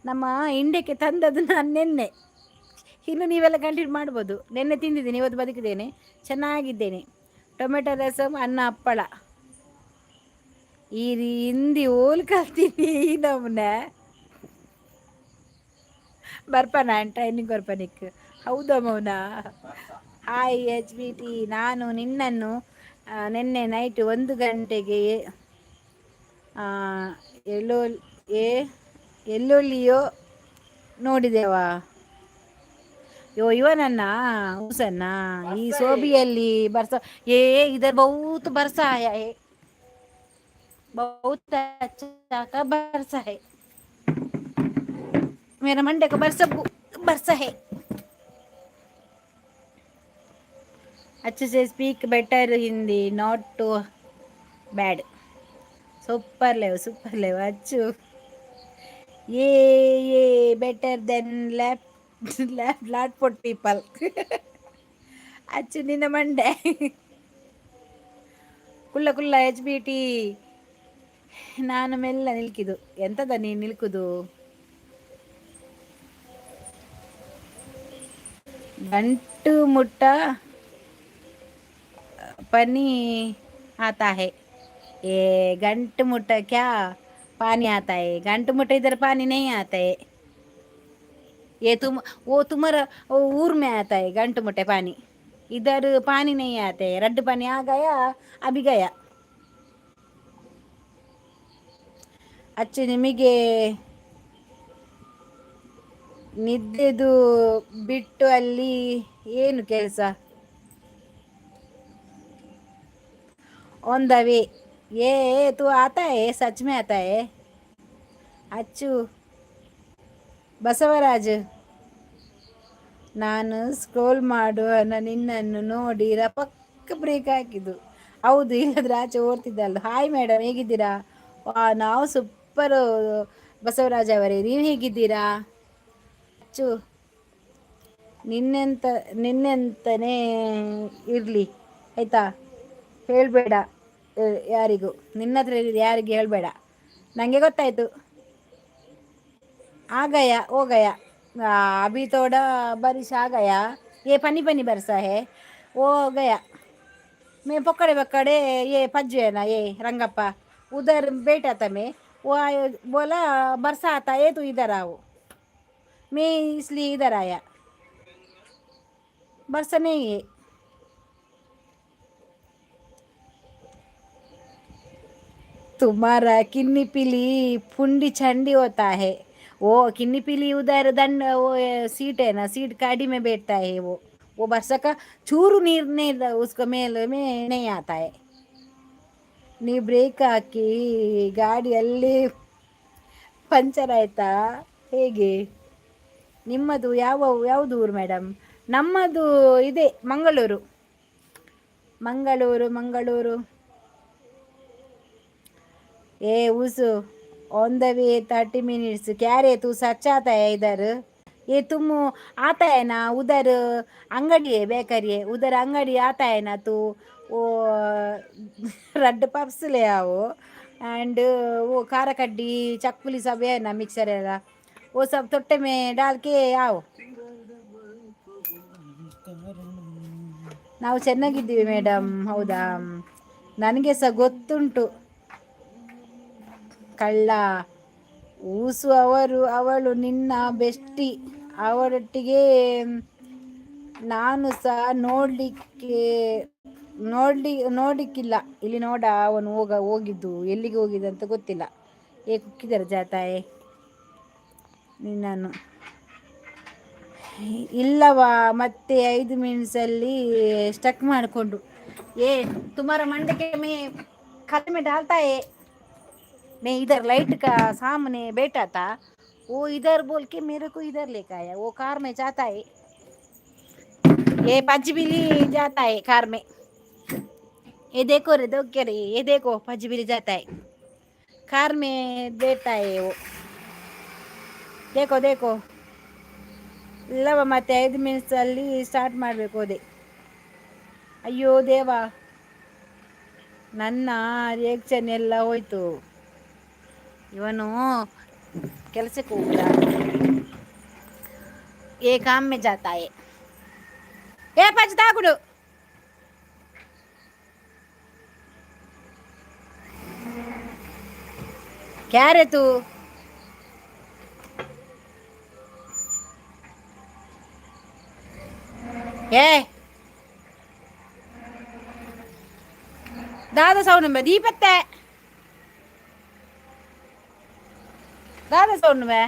ನಮ್ಮ ಇಂಡಿಯಾಕ್ಕೆ ತಂದದ್ದು ನಾನು ನಿನ್ನೆ. ಇನ್ನು ನೀವೆಲ್ಲ ಕಂಟಿನ್ಯೂ ಮಾಡ್ಬೋದು. ನಿನ್ನೆ ತಿಂದಿದ್ದೀನಿ, ಇವತ್ತು ಬದುಕಿದ್ದೇನೆ, ಚೆನ್ನಾಗಿದ್ದೇನೆ. ಟೊಮೆಟೊ ರಸಮ್, ಅನ್ನ, ಹಪ್ಪಳ. ಈ ಹಿಂದಿ ಓಲ್ ಕಲ್ತೀನಿ ಈ ನಮ್ನೆ? ಬರ್ಪ, ನಾನು ಟ್ರೈನಿಂಗ್ ಬರ್ಪನಿಕ್. ಹೌದಾ ಮೌನ? Hi H B T. ನಾನು ನಿನ್ನನ್ನು ನಿನ್ನೆ ನೈಟ್ 1 ಗಂಟೆಗೆ ಎಲ್ಲೋ ಎಲ್ಲೆಲ್ಲಿಯೋ ನೋಡಿದೆವಾ. ಯೋ, ಇವನನ್ನ ಊಸನ್ನ ಈ ಸೋಬಿಯಲ್ಲಿ ಬರ್ಸ. ಏ, इधर बहुत बरसा आया है, बहुत अच्छा का बरसा है. मेरा मंडे को बरसा बरसा है. अच्छे से speak better Hindi, not too bad. Super live, super live. Achu, ಏ ಏ, better than lap lap lot for people. ಅಚ್ಚು, ನಿನ್ನ ಮಂಡೆ. ಕುಲ್ಲ ಕುಲ್ಲ ಎಚ್ ಬಿ ಟಿ. ನಾನು ಮೆಲ್ಲ ನಿಲ್ಕಿದು. ಎಂತದ ನೀನು ನಿಲ್ಕುದು? ಗಂಟು ಮುಟ್ಟ पानी आता है. ये गंट मुट्टा क्या पानी आता है? गंट मुट्टा इधर पानी नहीं आता है. ये तुम वो तुम्हारा वो ऊर में आता है गंट मुट्टे पानी. इधर पानी नहीं आते है. रड्ड पानी आ गया, अभी गया. ಅಚ್ಚು, ನಿಮಗೆ ನಿದ್ದೆದು ಬಿಟ್ಟು ಅಲ್ಲಿ ಏನು ಕೆಲಸ? On the way. ये तू आता है, सच में आता है. ಅಚ್ಚು, ಬಸವರಾಜ್, ನಾನು ಸ್ಕ್ರೋಲ್ ಮಾಡುವ ನಿನ್ನನ್ನು ನೋಡಿ ರಪಕ್ಕ ಬ್ರೇಕ್ ಹಾಕಿದ್ದು. ಹೌದು, ಇಲ್ಲದ್ರೆ ಆಚೆ ಓಡ್ತಿದ್ದಲ್ಲ. ಹಾಯ್ ಮೇಡಮ್, ಹೇಗಿದ್ದೀರಾ? ವಾ, ನಾವು ಸೂಪರು ಬಸವರಾಜ್ ಅವರೇ, ನೀವು ಹೇಗಿದ್ದೀರಾ? ಅಚ್ಚು, ನಿನ್ನೆಂತ ನಿನ್ನೆಂತನೇ ಇರಲಿ, ಆಯಿತಾ? ಹೇಳಬೇಡ ಯಾರಿಗೂ. ನಿನ್ನ ಹತ್ರ ಯಾರಿಗೆ ಹೇಳಬೇಡ. ನನಗೆ ಗೊತ್ತಾಯಿತು. आ गया, हो गया. अभी थोड़ा बारिश आ गया. ये पनी पनी बरसा है, वो गया. मैं पकड़े पकड़े ये पज्जू है ना, ये रंगप्पा, उधर बैठा था मैं. वो आए, बोला बरसा आता है तो इधर आओ. मैं इसलिए इधर आया. बरसा नहीं है. तुम्हारा किन्नी पिली फुंडी छंडी होता है. वो किन्नी पिली उधर दंड वो सीट है ना, सीट गाड़ी में बैठता है वो. वो बरसा का चूरू नीर नहीं उसको मेल में नहीं आता है. ನೀವು ಬ್ರೇಕ್ ಹಾಕಿ ಗಾಡಿಯಲ್ಲಿ ಪಂಚರ್ ಆಯ್ತಾ ಹೇಗೆ? ನಿಮ್ಮದು ಯಾವುದು ಊರು ಮೇಡಮ್? ನಮ್ಮದು ಇದೆ ಮಂಗಳೂರು, ಮಂಗಳೂರು, ಮಂಗಳೂರು. ए उस ऑन the way 30 minutes. क्या रे, तू सच आता है इधर? ये तुम आता है ना, उधर अंगड़ी है, बेकरी है उधर, अंगड़ी आता है ना तू, वो रेड पप्स ले आओ एंड वो खारा कड्डी चकुली सब है ना, मिक्सर है ना, वो सब तोट्टे में डाल के आओ. ನಾವು ಚೆನ್ನಾಗಿದ್ದೀವಿ ಮೇಡಮ್. ಹೌದಾ? ನನಗೆ ಸಹ ಗೊತ್ತುಂಟು. ಕಳ್ಳ ಊಸು ಅವರು, ಅವಳು ನಿನ್ನ ಬೆಸ್ಟಿ. ಅವರೊಟ್ಟಿಗೆ ನಾನು ಸಹ ನೋಡಲಿಕ್ಕೆ ನೋಡ್ಲಿ ನೋಡಲಿಕ್ಕಿಲ್ಲ. ಇಲ್ಲಿ ನೋಡ, ಅವನು ಹೋಗಿದ್ದು ಎಲ್ಲಿಗೆ ಹೋಗಿದ್ದ ಅಂತ ಗೊತ್ತಿಲ್ಲ. ಏ ಕುಕ್ಕಿದ್ದಾರೆ ಜಾತಾಯೆ ನಿನ್ನನ್ನು. ಇಲ್ಲವಾ, ಮತ್ತೆ 5 ಮಿನಿಟ್ಸಲ್ಲಿ ಸ್ಟಕ್ ಮಾಡಿಕೊಂಡು. ಏ, तुम्हारा मंडके में खाते में डालता है. मैं इधर लाइट का सामने बैठा था. वो इधर बोल के मेरे को इधर लेकर आया. वो कार में जाता है, ये पजबिली जाता है कार में. ये देखो रे, देखो रे, ये देखो, पजबिली जाता है, कार में बैठता है वो. देखो देखो. ಇಲ್ಲವ, ಮತ್ತೆ 5 ಮಿನಿಟ್ಸಲ್ಲಿ ಸ್ಟಾರ್ಟ್ ಮಾಡಬೇಕು. ಅದೇ, ಅಯ್ಯೋ ದೇವ, ನನ್ನ ರಿಯಾಕ್ಷನ್ ಎಲ್ಲ ಹೋಯ್ತು. ಇವನು ಕೆಲಸಕ್ಕೆ ಹೋಗುದ? ಏ, काम में जाता है. ए पज ताकुಡು. क्या रे तू? ए, ದಾದ ಸೌಂಡ್ ಬೇ ದೀಪತ್ತೆ? ದಾದ ಸೌಂಡ್ ಬೇ?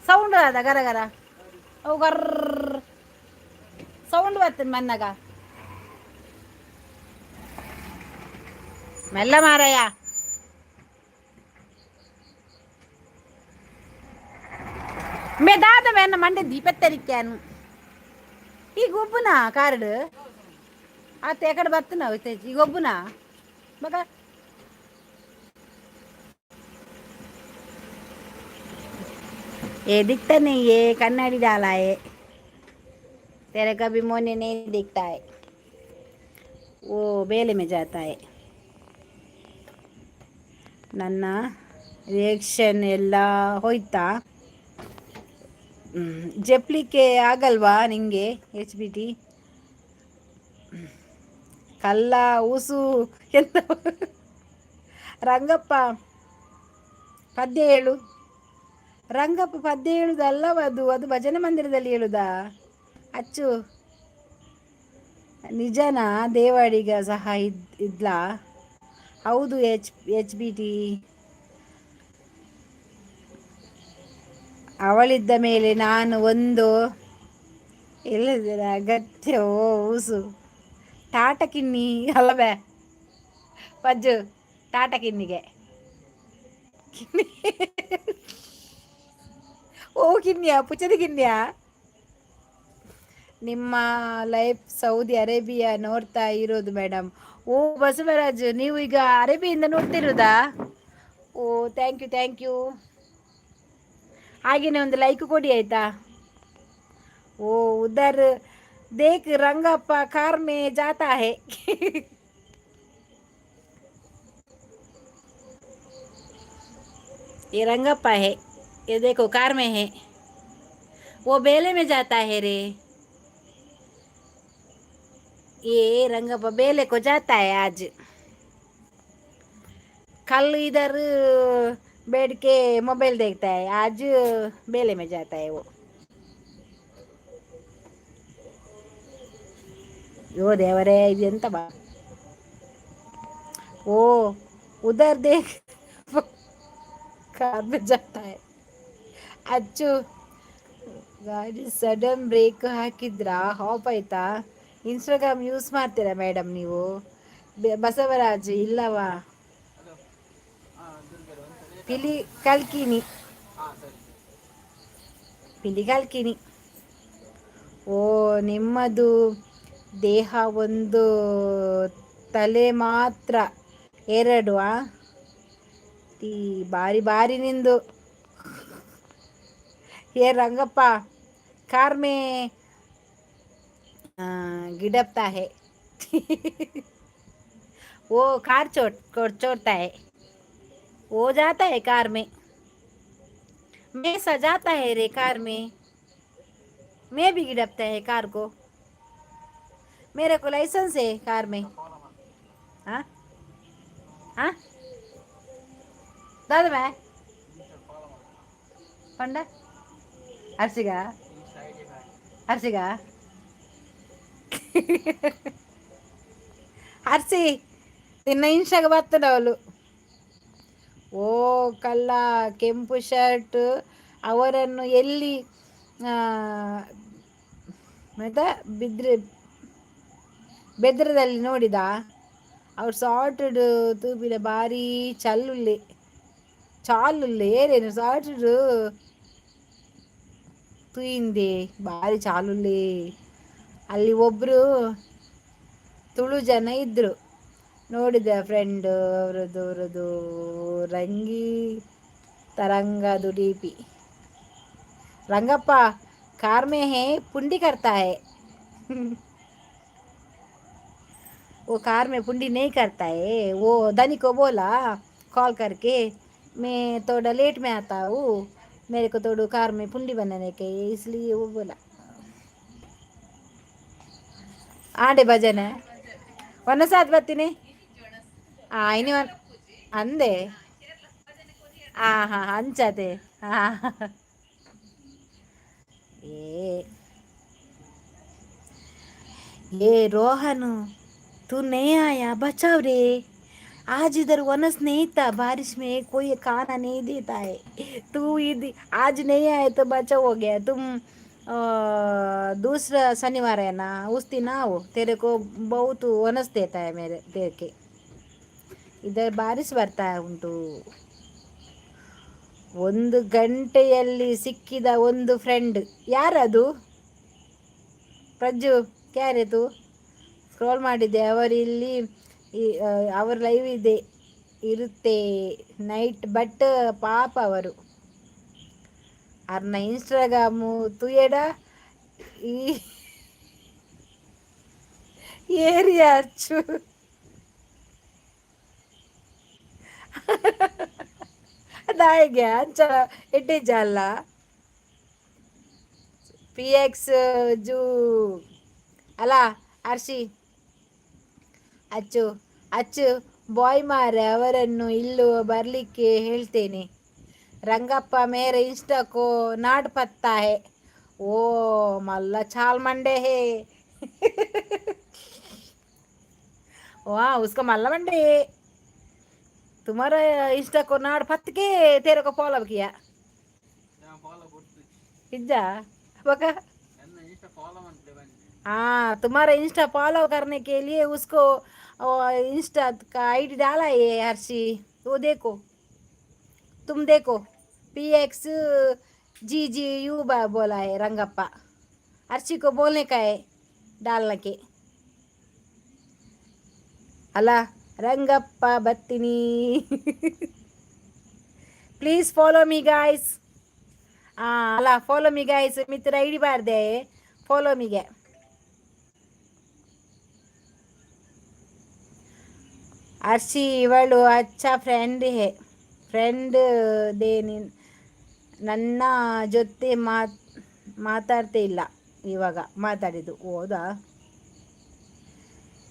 ಸೌಂಡ್ ದಾದ? ಗರ ಗರ, ಅವು ಗರ್ರ ಸೌಂಡ್ ಬರ್ತದೆ ಮನ್ನಗ. ಮೆಲ್ಲ ಮಾರಾಯ. ಮೇ ದಾದ ಮೇನ ಮಂಡೆ ದೀಪತ್ತರಿಕ್ಯಾನು. ಈಗ ಒಬ್ಬನ ಕಾರ್ಡ್ ಆತ ಎಕಡೆ ಬರ್ತನ. ಈಗ ಒಬ್ಬನ ಮಗ. ये दिखता नहीं है, कन्नड़ी डाला है तेरे। कभी मोने नहीं दिखता है, वो बेले में जाता है. ನನ್ನ ರಿಯಾಕ್ಷನ್ ಎಲ್ಲ ಹೋಯ್ತಾ? ಜಪ್ಲಿಕ್ಕೆ ಆಗಲ್ವಾ ನಿಂಗೆ? ಎಚ್ ಬಿ ಟಿ ಕಲ್ಲ ಊಸು ಎಂತ? ರಂಗಪ್ಪ ಪದ್ಯ ಹೇಳು. ರಂಗಪ್ಪ ಪದ್ಯ ಹೇಳುದಲ್ಲವ ಅದು. ಅದು ಭಜನೆ ಮಂದಿರದಲ್ಲಿ ಹೇಳುದಾ? ಅಚ್ಚು, ನಿಜನಾ? ದೇವಾಡಿಗ ಸಹ ಇದ್ಲಾ? ಹೌದು ಎಚ್ ಎಚ್ ಬಿ ಟಿ. ಅವಳಿದ್ದ ಮೇಲೆ ನಾನು ಒಂದು ಎಲ್ಲಿದ್ದೀರ ಅಗತ್ಯ. ಓ ಊಸು, ಟಾಟ ಕಿನ್ನಿ ಅಲ್ಲವೇ ಪಜ್ಜು? ಟಾಟ ಕಿನ್ನಿಗೆ ಕಿನ್ನಿ. ಓ ಕಿನ್ಯಾ, ಪುಚದ ಕಿನ್ಯಾ. ನಿಮ್ಮ ಲೈಫ್ ಸೌದಿ ಅರೇಬಿಯಾ ನೋಡ್ತಾ ಇರೋದು ಮೇಡಮ್. ಓ ಬಸವರಾಜ್, ನೀವು ಈಗ ಅರೇಬಿಯಿಂದ ನೋಡ್ತಿರೋದಾ? ಓ, thank you, thank you. ಹಾಗೇನೆ ಒಂದು ಲೈಕ್ ಕೊಡಿ, ಆಯ್ತಾ? ಓ, उधर देख, रंगप्पा कार में जाता है. ये रंगप्पा है, ये देखो, कार में है. वो बेले में जाता है रे. ये रंगप्पा बेले को जाता है आज. कल इधर बैठ के मोबाइल देखता है, आज बेले में जाता है वो. यो ದೇವರೇ, ಇದೆಂತ ಬಾ. ओ, उधर देख, कार में जाता है. ಅಚ್ಚು, ಗಾಡಿ ಸಡನ್ ಬ್ರೇಕ್ ಹಾಕಿದ್ರಾ? ಹಾಪ್ ಆಯ್ತಾ? ಇನ್ಸ್ಟಾಗ್ರಾಮ್ ಯೂಸ್ ಮಾಡ್ತೀರಾ ಮೇಡಮ್ ನೀವು? ಬಸವರಾಜ್, ಇಲ್ಲವಾ? ಪಿಲಿ ಕಲ್ಕಿನಿ, ಪಿಲಿ ಕಲ್ಕಿನಿ. ಓ, ನಿಮ್ಮದು ದೇಹ ಒಂದು, ತಲೆ ಮಾತ್ರ ಎರಡು. ಆ ತೀ ಬಾರಿ ಬಾರಿ ನಿಂದು. ये रंगप्पा कार में गिड़पता है. वो कार चोट छोड़ता है, वो जाता है कार में. मैं सजाता है रे कार में. मैं भी गिड़पता है कार को. मेरे को लाइसेंस है कार में. हाँ हाँ, दादा मैं पंडा ಅರ್ಸಿಗ ಅರ್ಸಿಗ ಅರ್ಸಿ ನಿನ್ನ ಇನ್ಸ್ಟಾಗ ಬರ್ತದವಳು. ಓ ಕಳ್ಳ, ಕೆಂಪು ಶರ್ಟ್ ಅವರನ್ನು ಎಲ್ಲಿ ಮತ್ತೆ ಬಿದ್ರೆ ಬೆದ್ರದಲ್ಲಿ ನೋಡಿದ. ಅವ್ರು ಸಾಟುಡು ತೂಪಿನ ಭಾರಿ ಚಲ್ಲುಲ್ಲೆ ಚಾಲುಲ್ಲೆ. ಏರೇನು ಸಾಟುಡು ತೂಯಿಂದೆ, ಭಾರಿ ಚಾಲುಲ್ಲೆ. ಅಲ್ಲಿ ಒಬ್ಬರು ತುಳು ಜನ ಇದ್ದರು, ನೋಡಿದೆ ಫ್ರೆಂಡ್ ಅವರದ್ದು. ಅವರದ್ದು ರಂಗಿ ತರಂಗದು ಡಿ ಪಿ. रंगप्पा कार में है, पुंडी करता है. वो कार में पुंडी नहीं करता है. वो धनी को बोला कॉल करके, मैं थोड़ा लेट में आता हूँ, मेरे को थोड़ा कार में पुंडी बनाने के, इसलिए वो बोला. ಆಂಡೆ ಭಜನೆ ಒಂದೊಂದು ಬರ್ತೀನಿ. ಆ ಇನಿ ಒನ್ ಅಂದೆ. ಆ ಹಾಂ, ಅಂಚತೆ. ಹಾಂ, ಏ ಏ ರೋಹನು. तू नहीं आया, बचाओ रे। आज इधर वनस नहीं था, बारिश में कोई खाना नहीं देता है। तू आज नहीं आए तो बचाओ हो गया। तुम दूसरा शनिवार है ना, उस दिन आओ, तेरे को बहुत वनस देता है मेरे देख के। इधर बारिश ಬರ್ತಾ ಉಂಟು. ಒಂದು ಗಂಟೆಯಲ್ಲಿ ಸಿಕ್ಕಿದ ಒಂದು ಫ್ರೆಂಡ್. ಯಾರದು? ಪ್ರಜ್ಜು, ಕ್ಯಾರೆ? ಸ್ಕ್ರೋಲ್ ಮಾಡಿದ್ದೆ. ಅವರಿಲ್ಲಿ ಅವರ ಲೈವ್ ಇದೆ ಇರುತ್ತೆ ನೈಟ್, ಬಟ್ ಪಾಪ ಅವರು ಅರ್ನ ಇನ್ಸ್ಟಾಗ್ರಾಮು ತುಯಡ ಈ ಏರಿಯಾ ಅಚ್ಚು. ದಾಯಿಗೆ ಅಂಚ ಎಡ್ಡೆ ಅಲ್ಲ. ಪಿ ಎಕ್ಸ್ ಜೂ ಅಲ್ಲ ಅರ್ಷಿ ಅಚ್ಚು ಅಚ್ಚು ಬಾಯ್ ಮಾರೆ, ಅವರನ್ನು ಇಲ್ಲೂ ಬರಲಿಕ್ಕೆ ಹೇಳ್ತೇನೆ. ರಂಗಪ್ಪ ಮೇರೆ इंस्टा को नाड पत्ता है. ओ मल्ल चाल मंडे है. वाह, उसका मल्ला मंडे. तुम्हारा इंस्टा को नाड पत्त के तेरे को फॉलो किया. पिज्जा बका. हाँ, तुम्हारा इंस्टा फॉलो करने के लिए उसको इंस्टा का आईडी डाला है हर्षी. वो देखो, तुम देखो. PXGGU बोला है रंगप्पा. हर्षी को बोलने का है डालने के. ಅಲ್ಲ ರಂಗಪ್ಪ ಬತ್ತೀನಿ. Please follow me guys. ಅಲ್ಲ, ಫಾಲೋ ಮೀ ಗಾಯ್ಸ್. ಮಿತ್ರ ಐಡಿ ಬಾರ್ದೆ ಫಾಲೋ ಮೀಗೆ. ಅರ್ಷಿ ಇವಳು ಅಚ್ಚ ಫ್ರೆಂಡ್ ಹೇ ಫ್ರೆಂಡ್ they. ನನ್ನ ಜೊತೆ ಮಾತಾಡ್ತೇ ಇಲ್ಲ. ಇವಾಗ ಮಾತಾಡಿದ್ದು ಹೋದಾ.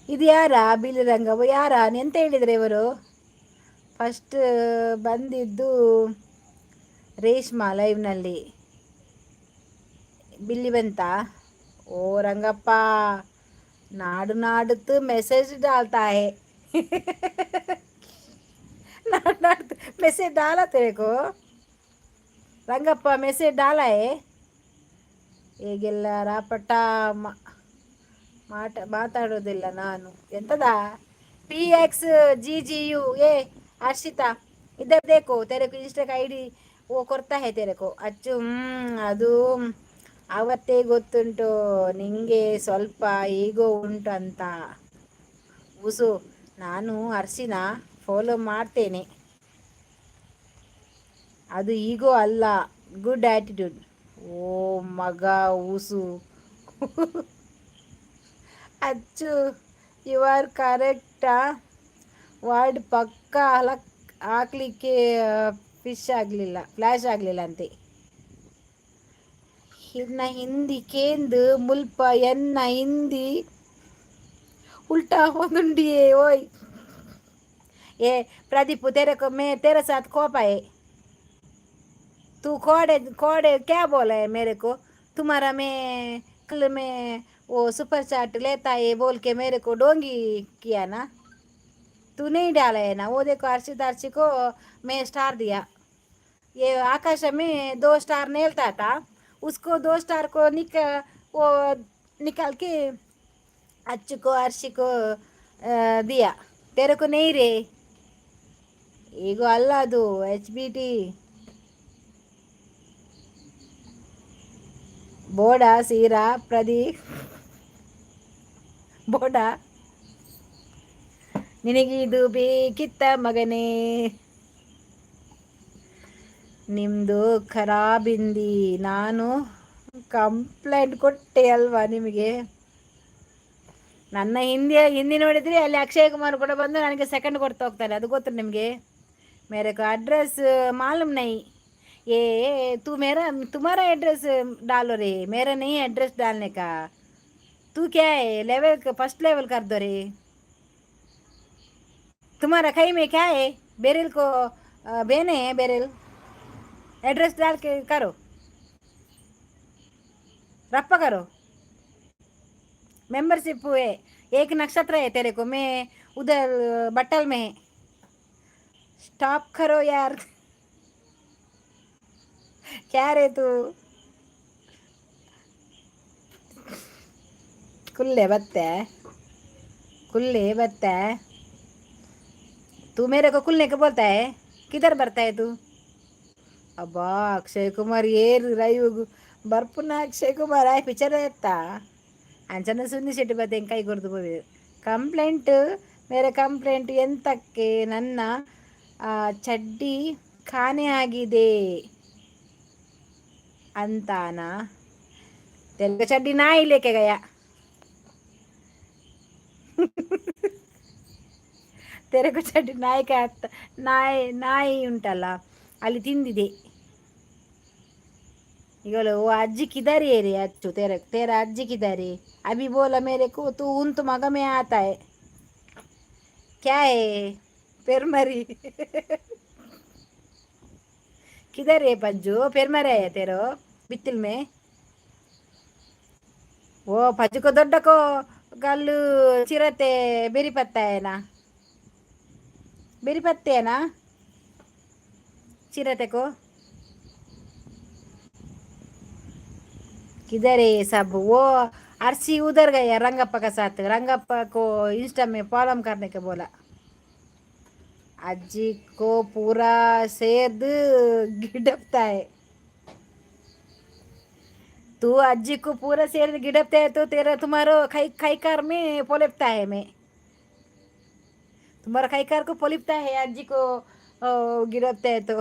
ಇದು ಯಾರ ಬಿಳಿ ರಂಗವ? ಯಾರ ಎಂತ ಹೇಳಿದರೆ ಇವರು? ಫಸ್ಟ್ ಬಂದಿದ್ದು ರೇಷ್ಮಾ ಲೈವ್ನಲ್ಲಿ. ಬಿಲ್ಲಿ ಬಂತ. ಓ ರಂಗಪ್ಪ, ನಾಡು ನಾಡುತ್ತು ಮೆಸೇಜ್ ಡಾಲ್ತಾ ಹೇ. नाड़ नाड़ मैसेज डाला तेरे को. ರಂಗಪ್ಪ ಮೆಸೇಜ್ ಡಾಲ ಹೇ. ಹೇಗೆಲ್ಲ ರಾಪಟ ಮಾಟ ಮಾತಾಡೋದಿಲ್ಲ ನಾನು. ಎಂತದ PXGGU? ए हर्षिता, इधर देखो, तेरे को इंस्टा का आईडी वो ಕೊಡ್ತಾ है तेरे को. ಅಚ್ಚು ಅದು ಅವತ್ತೇ ಗೊತ್ತುಂಟು ನಿಂಗೆ ಸ್ವಲ್ಪ ಈಗೋ ಉಂಟು ಅಂತ. ಉಸು ನಾನು ಅರ್ಶಿನ ಫಾಲೋ ಮಾಡ್ತೇನೆ. ಅದು ಈಗೋ ಅಲ್ಲ, ಗುಡ್ ಆ್ಯಟಿಟ್ಯೂಡ್. ಓ ಮಗ ಊಸು. ಅಚ್ಚು, you are ಕರೆಕ್ಟಾ. ವರ್ಡ್ ಪಕ್ಕ ಹಲಕ್ ಹಾಕ್ಲಿಕ್ಕೆ ಫಿಶ್ ಆಗಲಿಲ್ಲ, ಫ್ಲ್ಯಾಶ್ ಆಗಲಿಲ್ಲ ಅಂತೆ. ಇನ್ನ ಹಿಂದಿ ಕೇಂದು ಮುಲ್ಪ ಎನ್ನ ಹಿಂದಿ उल्टा होंदुंडिए. ओए ए प्रदीप, तेरे को मैं तेरे साथ खो पाए. तू कोड़े कोड़े क्या बोला है मेरे को? तुम्हारा मैं कल मैं वो सुपर चाट लेता है बोल के मेरे को डोंगी किया ना. तू नहीं डाला है ना? वो देखो, अर्षित, अर्षि को मैं स्टार दिया. ये आकाश में दो स्टार नेलता था, उसको दो स्टार को वो निकाल के अच्छू को अर्षि को दिया. तेरे को नहीं रे. ಈಗ ಅಲ್ಲ, ಅದು ಎಚ್ ಬಿ ಟಿ ಬೋಡ ಸೀರಾ ಪ್ರದೀಪ್ ಬೋಡ. ನಿನಗಿದು ಬೇಕಿತ್ತ ಮಗನೇ? ನಿಮ್ಮದು ಖರಾಬಿಂದಿ. ನಾನು ಕಂಪ್ಲೇಂಟ್ ಕೊಟ್ಟೆ ಅಲ್ವಾ ನಿಮಗೆ? ನನ್ನ ಹಿಂದೆ ಹಿಂದೆ ನೋಡಿದರೆ ಅಲ್ಲಿ ಅಕ್ಷಯ್ ಕುಮಾರ್ ಕೂಡ ಬಂದು ನನಗೆ ಸೆಕೆಂಡ್ ಕೊಡ್ತಾ ಹೋಗ್ತಾರೆ. ಅದು ಗೊತ್ತು ನಿಮಗೆ. मेरे को एड्रेस मालूम नहीं. ये तू मेरा तुम्हारा एड्रेस डालो रे, मेरा नहीं एड्रेस डालने का. तू क्या है, लेवल फर्स्ट लेवल कर दो रे. तुम्हारा कहीं में क्या है? बेरिल को बेने है. बेरिल एड्रेस डाल के करो, रप्पा करो. ಮೆಂಬರ್ಶಿಪ್. एक नक्षत्र है तेरे को। मैं उधर बट्टल में है। स्टॉप करो यार, क्या रे तू? कुल्ले बत्ते, कुल्ले बत्ते। तू मेरे को कुल्ले को बोलता है? किधर भरता है तू? ಅಬ್ಬಾ, ಅಕ್ಷಯ್ ಕುಮಾರ್ ಏರು ರೈವುಗು ಬರ್ಪುನ. ಅಕ್ಷಯ್ ಕುಮಾರ್ ಆಯ್ ಪಿಕ್ಚರ್ ಎತ್ತ ಅಂಚನ ಸುನಿ ಶೆಟ್ಟಿ ಬತ್ತೆ ಕೈ ಕೊರ್ದು ಪೋವೆ. ಕಂಪ್ಲೇಂಟ್ ಮೇರೆ ಕಂಪ್ಲೇಂಟ್ ಎಂತಕ್ಕೆ? ನನ್ನ ಚಡ್ಡಿ ಖಾನೆ ಆಗಿದೆ ಅಂತಾನ? ತೆಲುಗು ಚಡ್ಡಿ ನಾಯಿ लेके गया। ತೆಲುಗು ಚಡ್ಡಿ ನಾಯಿ ನಾಯಿ ನಾಯಿ ಉಂಟಲ್ಲ, ಅಲ್ಲಿ ತಿಂದಿದೆ. ಈಗ वो अज्जी किधर है रे? अच्छू, तेरा तेरा अज्जी किधर है? अभी बोला मेरे को, तू उन तो मग में आता है। क्या है पेरमरी? किधर है पज्जू? पेरमरी है तेरो बित्तिल में। वो पज्जू को ದೊಡ್ಡ को ಕಲ್ಲು ಚಿರತೆ ಬೆರಿಪತ್ತಾಯನ ಬೆರಿಪತ್ತೇನಾ चिरते को? किधर है ये सब? वो अरसी उधर गया रंगप्पा का साथ। रंगप्पा को इंस्टा में फॉलो करने के बोला। अज्जी को पूरा सेद गिड़पता है तू। अज्जी को पूरा शेर गिड़पता है तो तेरा तुम्हारो खाई खाईकार में पोलिपता है। मैं तुम्हारा खाईकार को पोलिपता है। अज्जी को गिड़पता है तो.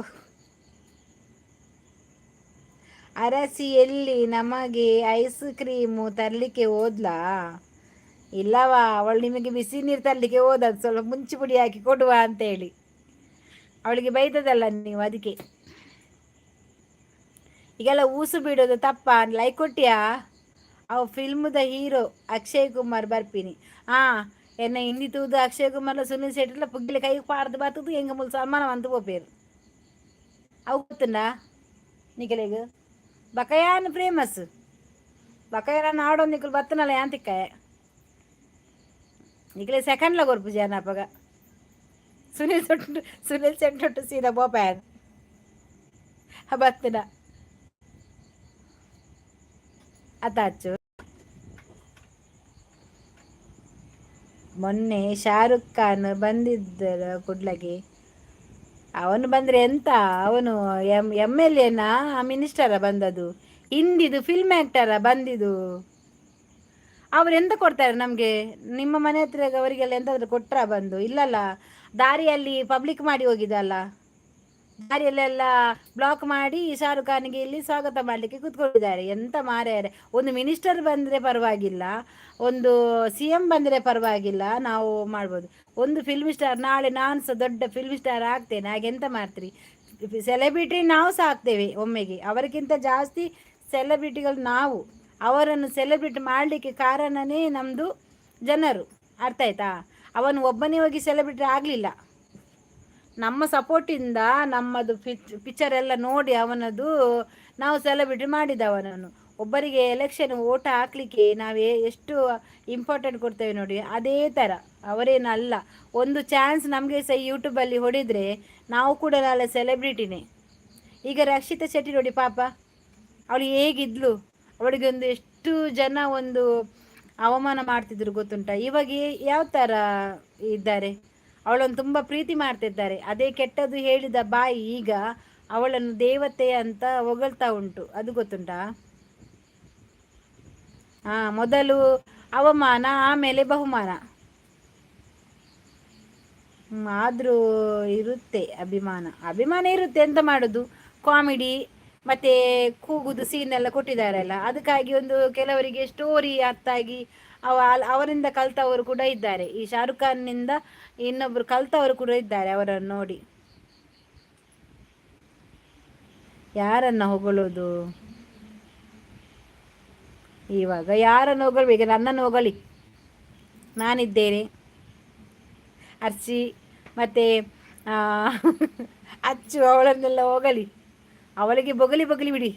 ಅರಸಿ ಎಲ್ಲಿ? ನಮಗೆ ಐಸ್ ಕ್ರೀಮು ತರಲಿಕ್ಕೆ ಹೋದ್ಲಾ? ಇಲ್ಲವಾ, ಅವಳು ನಿಮಗೆ ಬಿಸಿ ನೀರು ತರಲಿಕ್ಕೆ ಹೋದದ್ದು, ಸ್ವಲ್ಪ ಮುಂಚಿ ಪುಡಿ ಹಾಕಿ ಕೊಡುವ ಅಂತೇಳಿ. ಅವಳಿಗೆ ಬೈದದಲ್ಲ ನೀವು, ಅದಕ್ಕೆ. ಈಗೆಲ್ಲ ಊಸು ಬಿಡೋದು ತಪ್ಪ? ಲೈಕ್ ಕೊಟ್ಟಿಯಾ? ಅವು ಫಿಲ್ಮ್ದ ಹೀರೋ ಅಕ್ಷಯ್ ಕುಮಾರ್ ಬರ್ಪಿನಿ. ಹಾಂ, ಎನ್ನ ಹಿಂದಿ ತೂದು ಅಕ್ಷಯ್ ಕುಮಾರ್, ಸುನಿಲ್ ಶೆಟ್ಟಿಲ ಪುಗ್ಗಿಲ ಕೈ ಪಾಡ್ದು ಬತ್ತದು ಎಂಗ ಮುಲ್ ಸನ್ಮಾನ ಅಂತ ಪೋಪೇರು. ಅವು ಗೊತ್ತುಂಡಾ ನಿಕಲೆಗ್? ಬಕಯಾನ್ ಫೇಮಸ್ ಬಕಯಾನ ಆಡೋದು. ನಿಕುಲು ಬತ್ತನಲ್ಲ ಯಾಂತಿಕ್ಕ ನಿಕಲೆ ಸೆಕೆಂಡ್ಲ ಕೊರ್ಪು ಜನ ಅಪಗ. ಸುನಿಲ್ ಸೊಟ್ಟು, ಸುನಿಲ್ ಶೆಟ್ಟೊಟ್ಟು ಸೀದಾ ಬೋಪಾಯನ್ ಬತ್ತನ ಅತ್ತಾಚು. ಮೊನ್ನೆ ಶಾರುಖ್ ಖಾನ್ ಬಂದಿದ್ದರ ಕುಡ್ಲಗೆ. ಅವನು ಬಂದರೆ ಎಂತ? ಅವನು ಎಮ್ ಎಮ್ ಎಲ್ ಎನಾ, ಮಿನಿಸ್ಟರ ಬಂದದ್ದು? ಹಿಂದಿದು ಫಿಲ್ಮ್ ಆ್ಯಕ್ಟರ ಬಂದಿದ್ದು. ಅವ್ರು ಎಂತ ಕೊಡ್ತಾರೆ ನಮಗೆ? ನಿಮ್ಮ ಮನೆ ಹತ್ರ ಅವರಿಗೆಲ್ಲ ಎಂತಾದರೂ ಕೊಟ್ಟರಾ ಬಂದು? ಇಲ್ಲಲ್ಲ. ದಾರಿಯಲ್ಲಿ ಪಬ್ಲಿಕ್ ಮಾಡಿ ಹೋಗಿದ್ದಲ್ಲ. ದಾರಿಯಲ್ಲೆಲ್ಲ ಬ್ಲಾಕ್ ಮಾಡಿ ಶಾರುಖ್ ಖಾನ್ಗೆ ಇಲ್ಲಿ ಸ್ವಾಗತ ಮಾಡಲಿಕ್ಕೆ ಕೂತ್ಕೊಂಡಿದ್ದಾರೆ. ಎಂತ ಮಾರ್ಯಾರೆ! ಒಂದು ಮಿನಿಸ್ಟರ್ ಬಂದರೆ ಪರವಾಗಿಲ್ಲ, ಒಂದು ಸಿಎಂ ಬಂದರೆ ಪರವಾಗಿಲ್ಲ, ನಾವು ಮಾಡ್ಬೋದು. ಒಂದು ಫಿಲ್ಮ್ ಸ್ಟಾರ್, ನಾಳೆ ನಾನು ಸಹ ದೊಡ್ಡ ಫಿಲ್ಮ್ ಸ್ಟಾರ್ ಆಗ್ತೇನೆ, ಹಾಗೆ ಎಂತ ಮಾಡ್ತೀರಿ? ಸೆಲೆಬ್ರಿಟಿ ನಾವು ಸಹ ಆಗ್ತೇವೆ ಒಮ್ಮೆಗೆ. ಅವರಿಗಿಂತ ಜಾಸ್ತಿ ಸೆಲೆಬ್ರಿಟಿಗಳು ನಾವು. ಅವರನ್ನು ಸೆಲೆಬ್ರಿಟಿ ಮಾಡಲಿಕ್ಕೆ ಕಾರಣನೇ ನಮ್ಮದು ಜನರು. ಅರ್ಥ ಆಯ್ತಾ? ಅವನು ಒಬ್ಬನೇ ಹೋಗಿ ಸೆಲೆಬ್ರಿಟಿ ಆಗಲಿಲ್ಲ. ನಮ್ಮ ಸಪೋರ್ಟಿಂದ, ನಮ್ಮದು ಪಿಕ್ಚರ್ ಎಲ್ಲ ನೋಡಿ ಅವನದು ನಾವು ಸೆಲೆಬ್ರಿಟಿ ಮಾಡಿದ ಅವನನ್ನು. ಒಬ್ಬರಿಗೆ ಎಲೆಕ್ಷನ್ ಓಟ್ ಹಾಕ್ಲಿಕ್ಕೆ ನಾವು ಎಷ್ಟು ಇಂಪಾರ್ಟೆಂಟ್ ಕೊಡ್ತೇವೆ ನೋಡಿ, ಅದೇ ಥರ ಅವರೇನಲ್ಲ. ಒಂದು ಚಾನ್ಸ್ ನಮಗೆ ಸಹ ಯೂಟ್ಯೂಬಲ್ಲಿ ಹೊಡಿದ್ರೆ ನಾವು ಕೂಡ ನಾಳೆ ಸೆಲೆಬ್ರಿಟಿನೇ. ಈಗ ರಕ್ಷಿತಾ ಶೆಟ್ಟಿ ನೋಡಿ, ಪಾಪ ಅವಳು ಹೇಗಿದ್ಲು? ಅವಳಿಗೆ ಒಂದು ಎಷ್ಟು ಜನ ಒಂದು ಅವಮಾನ ಮಾಡ್ತಿದ್ರು ಗೊತ್ತುಂಟ? ಇವಾಗ ಯಾವ ಥರ ಇದ್ದಾರೆ? ಅವಳನ್ನು ತುಂಬ ಪ್ರೀತಿ ಮಾಡ್ತಿದ್ದಾರೆ. ಅದೇ ಕೆಟ್ಟದ್ದು ಹೇಳಿದ ಬಾಯಿ ಈಗ ಅವಳನ್ನು ದೇವತೆ ಅಂತ ಹೊಗಳ್ತಾ ಉಂಟು, ಅದು ಗೊತ್ತುಂಟಾ? ಹಾಂ, ಮೊದಲು ಅವಮಾನ, ಆಮೇಲೆ ಬಹುಮಾನ. ಆದರೂ ಇರುತ್ತೆ ಅಭಿಮಾನ, ಅಭಿಮಾನ ಇರುತ್ತೆ. ಎಂತ ಮಾಡೋದು? ಕಾಮಿಡಿ ಮತ್ತು ಕೂಗುದು ಸೀನ್ ಎಲ್ಲ ಕೊಟ್ಟಿದ್ದಾರಲ್ಲ, ಅದಕ್ಕಾಗಿ ಒಂದು ಕೆಲವರಿಗೆ ಸ್ಟೋರಿ ಅರ್ಥ ಆಗಿ ಅವರಿಂದ ಕಲ್ತವರು ಕೂಡ ಇದ್ದಾರೆ. ಈ ಶಾರುಖ್ ಖಾನ್ನಿಂದ ಇನ್ನೊಬ್ಬರು ಕಲ್ತವರು ಕೂಡ ಇದ್ದಾರೆ ಅವರನ್ನು ನೋಡಿ. ಯಾರನ್ನು ಹೊಗಳೋದು ಇವಾಗ? ಯಾರನ್ನು ಹೊಗಳ್ಬೇಕು? ನನ್ನನ್ನು ಹೊಗಳಿ, ನಾನಿದ್ದೇನೆ. ಅರ್ಚಿ ಮತ್ತು ಅಚ್ಚು ಅವಳನ್ನೆಲ್ಲ ಹೊಗಳಿ, ಅವಳಿಗೆ ಬೊಗಲಿ ಬೊಗಲಿ ಬಿಡಿ.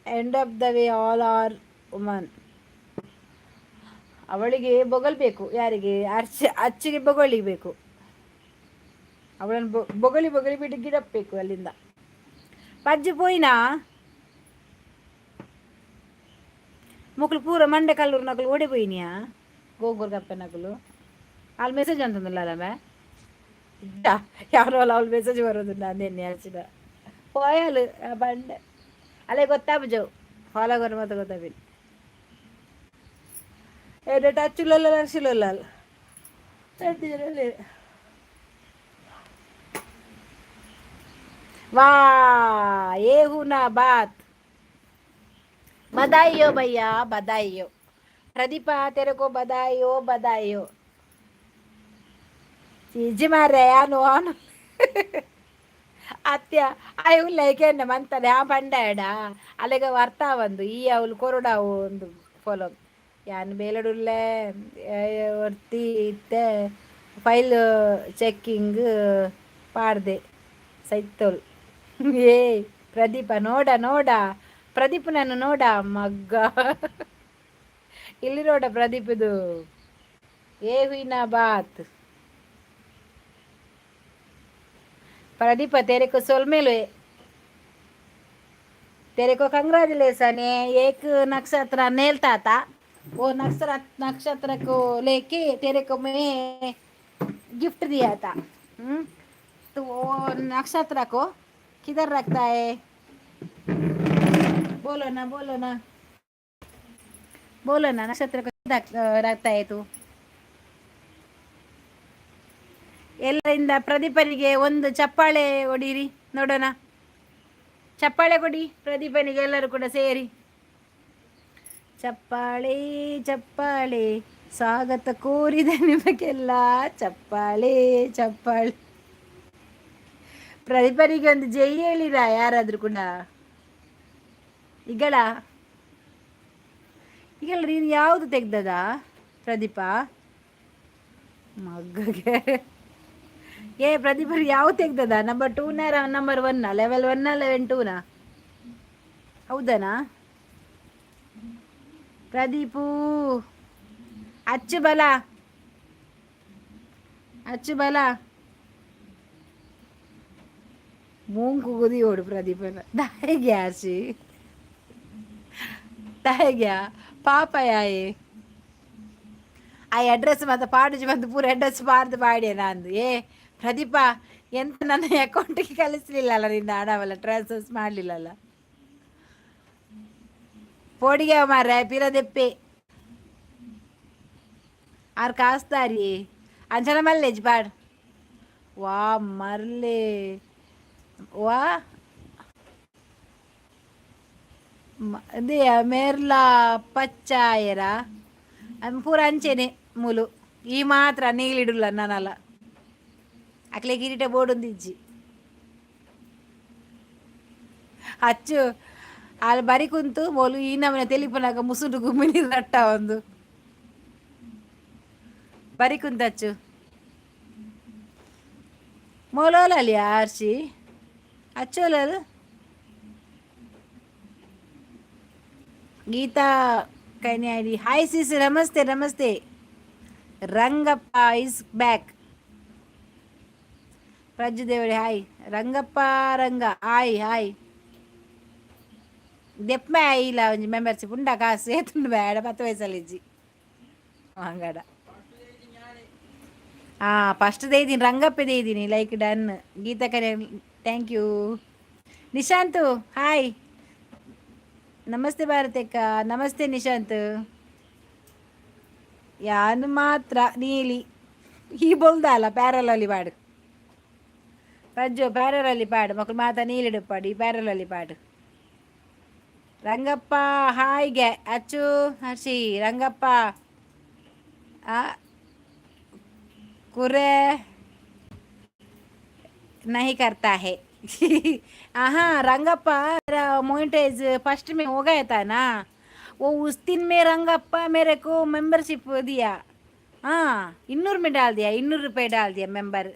End of the way, all are woman. ಅವಳಿಗೆ ಬೊಗಳ್ಬೇಕು. ಯಾರಿಗೆ? ಅರ್ಚ ಅಚ್ಚಿಗೆ ಬೊಗಳಿಬೇಕು. ಅವಳನ್ನು ಬೊಗಳಿ ಬೊಗಳಿ ಬಿಟ್ಟು ಗಿಡಪ್ಪಬೇಕು ಅಲ್ಲಿಂದ. ಪಜ್ಜು ಪೋಯಿನಾ? ಮೊಕ್ಲು ಪೂರ ಮಂಡೆ ಕಲ್ಲೂರು ನಕಲು ಓಡಿ ಪೋಯಿನಿಯಾ? ಗೋಗೂರು ಕಪ್ಪೆ ನಕಲು ಅಲ್ಲಿ ಮೆಸೇಜ್ ಅಂತಂದಿಲ್ಲ ಮ್ಯಾ. ಯಾರೋ ಅವಳು ಮೆಸೇಜ್ ಬರೋದು ಅಂದೇನೆ ಅರ್ಚಿನ ಪೋಯಲು ಬಂಡೆ ಅಲ್ಲೇ ಗೊತ್ತಾಪುಜವು ಫಾಲೋ ಕೊರ ಮತ್ತೆ ಗೊತ್ತಾಪಿಲ್ಲ. ಎಡೆ ಟಚ್ ಉಲ್ಲಲ್ಲ ಅರ್ಶಿಲಲ್ಲ ವಾ ये हूँ ना बात। बधाई हो भैया, बधाई हो प्रदीपा, तेरे को बधाई हो, बधाई हो। ಚೀಜಿ ಮಾರ್ರೆ ಯಾನು ಆನು ಅತ್ಯ ಆಯ್ ಉಲ್ಲ ಕೆನ್ನ ಮಂತನೆ ಆ ಪಂಡಾಡ ಅಲೆಗ ವರ್ತಾ ಒಂದು ಈ ಅವಳು ಕೊರಡಾವು ಒಂದು ಫೋಲೋ ಯಾನ್ ಬೇಲಡುಲ್ಲೆ ಒರ್ತಿ ಇತ್ತೆ ಫೈಲ್ ಚೆಕ್ಕಿಂಗ್ ಪಾಡ್ದೆ ಸೈತೋಲ್. ಏ ಪ್ರದೀಪ, ನೋಡ ನೋಡ ಪ್ರದೀಪನನ್ನು ನೋಡ ಮಗ್ಗ ಇಲ್ಲಿ ನೋಡ ಪ್ರದೀಪದು. ಏ ಹುಯಿನ ಬಾತ್ प्रदीप, तेरे को सोलमेल तेरे को कंग्रेचुलेसन। एक नक्षत्र नेलता था, वो नक्षत्र नक्षत्र को लेके तेरे को मैं गिफ्ट दिया था। तो वो नक्षत्र को किधर रखता है? बोलो ना, बोलो ना, बोलो ना, नक्षत्र को किधर रखता है तू? ಎಲ್ಲರಿಂದ ಪ್ರದೀಪನಿಗೆ ಒಂದು ಚಪ್ಪಾಳೆ ಹೊಡೀರಿ ನೋಡೋಣ. ಚಪ್ಪಾಳೆ ಕೊಡಿ ಪ್ರದೀಪನಿಗೆ ಎಲ್ಲರೂ ಕೂಡ ಸೇರಿ. ಚಪ್ಪಾಳೆ ಚಪ್ಪಾಳೆ, ಸ್ವಾಗತ ಕೋರಿದ ನಿಮಗೆಲ್ಲ ಚಪ್ಪಾಳೆ ಚಪ್ಪಾಳೆ. ಪ್ರದೀಪನಿಗೆ ಒಂದು ಜೈ ಹೇಳಿರ ಯಾರಾದರೂ ಕೂಡ? ಈಗಳ ಈಗಲ್ಲ ನೀನು ಯಾವುದು ತೆಗ್ದದ ಪ್ರದೀಪ ಮಗ್ಗಗೆ? ಏ ಪ್ರದೀಪರು ಯಾವ ತೆಗ್ದದ? ನಂಬರ್ ಟೂನ, ನಂಬರ್ ಒನ್ನ, ಲೆವೆಲ್ ಒನ್ನ, ಲೆವೆಲ್ ಟೂನಾ? ಹೌದನಾ ಪ್ರದೀಪು? ಅಚ್ಚು ಬಲ, ಅಚ್ಚು ಬಲ. ಮೂಂಕು ಕುದಿಯೋಡು ಪ್ರದೀಪನ. ದಾಯಿಗೆ ಆಸಿ ದಾಯಿಗ್ಯಾ ಪಾಪ ಯಾಯೇ. ಆ ಅಡ್ರೆಸ್ ಮತ್ತೆ ಪಾಡುಜಿ ಬಂದು ಪೂರ ಅಡ್ರೆಸ್ ಪಾಡ್ದು ಪಾಡ್ಯ ನಂದು. ಏ ಪ್ರದೀಪ, ಎಂತ ನನ್ನ ಅಕೌಂಟಿಗೆ ಕಳಿಸ್ಲಿಲ್ಲ ನಿನ್ನ ಹಣವೆಲ್ಲ ಟ್ರಾನ್ಸ್ಫರ್ಸ್ ಮಾಡಲಿಲ್ಲಲ್ಲ? ಪೋಡಿಗೆ ಮಾರ್ರೆ ಪಿರದೆಪ್ಪೆ ಆರ್ ಕಾಸ್ತಾರಿ ಅಂಚನ ಮಲ್ಲೇಜ್ ಪಾಡ್ ವಾ ಮರ್ಲೆ ವಾ ಅದೇ ಮೇರ್ಲಾ ಪಚ್ಚಾಯರ ಪೂರ ಅಂಚೆನೆ ಮೂಲು. ಈ ಮಾತ್ರ ನೀಲಿಡುಲ್ಲ ನಾನಲ್ಲ. ಅಕ್ಲೆ ಕಿರೀಟ ಬೋರ್ಡೊಂದಿಜ್ಜಿ ಅಚ್ಚು ಅಲ್ಲಿ ಬರಿ ಕುಂತು ಬೋಲು ಈ ನಮನೆ ತೆಲಿಪುನಾಗ ಮುಸುಂಡು ಗುಮ್ಮಿನಿ ರಟ್ಟ ಒಂದು ಬರಿ ಕುಂತಚ್ಚು ಮೊಲೋಲಲ್ಲಿ ಆರ್ಸಿ ಅಚ್ಚೋಲದು. ಗೀತಾ ಕನ್ಯಾಡಿ, ಹಾಯ್ ಸಿಸ್, ನಮಸ್ತೆ ನಮಸ್ತೆ. Rangappa is back. ಪ್ರಜ್ಜುದೇವರೇ hi. Rangappa Ranga hi hi. ದೆಪ್ಪೆ ಇಲ್ಲ ಒಂಜಿ ಮೆಂಬರ್ಶಿಪ್ ಉಂಡ ಕಾಸು ಏತುಂಡು ಬೇಡ 10 ವಯಸ್ಸಲ್ಲಿಜ್ಜಿ ಅಂಗಡ. ಹಾಂ, ಫಸ್ಟ್ ದೇಯಿದ್ದೀನಿ ರಂಗಪ್ಪೆ ದೇಯಿದ್ದೀನಿ. Like done. ಗೀತಾ ಕರೆ, thank you. Nishant hi, namaste. ಭಾರತಕ್ಕ ನಮಸ್ತೆ ನಿಶಾಂತ್. ಯಾನು ಮಾತ್ರ ನೀಲಿ ಈ ಬೊಲ್ದಲ್ಲ ಪ್ಯಾರಲಲ್ಲಿ ಪಾಡು ಪ್ರಜ್ಜು, ಪ್ಯಾರಲಲ್ಲಿ ಪಾಡು ಮಕ್ಕಳು ಮಾತಾ ನೀಲಿಡು ಪಾಡು ಈ ಪ್ಯಾರಲಲ್ಲಿ ಪಾಡು. ರಂಗಪ್ಪ ಹಾಯ್ಗೆ ಅಚ್ಚು ಹರ್ಷಿ ರಂಗಪ್ಪ ಆ कुरे नहीं करता है। हाँ रंगप्पा, मोनिटाइज फर्स्ट में हो गया था ना, वो उस दिन में रंगप्पा मेरे को मेंबरशिप दिया। हाँ, 200 में डाल दिया, 200 रुपये डाल दिया मेंबर।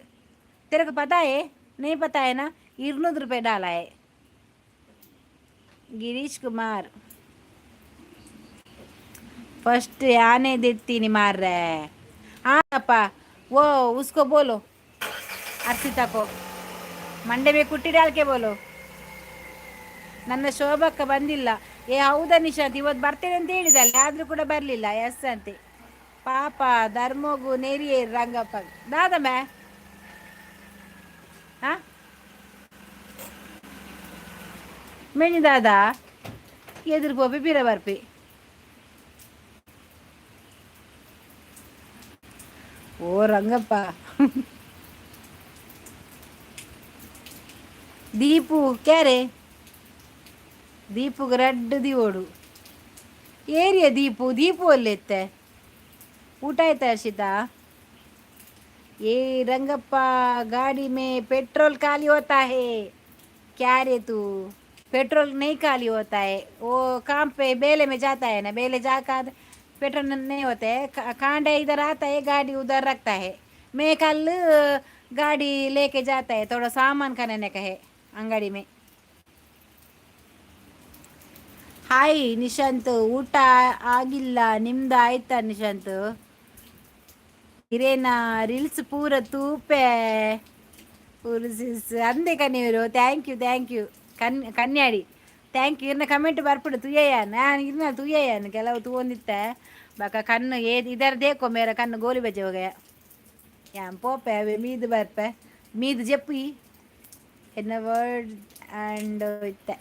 तेरे को पता है? नहीं पता है ना? 200 रुपये डाला है। गिरीश कुमार ಫಸ್ಟ್ ಯಾನೇ ದೆತ್ತೀನಿ ಮಾರ್ರೆ. ಹಾಂ, वो उसको बोलो, अर्षिता को मंडे में कुट्टी डाल के बोलो. ನನ್ನ ಶೋಭಕ್ಕ ಬಂದಿಲ್ಲ. ಏ, ಹೌದಾ ನಿಶಾಂತ್? ಇವತ್ತು ಬರ್ತೇನೆ ಅಂತ ಹೇಳಿದಲ್ಲ, ಆದರೂ ಕೂಡ ಬರಲಿಲ್ಲ. ಎಸ್ ಅಂತೆ ಪಾಪ. ಧರ್ಮಗು ನೆರಿಯೇ ರಂಗಪ್ಪ ದಾದಮ್ಮ. ಹಾಂ, ಮೆಣಿ ದಾದಾ ಎದುರು ಪೋಪಿ ಬೀರ ಬರ್ಪಿ. ಓ ರಂಗಪ್ಪ, ದೀಪು ಕ್ಯಾರೆ? ದೀಪುಗೆ ರಡ್ಡು ದಿವೋಡು. ಏರಿಯ ದೀಪು, ದೀಪು ಅಲ್ಲೆತ್ತೆ. ಊಟ ಆಯ್ತಾ ಹರ್ಷಿತಾ? ए रंगप्पा, गाड़ी में पेट्रोल खाली होता है क्या रे तू? पेट्रोल नहीं खाली होता है. वो काम पे बेले में जाता है ना, बेले जाकर पेट्रोल नहीं होता है. कांडा इधर आता है, गाड़ी उधर रखता है. मैं कल गाड़ी लेके जाता है, थोड़ा सामान खरीदने का है अंगड़ी में. ಹಾಯ್ ನಿಶಾಂತ್, ಊಟ ಆಗಿಲ್ಲ, ನಿಮ್ದು ಆಯ್ತಾ ನಿಶಾಂತ್? ಹಿರೇನ ರೀಲ್ಸ್ ಪೂರ ತೂಪೆ ಪೂರ ಅಂದೆ ಕನ್ನಿಯವರು. Thank you, thank you. Kanyadi, thank you. ಇರ್ನ ಕಮೆಂಟ್ ಬರ್ಪುಡು ತುಯ್ಯಯ್ಯ. ನಾನು ಇರ್ನ ತುಯ್ಯಯ್ಯನು ಕೆಲವು ತೂವೊಂದಿತ್ತೆ. ಬಕ ಕಣ್ಣು ಏ ಇದರ ದೇಕೋ ಮೇರ ಕಣ್ಣು ಗೋಲಿ ಬಜ್ಜೆ ಹೋಗಯ. ಯಾನ್ ಪೋಪೆ ಅವೆ ಮೀದು ಬರ್ಪೆ ಮೀದು ಜಪ್ಪಿ ಎನ್ನ ವರ್ಡ್ ಆ್ಯಂಡ್ ಇತ್ತೆ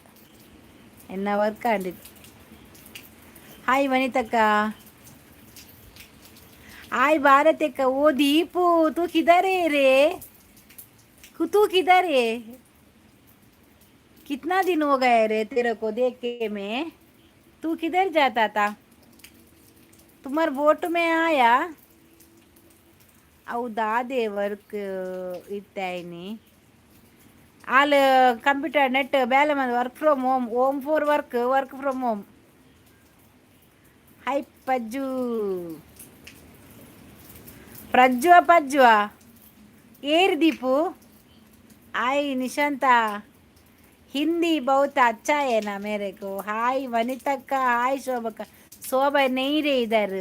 ಎನ್ನ ವರ್ಕ್ ಆಂಡ್. ಹಾಯ್ ವನಿತಕ್ಕ. हाय भारत. ओ दीपू, तू किधर है रे? तू किधर है? कितना दिन हो गए रे तेरे को देख के मैं. तू किधर जाता था? तुम्हारे वोट में आया. ಅವು ದಾದೆ ವರ್ಕ್ ಇತ್ತಾಯಿನಿ. ಆಲ್ ಕಂಪ್ಯೂಟರ್ ನೆಟ್ ಬೇಲೆ ಮಂದ work from home, home for work, work from home. Hi Pajju, ಪ್ರಜ್ಜುವ ಪಜ್ಜುವ ಏರ್ ದೀಪು. हाय निशांता, हिंदी बहुत अच्छा है ना मेरे को. हाय वनितक्का, हाय ಶೋಭಕ್ಕ. ಶೋಭಾ नहीं रे इधर.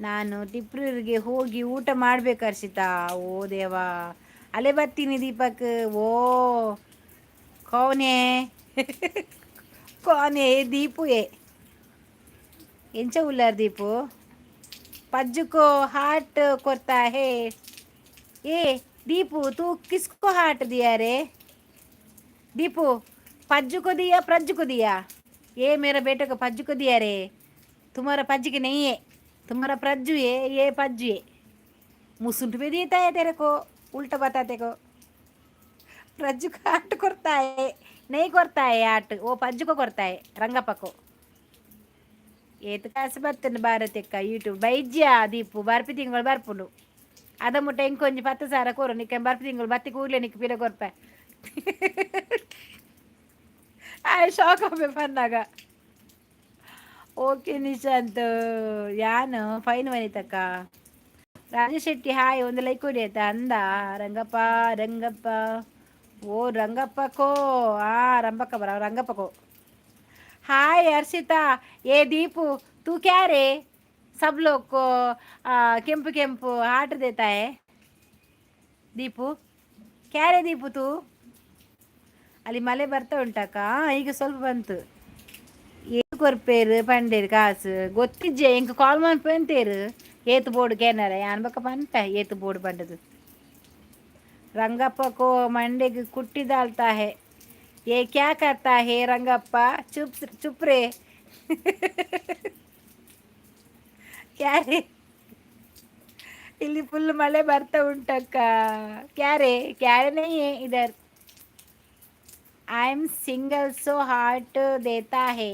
ನಾನು ಟಿಪ್ರೂರಿಗೆ ಹೋಗಿ ಊಟ ಮಾಡ್ಬೇಕು ಹರ್ಷಿತಾ. ಓ ದೇವಾ, ಅಲ್ಲೇ ಬರ್ತೀನಿ ದೀಪಕ್. ಓ कौन है? कौन है? दीपू है. ಎಂಚ ಉಲ್ಲಾರ್ ದೀಪು? पज्जू को हार्ट करता है. ए दीपू, तू किसको हार्ट दिया रे दीपू? पज्जू को दिया, प्रज्जू को दिया? ये मेरा बेटे को पज्जू को दिया रे. तुम्हारा पज्जू के नहीं है, तुम्हारा प्रज्जू है. ये पज्जू है. मुसुंठ भी देता है तेरे को, उल्टा बताते को. प्रज्जू को हार्ट करता है? नहीं करता है हार्ट, वो पज्जू को करता है, रंगप्पा को. ಏತ್ ಕಾಸು ಬರ್ತದೆ ಭಾರತಕ್ಕ ಯೂಟ್ಯೂಬ್ ಬೈಜ್ಯ ದೀಪು. ಬರ್ಪಿ ತಿಂಗಳು ಬರ್ಪುಂಡು. ಅದ ಮುಟ್ಟ ಇಂಕೊಂಜಿ 10,000 ಕೊರು ನಿಕ್ಕ. ಬರ್ಪಿ ತಿಂಗಳು ಬತ್ತಿ ಕೂಡ್ಲೆ ನಿಕ್ಕ ಪಿರ ಕೊರ್ಪೆ. ಆಯ್ ಶಾಕ್ ಆಪೆ ಪನ್ನಾಗ. ಓಕೆ ನಿಶಾಂತ್, ಯಾನು ಫೈನ್ ವನಿತಕ್ಕ. ರಾಜೇಶ್ ಶೆಟ್ಟಿ ಹಾಯ್, ಒಂದು ಲೈಕ್ ಕೊಡಿ ಆಯ್ತಾ ಅಂದ. ರಂಗಪ್ಪ, ರಂಗಪ್ಪ, ಓ ರಂಗಪ್ಪ ಕೋ. ಆ ರಂಬಕ್ಕ ಬರ ರಂಗಪ್ಪ ಕೋ. हाय हर्षिता. ए दीपू, तू क्या रे, सब लोग को ಕೆಂಪು ಕೆಂಪು हार्ट देता है? ದೀಪು, ಕ್ಯಾ ರೇ ದೀಪು ತೂ? ಅಲ್ಲಿ ಮಳೆ ಬರ್ತಾ ಉಂಟಕ್ಕ? ಈಗ ಸ್ವಲ್ಪ ಬಂತು. ಏತ್ ಕೊರ್ಪೇರು ಪಂಡೇರು ಕಾಸು ಗೊತ್ತಿಜ್ಜೆ. ಎಂಕ್ ಕಾಲ್ ಮನ್ಪಂತೇರು ಏತ್ ಬೋರ್ಡ್ ಕೇನಾರ ಯಾನ್ ಬಕ್ಕ ಪನ್ಪೆ ಏತ್ ಬೋರ್ಡ್ ಪಂಡದು. रंगप्पा को मंडे की कुट्टी डालता है. ये क्या करता है रंगप्पा? चुप चुप रे. ಕ್ಯಾರೆ? ಇಲ್ಲಿ ಫುಲ್ ಮಳೆ ಬರ್ತಾ ಉಂಟಕ್ಕ. ಕ್ಯಾರೆ ಕ್ಯಾರೆ नहीं है इधर. I am single so heart देता है.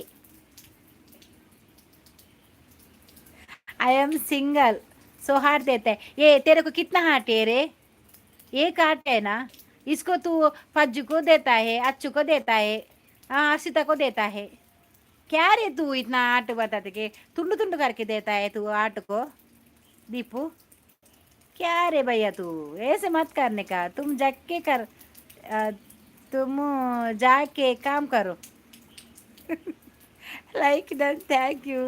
I am single so heart देता है. ये तेरे को कितना हार्ट है रे? एक हार्ट है ना? इसको तू पज्जू को देता है, अच्छू को देता है, हाँ, हर्षिता को देता है. क्या रे तू इतना आर्ट बताते के तुंड तुंड करके देता है तू आर्ट को? दीपू, क्या रे भैया तू, ऐसे मत करने का. तुम जाके कर, तुम जाके काम करो. Like done, thank you.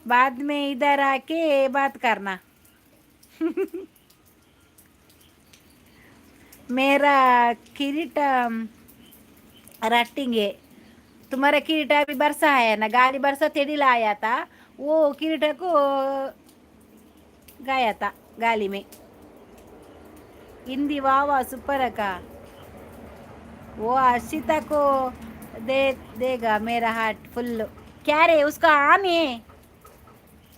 बाद में इधर आके बात करना। मेरा किरीट रटिंग है। तुम्हारा किरीटा अभी बरसा है ना, गाली बरसा तेड़ी आया था, वो किरीटा को गया था गाली में। हिंदी वाह वाह सुपर का। वो अर्शिता को दे देगा मेरा हार्ट फुल। क्या रे, उसका आन है,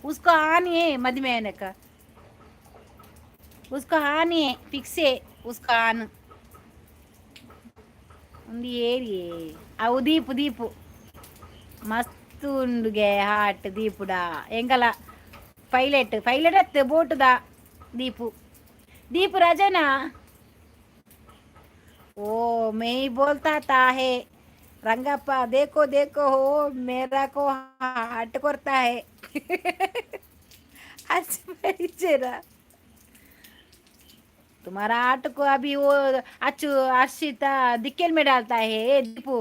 उसको आन है मधुमेह का, उसको आन है, फिक्स है उसका आन। ఉంది ఏరియే అవు దీపు దీపు ಮಸ್ತ್ ಉಂಡುಗೆ ಹಾಟ್ ದೀಪುಡ ಎಂಕಲ ಪೈಲಟ್ ಪೈಲಟ್ ಅತ್ತೆ ಬೋಟುದ ದೀಪು दीप राजना। ओ मैं ही बोलता था है रंगप्पा, देखो देखो हो मेरा को हार्ट करता है। अच्छा, तुम्हारा हार्ट को अभी वो अच्छू अर्शिता दिक्केल में डालता है। ए दीपू,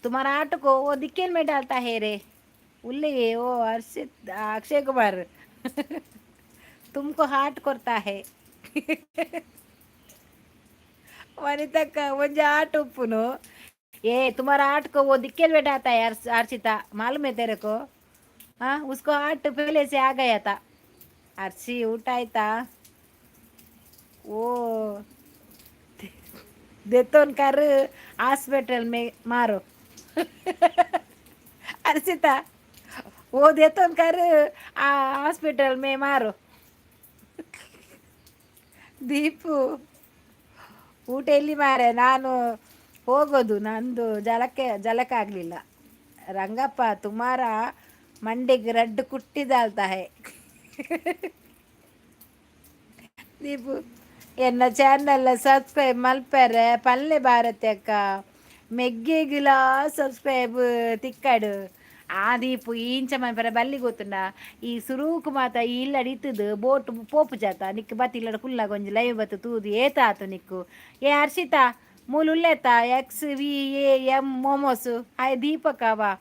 तुम्हारा हार्ट को वो दिक्केल में डालता है रे। उल्ले वो हर्षित अक्षय कुमार तुमको हार्ट करता है। वनितक्क ಒಂಜಿ ಆಟ ಉಪ್ಪುನು। ए, तुम्हारा आर्ट को वो दिक्केल में डालता है अर्चिता, मालूम है तेरे को? हाँ, उसको आर्ट पहले से आ गया था। अर्शी, ಊಟ ಆಯ್ತಾ? ओ देतोन कर हॉस्पिटल में मारो। अर्चिता, वो देतोन कर हॉस्पिटल में मारो। ದೀಪು, ಊಟ ಎಲ್ಲಿ ಮಾರೆ? ನಾನು ಹೋಗೋದು, ನಂದು ಜಲಕ್ಕೆ ಜಲಕ ಆಗಲಿಲ್ಲ। ರಂಗಪ್ಪ, ತುಮಾರ ಮಂಡಿಗೆ ರಡ್ಡು ಕುಟ್ಟಿ ದಾಲ್ತಾ ಹೇ। ದೀಪು, ಎನ್ನ ಚಾನಲ್ ಸಬ್ಸ್ಕ್ರೈಬ್ ಮಲ್ಪೆರೆ ಪಲ್ಲೆ ಭಾರತಿ ಅಕ್ಕ, ಮೆಗ್ಗೆಗಿಲ ಸಬ್ಸ್ಕ್ರೈಬ್ ತಿಕ್ಕಡು। ಆ ದೀಪು, ಇಂಚ ಮನ್ಪೆರೆ ಬಲ್ಲಿ ಗೊತ್ತುಂಡ? ಈ ಸುರೂಕು ಮಾತ ಈ ಇಲ್ಲಡ್ ಇತ್ತುದು ಬೋಟ್ ಪೋಪು ಜಾತ ನಿಕ್ಕು ಬತ್ತಿ ಇಲ್ಲಡ ಕುಲ್ಲಾಗ ಒಂಜಿ ಲೈವ್ ಬತ್ತು ತೂದು ಏತಾತು ನಿಕ್ಕು। ಏ ಹರ್ಷಿತಾ, ಮೂಲು ಉಲ್ಲೇತ ಎಕ್ಸ್ ವಿ ಎ ಎಂ ಮೋಮೋಸ್ ಆಯ್ ದೀಪಕ ವಾ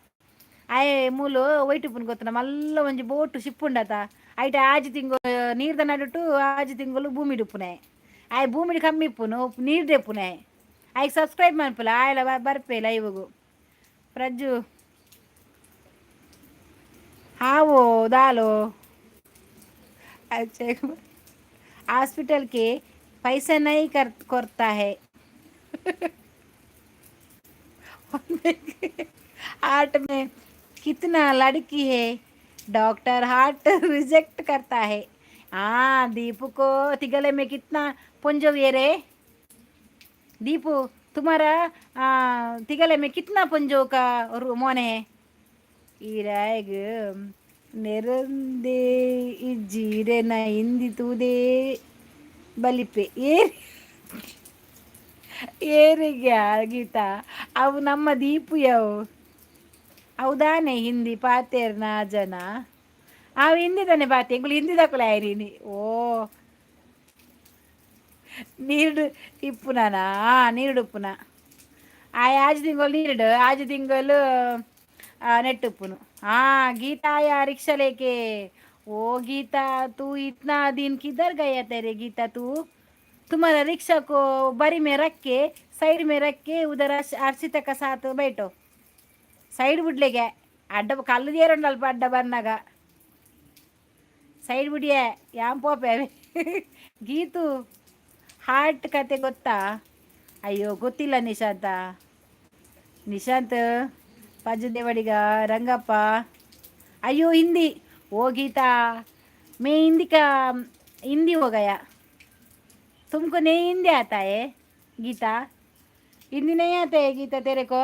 ಆಯೆ ಮೂಲು ಒಯ್ಟುಪುನ್ ಗೊತ್ತುಂಡ? ಮಲ್ಲ ಒಂಜಿ ಬೋಟ್ ಶಿಪ್ ಉಂಡತ, ಐಟ್ ಆಜಿ ತಿಂಗು ನೀರ್ದ ನಡುಟು ಆಜಿ ತಿಂಗಳು ಭೂಮಿ ಡುಪ್ಪುನೆ ಆಯ್ ಭೂಮಿಡ್ ಕಮ್ಮಿ ಇಪ್ಪುನು ನೀರ್ ದೆಪ್ಪುನೆ। ಆಯ್ಗೆ ಸಬ್ಸ್ಕ್ರೈಬ್ ಮನ್ಪುಲ, ಆಯಲ ಬರ್ಪೆ ಲೈವ್ಗು। ಪ್ರಜ್ಜು हावो दालो। अच्छा, हॉस्पिटल के पैसा नहीं कर करता है। हार्ट में कितना लड़की है, डॉक्टर हार्ट रिजेक्ट करता है। हाँ, दीपू को तिगले में कितना पुंजो ये रे। दीपू, तुम्हारा तिगले में कितना पुंजो का मोने है? ಈರಾಗ್ ನೆರಂದೇ ಇಜ್ಜಿ, ಹಿಂದಿ ತೂದೇ ಬಲಿಪೆ ಏರಿ ಏರಿಗೆ ಗೀತಾ। ಅವು ನಮ್ಮ ದೀಪು ಯವು ಹೌದಾನೆ? ಹಿಂದಿ ಪಾತೇರ್ನ ಜನ ಅವು ಹಿಂದಿ ತಾನೆ ಪಾತೆ, ಎಂಕುಲು ಹಿಂದಿ ದಕ್ಕುಲ ಆಯ್ರಿನಿ। ಓ ನೀರು ಇಪ್ಪುನಾನ? ನೀರುಡು ಉಪ್ಪುನ ಆಯ್ ಆಜಿ ತಿಂಗಳು ನೀರುಡು, ಆಜಿ ತಿಂಗಳು ನೆಟ್ಟುಪ್ಪುನು। हाँ, गीता आया रिक्शा लेके। ओ गीता, तू इतना दिन किधर गया तेरे? गीता, तू तुम्हारा रिक्शा को बरी में रख के, साइड में रख के उधर अर्शिता का साथ बैठो। ಸೈಡ್ ಬಿಡ್ಲಿಗೆ ಅಡ್ಡ ಕಲ್ಲು ದೇರಂಡು ಅಲ್ಪ ಅಡ್ಡ ಬಂದಾಗ ಸೈಡ್ ಬಿಡಿಯೇ ಯಾಂ ಪೋಪೆ। ಗೀತು, ಹಾರ್ಟ್ ಕತೆ ಗೊತ್ತಾ? ಅಯ್ಯೋ, ಗೊತ್ತಿಲ್ಲ ನಿಶಾಂತ। ನಿಶಾಂತ್ ಪಜ್ಜು ದೇವಡಿಗ। ರಂಗಪ್ಪ, अयो हिंदी। ओ गीता, मैं हिंदी का हिंदी हो गया। तुमको नहीं हिंदी आता है गीता? हिंदी नहीं आता है गीता तेरे को?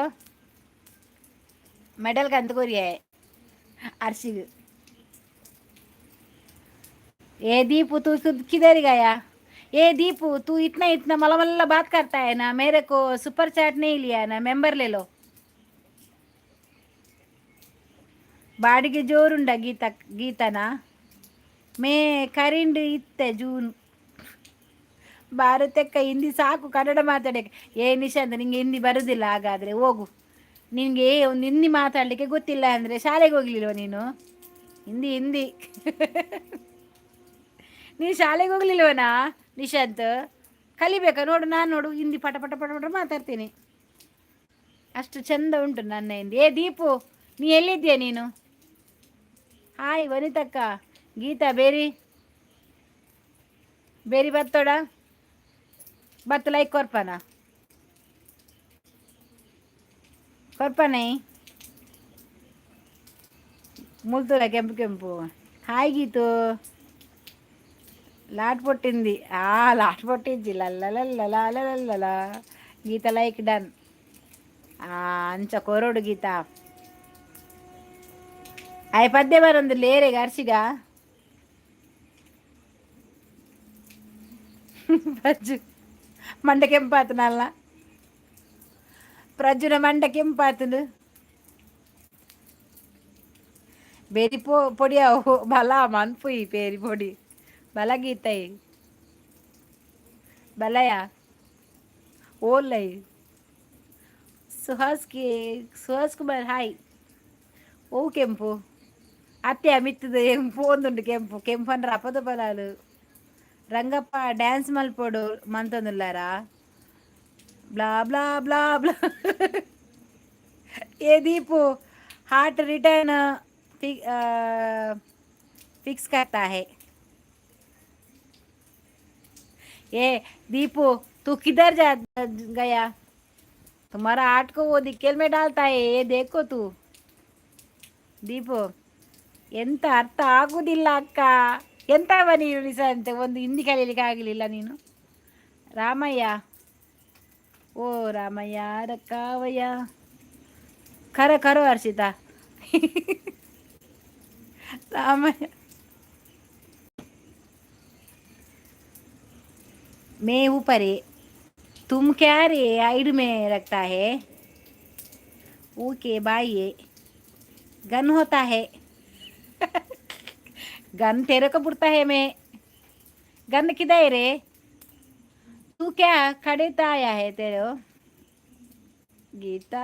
ಮೆಡಲ್ ಕಂತಕೋರಿಯೆ ಅರ್ಶಿಗ್। ए दीपू, तू किधर गया? ए दीपू, तू इतना इतना मल्ल मल्ल बात करता है ना, मेरे को सुपर चैट नहीं लिया ना, मेंबर ले लो। ಬಾಡಿಗೆ ಜೋರುಂಡ ಗೀತಾ? ಗೀತನಾ ಮೇ ಕರಿಂಡು ಇತ್ತೆ ಜೂನ್। ಭಾರತಕ್ಕ ಹಿಂದಿ ಸಾಕು, ಕನ್ನಡ ಮಾತಾಡಕ್ಕೆ। ಏ ನಿಶಾಂತ್, ನಿಂಗೆ ಹಿಂದಿ ಬರುದಿಲ್ಲ ಹಾಗಾದರೆ? ಹೋಗು, ನಿನಗೆ ಒಂದು ಹಿಂದಿ ಮಾತಾಡಲಿಕ್ಕೆ ಗೊತ್ತಿಲ್ಲ ಅಂದರೆ ಶಾಲೆಗೆ ಹೋಗ್ಲಿಲ್ವ ನೀನು? ಹಿಂದಿ ಹಿಂದಿ. ನೀನು ಶಾಲೆಗೆ ಹೋಗ್ಲಿಲ್ವನಾ ನಿಶಾಂತ್? ಕಲಿಬೇಕಾ ನೋಡು, ನಾನು ನೋಡು ಹಿಂದಿ ಪಟ ಪಟ ಪಟ ಪಟ ಮಾತಾಡ್ತೀನಿ, ಅಷ್ಟು ಚಂದ ಉಂಟು ನನ್ನ ಹಿಂದಿ. ಏ ದೀಪು, ನೀ ಎಲ್ಲಿದ್ದೀಯ ನೀನು? ಹಾಯ್ ವನಿತಕ್ಕ, ಗೀತಾ ಬೇರಿ ಬೇರಿ ಬತ್ತೋಡ ಬತ್ತು ಲೈಕ್ ಕೊರ್ಪನ ಕೊರ್ಪನೆ ಮುಲ್ತುಲ ಕೆಂಪು ಕೆಂಪು. ಹಾಯ್ ಗೀತು, ಲಾಟ್ పొట్టింది. లాట్ పొట్టించి లల్లలల్లలాలల్లల. Geetha like done. అంచ కోరోడు గీత. అయి పద్య ఉంది లేరే గర్షిగా. ప్రజ్జు మండ కెంపాతునల్ల, ప్రజ్జున మండ కెంపాతును. బెరి పొడి అవు బలా మన్పుయి పేరి పొడి బల గీతయి బలయ ఓలై. సుహాస్ కి సుహాస్ కుమార్ హాయ్. ఓ కెంపు అత్తే అమిత్తది పోందుండు కెంపు కెంపు అని రపద బలాలు. రంగప్ప డ్యాన్స్ మల్పోడు మంతొందులారా బ్లా బ్లా బ్లా బ్లా. ఏ దీపు हार्ट रिटर्न फिक्स करता है। ये दीपू तू किधर जा गया? तुम्हारा आर्ट को वो निकेल में डालता है, ये देखो तू. ದೀಪು ಎಂತ ಅರ್ಥ ಆಗುವುದಿಲ್ಲ ಅಕ್ಕ. ಎಂತವ ನೀನು ನಿಶಾಂತ್, ಒಂದು ಹಿಂದಿ ಕಲೀಲಿಕ್ಕೆ ಆಗಲಿಲ್ಲ ನೀನು? ರಾಮಯ್ಯ, ಓ ರಾಮಯ್ಯ ರಕ್ಕಾವಯ್ಯ, ಖರ ಖರೋ ಹರ್ಷಿತಾ. ರಾಮಯ್ಯ मैं ऊपर है, तुम क्या रे आइड में रखता है? Okay bye. ये गन होता है, गन तेरे को पुरता है. मैं गन किधर रे? तू क्या खड़े आया है तेरे को? గీతా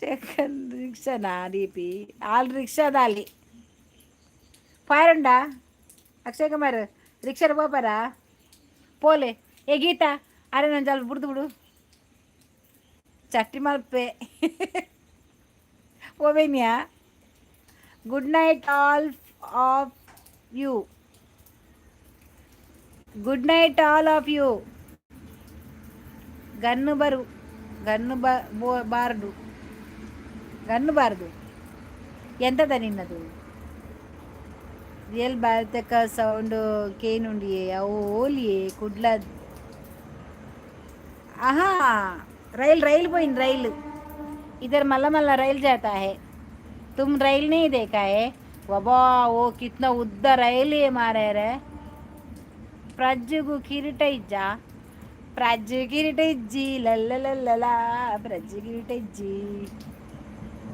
చకన్ రిక్షనా దీపి ఆల్ రిక్షా దాలి పారుండా. అక్షయ్ కుమార్ రిక్షా పోపారా? పోలే. ఏ గీత, అరే నేను చాలా బుడుదు బుడు చట్టి మల్పే ఓవేన్యా. Good night all of you, good night all of you. Gun బరు గన్ను బార్డు గన్ను బారదు. ಎಂತದ ನಿನ್ನದು? ರಿಯಲ್ ಭಾರತಕ ಸೌಂಡ್ ಕೇನುಂಡಿಯೇ ಅವು ಓಲಿಯೇ ಕುಡ್ಲ. ఆహా, రైలు రైలు పోయింది రైలు. इधर मल्ला मल्ला रैल जाता है, तुम रैल नहीं देखा है. बाबा वो कितना उद्दा रैल है मारे रे. ప్రజ్జుకు కిరీట ఇజ్జా, ప్రజ్జు కిరీట ఇజ్జి లల్లలల్లలా ప్రజ్జు కిరీట ఇజ్జి.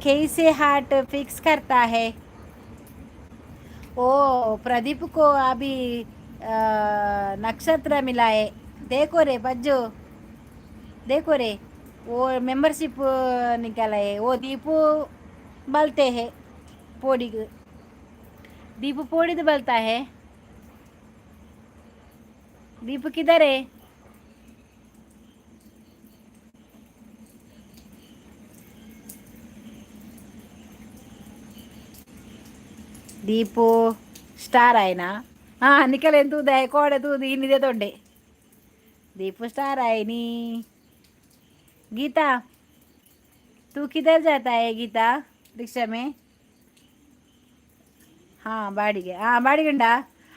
कैसे हार्ट फिक्स करता है? ओ प्रदीप को अभी नक्षत्र मिला है, देखो रे बज्जू, देखो रे वो मेंबरशिप निकाला है. वो दीपू बलते हैं पोड़ी, दीपू पोड़ी तो बलता है. दीपू किधर है? ದೀಪು ಸ್ಟಾರ್ ಆಯ್ನಾ? ಹಾಂ, ನಿಖಲ್ ಏನು ತೂದ ಕೋಡೆ ತೂದು ಇನ್ನಿದೆ ತೊಂಡೆ. दीपू स्टार आए नी. गीता तू किधर जाता है गीता रिक्शा में? ಹಾಂ ಬಾಡಿಗೆ, ಹಾಂ ಬಾಡಿಗಂಡ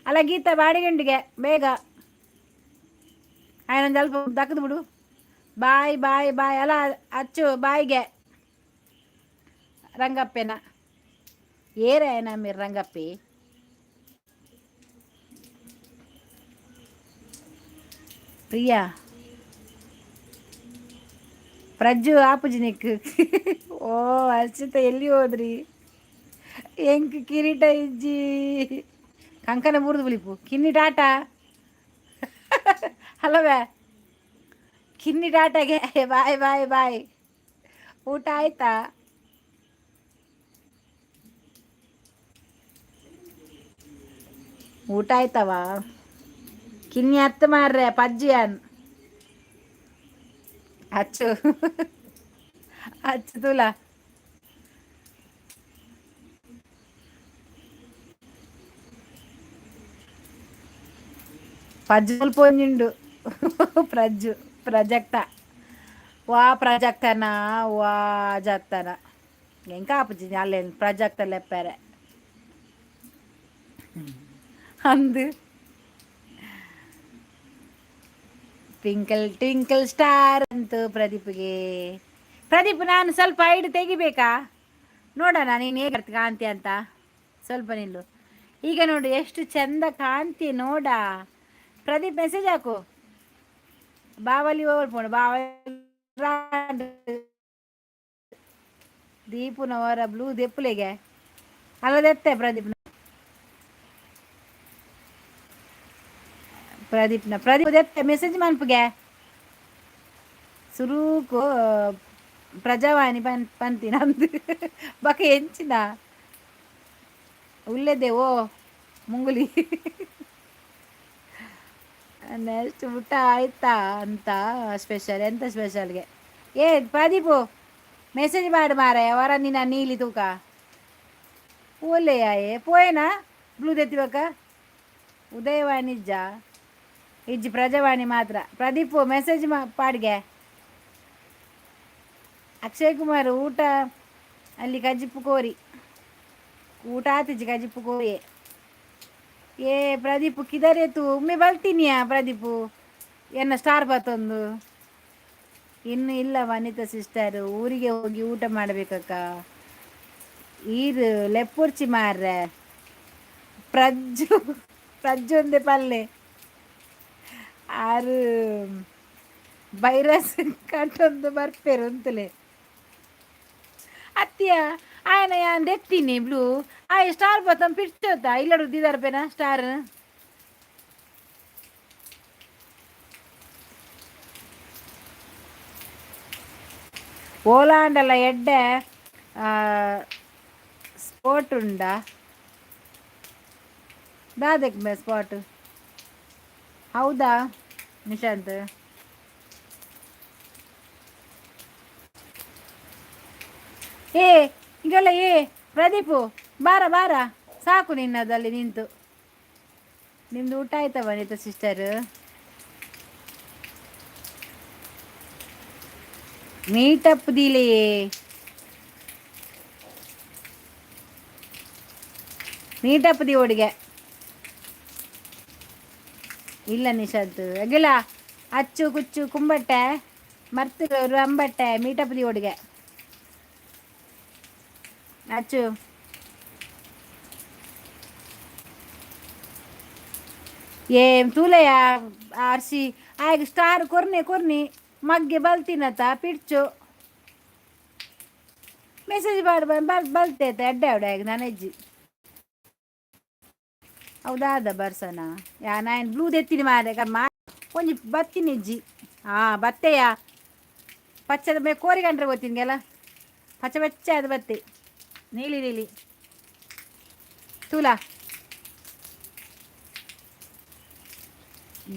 ಅಲ್ಲ ಗೀತಾ, ಬಾಡಿಗಂಡಿಗೆ ಬೇಗ ఆయన ಸ್ವಲ್ಪ ದಕ್ಕದು ಬಿಡು. Bye bye bye. ಅಲ್ಲ ಅಚ್ಚು ಬಾಯ್ಗೆ ರಂಗಪ್ಪೇನ ಏರೇನ మీరు ರಂಗಪ್ಪಿ? ಪ್ರಿಯಾ ಪ್ರಜ್ಜು ಆಪುಜಿ ನಿಕ್. ಓ ಹರ್ಷಿತ ಎಲ್ಲಿ ಹೋದ್ರಿ? ಎಂಕ್ ಕಿರೀಟ ಇಜ್ಜಿ, ಕಂಕನ ಬುರ್ದು ಬುಲಿಪು. ಕಿನ್ನಿ ಟಾಟಾ ಹಲವೇ, ಕಿನ್ನಿ ಟಾಟಾಗೆ ಬಾಯ್ ಬಾಯ್ ಬಾಯ್. ಊಟ ಆಯ್ತಾ? ಊಟ ಆಯ್ತವ? ಕಿನ್ನಿ ಹತ್ತು ಮಾರ್ರೆ ಪಜ್ಜಿ ಅನ್ ಅಚ್ಚು ಅಚ್ಚು ತುಲಾ. ಪಜ್ಜು ಪೊಂಜುಂಡು ಪ್ರಜ್ಜು ಪ್ರಜಕ್ತ ವಾ ಪ್ರಜಕ್ತನ ವಾ ಜತ್ತನ ಎಂಕ ಆಪುಜಿ ಅಲ್ಲೇನು ಪ್ರಜಕ್ತ ಲೆಪ್ಪರೆ ಅಂದು. ಟ್ವಿಂಕಲ್ ಟ್ವಿಂಕಲ್ ಸ್ಟಾರ್ ಅಂತು ಪ್ರದೀಪ್ಗೆ. ಪ್ರದೀಪ್, ನಾನು ಸ್ವಲ್ಪ ಐಡ್ ತೆಗಿಬೇಕಾ? ನೋಡೋಣ ನೀನು ಹೇಗೆ ಕಾಂತಿ ಅಂತ. ಸ್ವಲ್ಪ ನಿಲ್ಲು. ಈಗ ನೋಡು, ಎಷ್ಟು ಚಂದ ಕಾಂತಿ ನೋಡ. ಪ್ರದೀಪ್, ಮೆಸೇಜ್ ಹಾಕು. ಬಾವಲಿ ಓವರ್ ಪೋಣ ಬಾವಲಿ. ದೀಪುನವರ ಬ್ಲೂ ದೆಪ್ಪುಲೆಗೆ ಅಲ್ಲದೆತ್ತೆ ಪ್ರದೀಪ್ನ. ಪ್ರದೀಪ್ನ, ಪ್ರದೀಪ್ ದೆತ್ತೆ ಮೆಸೇಜ್ ಮನ್ಪುಗೆ. ಸುರೂಕು ಪ್ರಜಾವಾಣಿ ಪನ್ ಪಂತಿ ನಂದು ಬಕ ಎಂಚಿನ ಉಲ್ಲೆದೆ. ಓ ಮುಂಗುಲಿ, ನೆಕ್ಸ್ಟ್ ಊಟ ಆಯ್ತಾ ಅಂತ. ಸ್ಪೆಷಲ್ ಎಂತ ಸ್ಪೆಷಲ್ಗೆ? ಏ ಪ್ರದೀಪು, ಮೆಸೇಜ್ ಮಾಡು ಮಾರಾಯ. ವರ ನಿನ್ನ ನೀಲಿ ತೂಕ ಓಲೆಯಾ? ಏ ಪೋಯನಾ ಬ್ಲೂ ದೆತ್ತಿಬಕ? ಉದಯವಾಣಿ ಇಜ್ಜಾ? ಇಜ್ಜಿ, ಪ್ರಜಾವಾಣಿ ಮಾತ್ರ. ಪ್ರದೀಪು, ಮೆಸೇಜ್ ಮಾ ಪಾಡ್ಗೆ. ಅಕ್ಷಯ್ ಕುಮಾರ್, ಊಟ ಅಲ್ಲಿ ಕಜಿಪ್ಪು ಕೋರಿ. ಊಟ ಆತಿಜಿ, ಕಜಿಪ್ಪು ಕೋರಿ. ಏ ಪ್ರದೀಪ್, ಕಿದರೇತು ಒಮ್ಮೆ ಬಲ್ತೀನಿಯಾ ಪ್ರದೀಪು? ಎನ್ನ ಸ್ಟಾರ್ ಬತ್ತೊಂದು ಇನ್ನು ಇಲ್ಲ. ವನಿತಾ ಸಿಸ್ಟರ್, ಊರಿಗೆ ಹೋಗಿ ಊಟ ಮಾಡಬೇಕಕ್ಕ. ಈರು ಲೆಪ್ಪುರ್ಚಿ ಮಾರ್ರೆ. ಪ್ರಜ್ಜು, ಪ್ರಜ್ಜು ಒಂದೇ ಪಲ್ಲೆ. ಆರು ಬೈರಸ್ ಕಟ್ಟೊಂದು ಬರ್ಪೇರು ಅಂತಲೇ ಅತ್ತಿಯ ಆಯನ ಯಾನ್ ದೆತ್ತೀನಿ ಬ್ಲೂ ಆಯ್ ಸ್ಟಾರ್ ಬತ್ತಂ ಪಿಡ್ಚೋತ ಇಲ್ಲಡು ದಿದಾರ್ಪೇನ ಸ್ಟಾರ್. ಓಲಾಂಡಲ ಎಡ್ಡೆ ಸ್ಪಾಟ್ ಉಂಡಾ? ದಾದಕ್ ಮೇ ಸ್ಪಾಟ್? ಹೌದಾ ನಿಶಾಂತ್? ಏ ಈಗೆಲ್ಲ, ಏ ಪ್ರದೀಪು, ಬಾರ ಬಾರ, ಸಾಕು ನಿನ್ನದಲ್ಲಿ ನಿಂತು. ನಿಮ್ದು ಊಟ ಆಯ್ತಾ ವನಿತಾ ಸಿಸ್ಟರ್? ಮೀಟಪ್ ದಿಲೆಯೇ? ಮೀಟಪ್ the ಒಡಿಗೆ ಇಲ್ಲ ನಿಶಾಂತ್. ಅಗಿಲ ಅಚ್ಚು ಕುಚ್ಚು ಕುಂಬಟ್ಟೆ ಮರ್ತು ಅಂಬಟ್ಟೆ ಮೀಟಪ್ the ಒಡಿಗೆ ಅಚ್ಚು. ಏ ತೂಲೆಯ ಆರ್ಸಿ ಆಗ ಸ್ಟಾರ್ ಕೊರ್ನೆ ಕೊರ್ನಿ ಮಗ್ಗೆ ಬಲ್ತಿನತ ಪಿಡ್ಚು. ಮೆಸೇಜ್ ಬಾಡ್ ಬಲ್ ಬಲ್ತೈತೆ ಅಡ್ಡೆ ಅವಡೆ ಆಗ ನಾನು ಹೆಜ್ಜಿ. ಹೌದಾದ ಬರ್ಸನ ಯಾ ನಾನು ಬ್ಲೂ ದೆತ್ತಿನಿ ಮಾರೆ ಮಾ ಒಂಜಿ ಬತ್ತಿನಿ ಅಜ್ಜಿ. ಹಾಂ, ಬತ್ತೆಯ ಪಚ್ಚದ ಮೇ ಕೋರಿ ಗಂಟ್ರೆ ಗೊತ್ತಿನ್ಗೆಲ್ಲ ಪಚ್ಚ ಪಚ್ಚ ಅದು ಬತ್ತೆ. ನೀಲಿ ನೀಲಿ ತೂಲಾ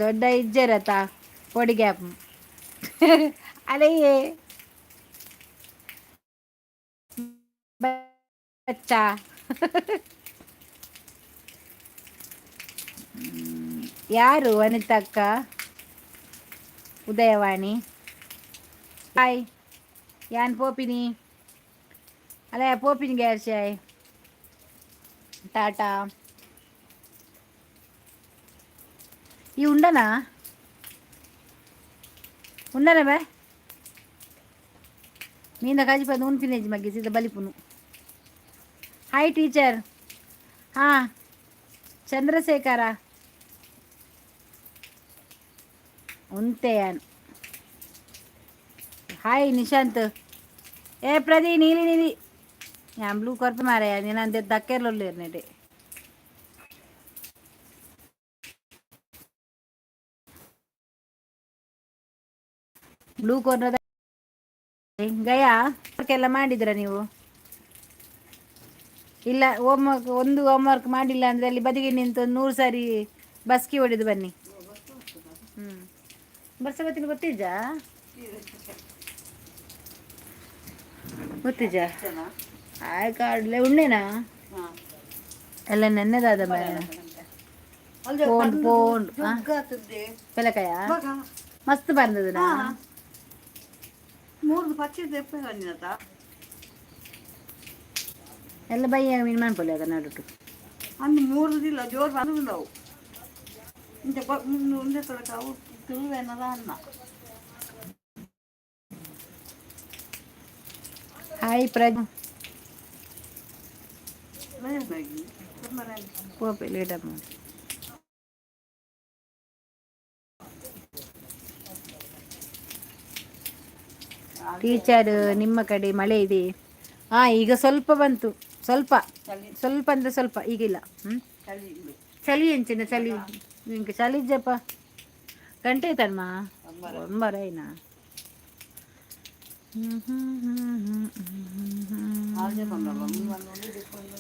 ದೊಡ್ಡ ಇಜ್ಜರತ ಪೊಡಿ ಗ್ಯಾಪ್ ಅಲೆಯೇ ಬಚ್ಚ. ಯಾರು ವನಿತಕ್ಕ? ಉದಯವಾಣಿ, ಹಾಯ್. ಯಾನ್ ಪೋಪಿನಿ ಅಲ್ಲ, ಪೋಪಿನಿ ಗ್ಯಾರ್ಶಾಯ್. ಟಾಟಾ. ಈ ಉಂಡನಾ? ಉಂಡನ ಬೇ ಮೀನ ಕಾಜಿ ಪಂದು ಉನ್ಪಿನೇಜಿ ಮಗ್ಗಿ ಸೀದಾ ಬಲಿಪುನು. Hi teacher. ಹಾಂ ಚಂದ್ರಶೇಖರ ಉಂತೆಯನ್. ಹಾಯ್ ನಿಶಾಂತ್. ಏ ಪ್ರದಿ, ನೀಲಿ ನೀಲಿ ഞാൻ ಬ್ಲೂ ಕೊರ್ಪೆ ಮಾರಾಯ. ನೀನು ಅಂದೆ ದಕ್ಕೆರ್ಲೊಲ್ಲೇರ್ನೆಡೆ. ಬ್ಲೂ ಕಾರ್ನರ್ ಗಯಾ ಎಲ್ಲ ಮಾಡಿದ್ರ ನೀವು? ಇಲ್ಲ, ಹೋಮ್ವರ್ಕ್ ಒಂದು ಹೋಮ್ವರ್ಕ್ ಮಾಡಿಲ್ಲ ಅಂದರೆ ಅಲ್ಲಿ ಬದಿಗೆ ನಿಂತು ಒಂದು 100 ಸಾರಿ ಬಸ್ಕಿ ಹೊಡೆದು ಬನ್ನಿ. ಹ್ಞೂ, ಬರ್ಸ ಬತ್ತೀನಿ. ಗೊತ್ತಿಜ್ಜಾ? ಗೊತ್ತಿಜ್ಜಾ? ಆಯ್ ಕಾಡ್ಲೆ ಉಣ್ಣೆನಾ? ಎಲ್ಲ ನೆನ್ನೆದಾದ ಮೇಲೆ ಫೋನ್ ಫೋನ್ ಪೆಲಕಾಯ ಮಸ್ತ್ ಬಂದದ. ಮೂರು ಪಚ್ಚಿ ದೆಪ್ಪ. ಎಲ್ಲ ಬಯ್ಯ ಮೀನು ಮನ್ಪೊಲಿ ಅದ ನಡುಟು. ಅಂದು ಮೂರು ದಿಲ್ಲ ಜೋರು ಬಂದು ಇಂಚ ಉಂಡೆ ತೊಳಕ ಅವು ತುಳುವೆನದ ಅನ್ನ. ಹಾಯ್ ಪ್ರಜ್. ಪೋಪೆ ಲೇಟ್. ಟೀಚರ್, ನಿಮ್ಮ ಕಡೆ ಮಳೆ ಇದೆ? ಹಾಂ, ಈಗ ಸ್ವಲ್ಪ ಬಂತು. ಸ್ವಲ್ಪ ಸ್ವಲ್ಪ ಅಂದರೆ ಸ್ವಲ್ಪ, ಈಗಿಲ್ಲ. ಹ್ಞೂ, ಚಳಿ ಎಂಚಿನ ಚಳಿ ನಿಂಗೆ? ಚಳಿ ಇಜ್ಜಪ್ಪ. ಗಂಟೆ ಆಯ್ತಮ್ಮ? ಒಂಬರ ಏನ?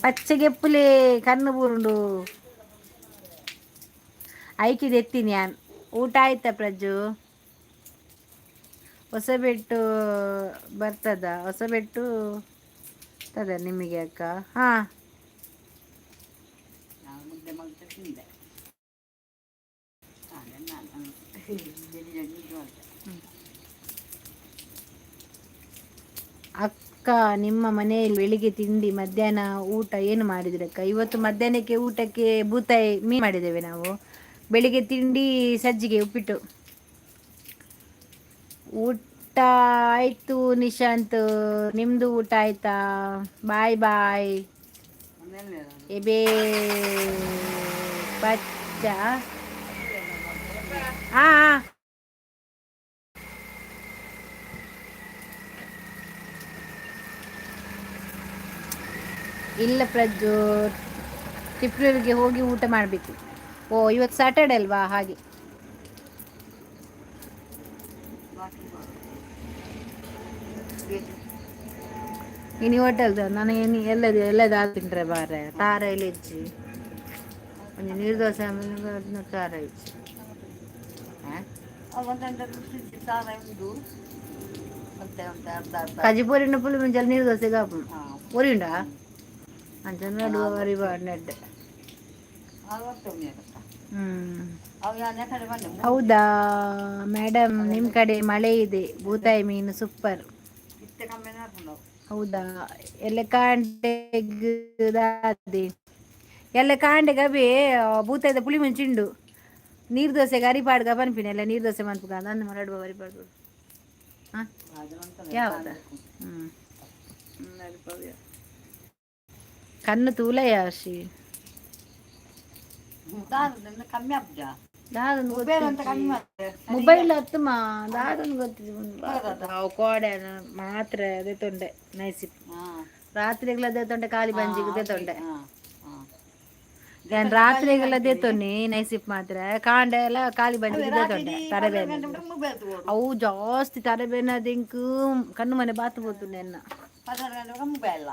ಪಚ್ಚಗೆಪ್ಪುಲೆ ಕಣ್ಣು ಬೂರುಂಡು ಐಕಿದ ಎತ್ತೀನಿ ಯಾನ್. ಊಟ ಆಯ್ತಾ ಪ್ರಜ್ಜು? ಹೊಸಬೆಟ್ಟು ಬರ್ತದ? ಹೊಸಬೆಟ್ಟು ತದ ನಿಮಗೆ ಅಕ್ಕ? ಹಾಂ. ಮುದ್ದೆ ಮಲ್ತೆ ತಿಂದೆ. ನಾನು ಅಕ್ಕ, ನಿಮ್ಮ ಮನೆಯಲ್ಲಿ ಬೆಳಿಗ್ಗೆ ತಿಂಡಿ, ಮಧ್ಯಾಹ್ನ ಊಟ ಏನು ಮಾಡಿದ್ರಕ್ಕ? ಇವತ್ತು ಮಧ್ಯಾಹ್ನಕ್ಕೆ ಊಟಕ್ಕೆ ಬೂತಾಯಿ ಮೀನು ಮಾಡಿದ್ದೇವೆ ನಾವು. ಬೆಳಿಗ್ಗೆ ತಿಂಡಿ ಸಜ್ಜಿಗೆ, ಉಪ್ಪಿಟ್ಟು. ಊಟ ಆಯಿತು ನಿಶಾಂತ್, ನಿಮ್ಮದು ಊಟ ಆಯ್ತಾ? Bye bye. ಎಬೇ ಪಚ್ಚ. ಹಾಂ, ಇಲ್ಲ ಪ್ರಜ್ಜು, ತಿಪ್ರೂರಿಗೆ ಹೋಗಿ ಊಟ ಮಾಡಬೇಕು. ಓ, ಇವತ್ತು ಸ್ಯಾಟರ್ಡೆ ಅಲ್ವಾ, ಹಾಗೆ. ಇನಿ ಹೋಟೆಲ್ದ ನಾನು ಏನು ಎಲ್ಲದು ಎಲ್ಲದು ತಿಂಡ್ರೆ ಬಾರೆ ತಾರ ಇಲ್ಲಿ ಒಂಜಿ ನೀರು ದೋಸೆ, ಆಮೇಲೆ ತಾರ ಇಜ್ಜಿ. ಉಂಡು ಅರ್ಧ ಅರ್ಧ. ಕಜಿಪೊರಿನ ಪುಳಿ ಮುಂಚೆ ನೀರು ದೋಸೆ ಕಾಪು ಒರಿ ಉಂಡಾ ಅಂಚನೆ ನಡುವ ನೆಡ್ಡೆ. ಹ್ಮ್. ಹೌದಾ ಮೇಡಮ್, ನಿಮ್ಮ ಕಡೆ ಮಳೆ ಇದೆ. ಬೂತಾಯಿ ಮೀನು ಸೂಪರ್. ಹೌದಾ? ಎಲ್ಲ ಕಾಂಡೆಗ್ ಎಲ್ಲ ಕಾಂಡೆಗ್ ಅವೇ ಬೂತಾಯ್ದ ಪುಳಿ ಮುಂಚಿಂಡು ನೀರು ದೋಸೆಗೆ ಅರಿಪಾಡ್ಗ ಪನ್ಪಿನ ಎಲ್ಲ ನೀರು ದೋಸೆ ಮನ್ಪುಗ ಅಂದು ಮರಡುವ ಅರಿಪಾಡು. ಹಾಂ, ಯಾವದ? ಹ್ಞೂ, ಕಣ್ಣು ತೂಲಯ ಶ್ರೀ. ಕಮ್ಮಿ ಆಪುಜ. ಮೊಬೈಲ್ ಹತ್ತುಮ ದಾದನ್ ಗೊತ್ತಿದೆ. ಕೋಡೆ ಮಾತ್ರ ಅದೇ ತೊಂಡೆ ನೈಸಿ ರಾತ್ರಿಗಳ ಅದೇ ತೊಂಡೆ, ಖಾಲಿ ಬಂಜಿಗೆ ಅದೇ ತೊಂಡೆ. ನಾನು ರಾತ್ರಿಗೆಲ್ಲ ಅದೇ ತೊನ್ನಿ ನೈಸಿಪ್ ಮಾತ್ರ, ಕಾಂಡೆ ಎಲ್ಲ ಖಾಲಿ ಬಂಜಿಗೆ ಅದೇ ತೊಂಡೆ. ತರಬೇನೆ ಅವು ಜಾಸ್ತಿ ತರಬೇನೆ ಅದಿಂಕ್ ಕಣ್ಣು ಮನೆ ಬಾತು ಪೋತು ನೆನ್ನ. ಮೊಬೈಲ್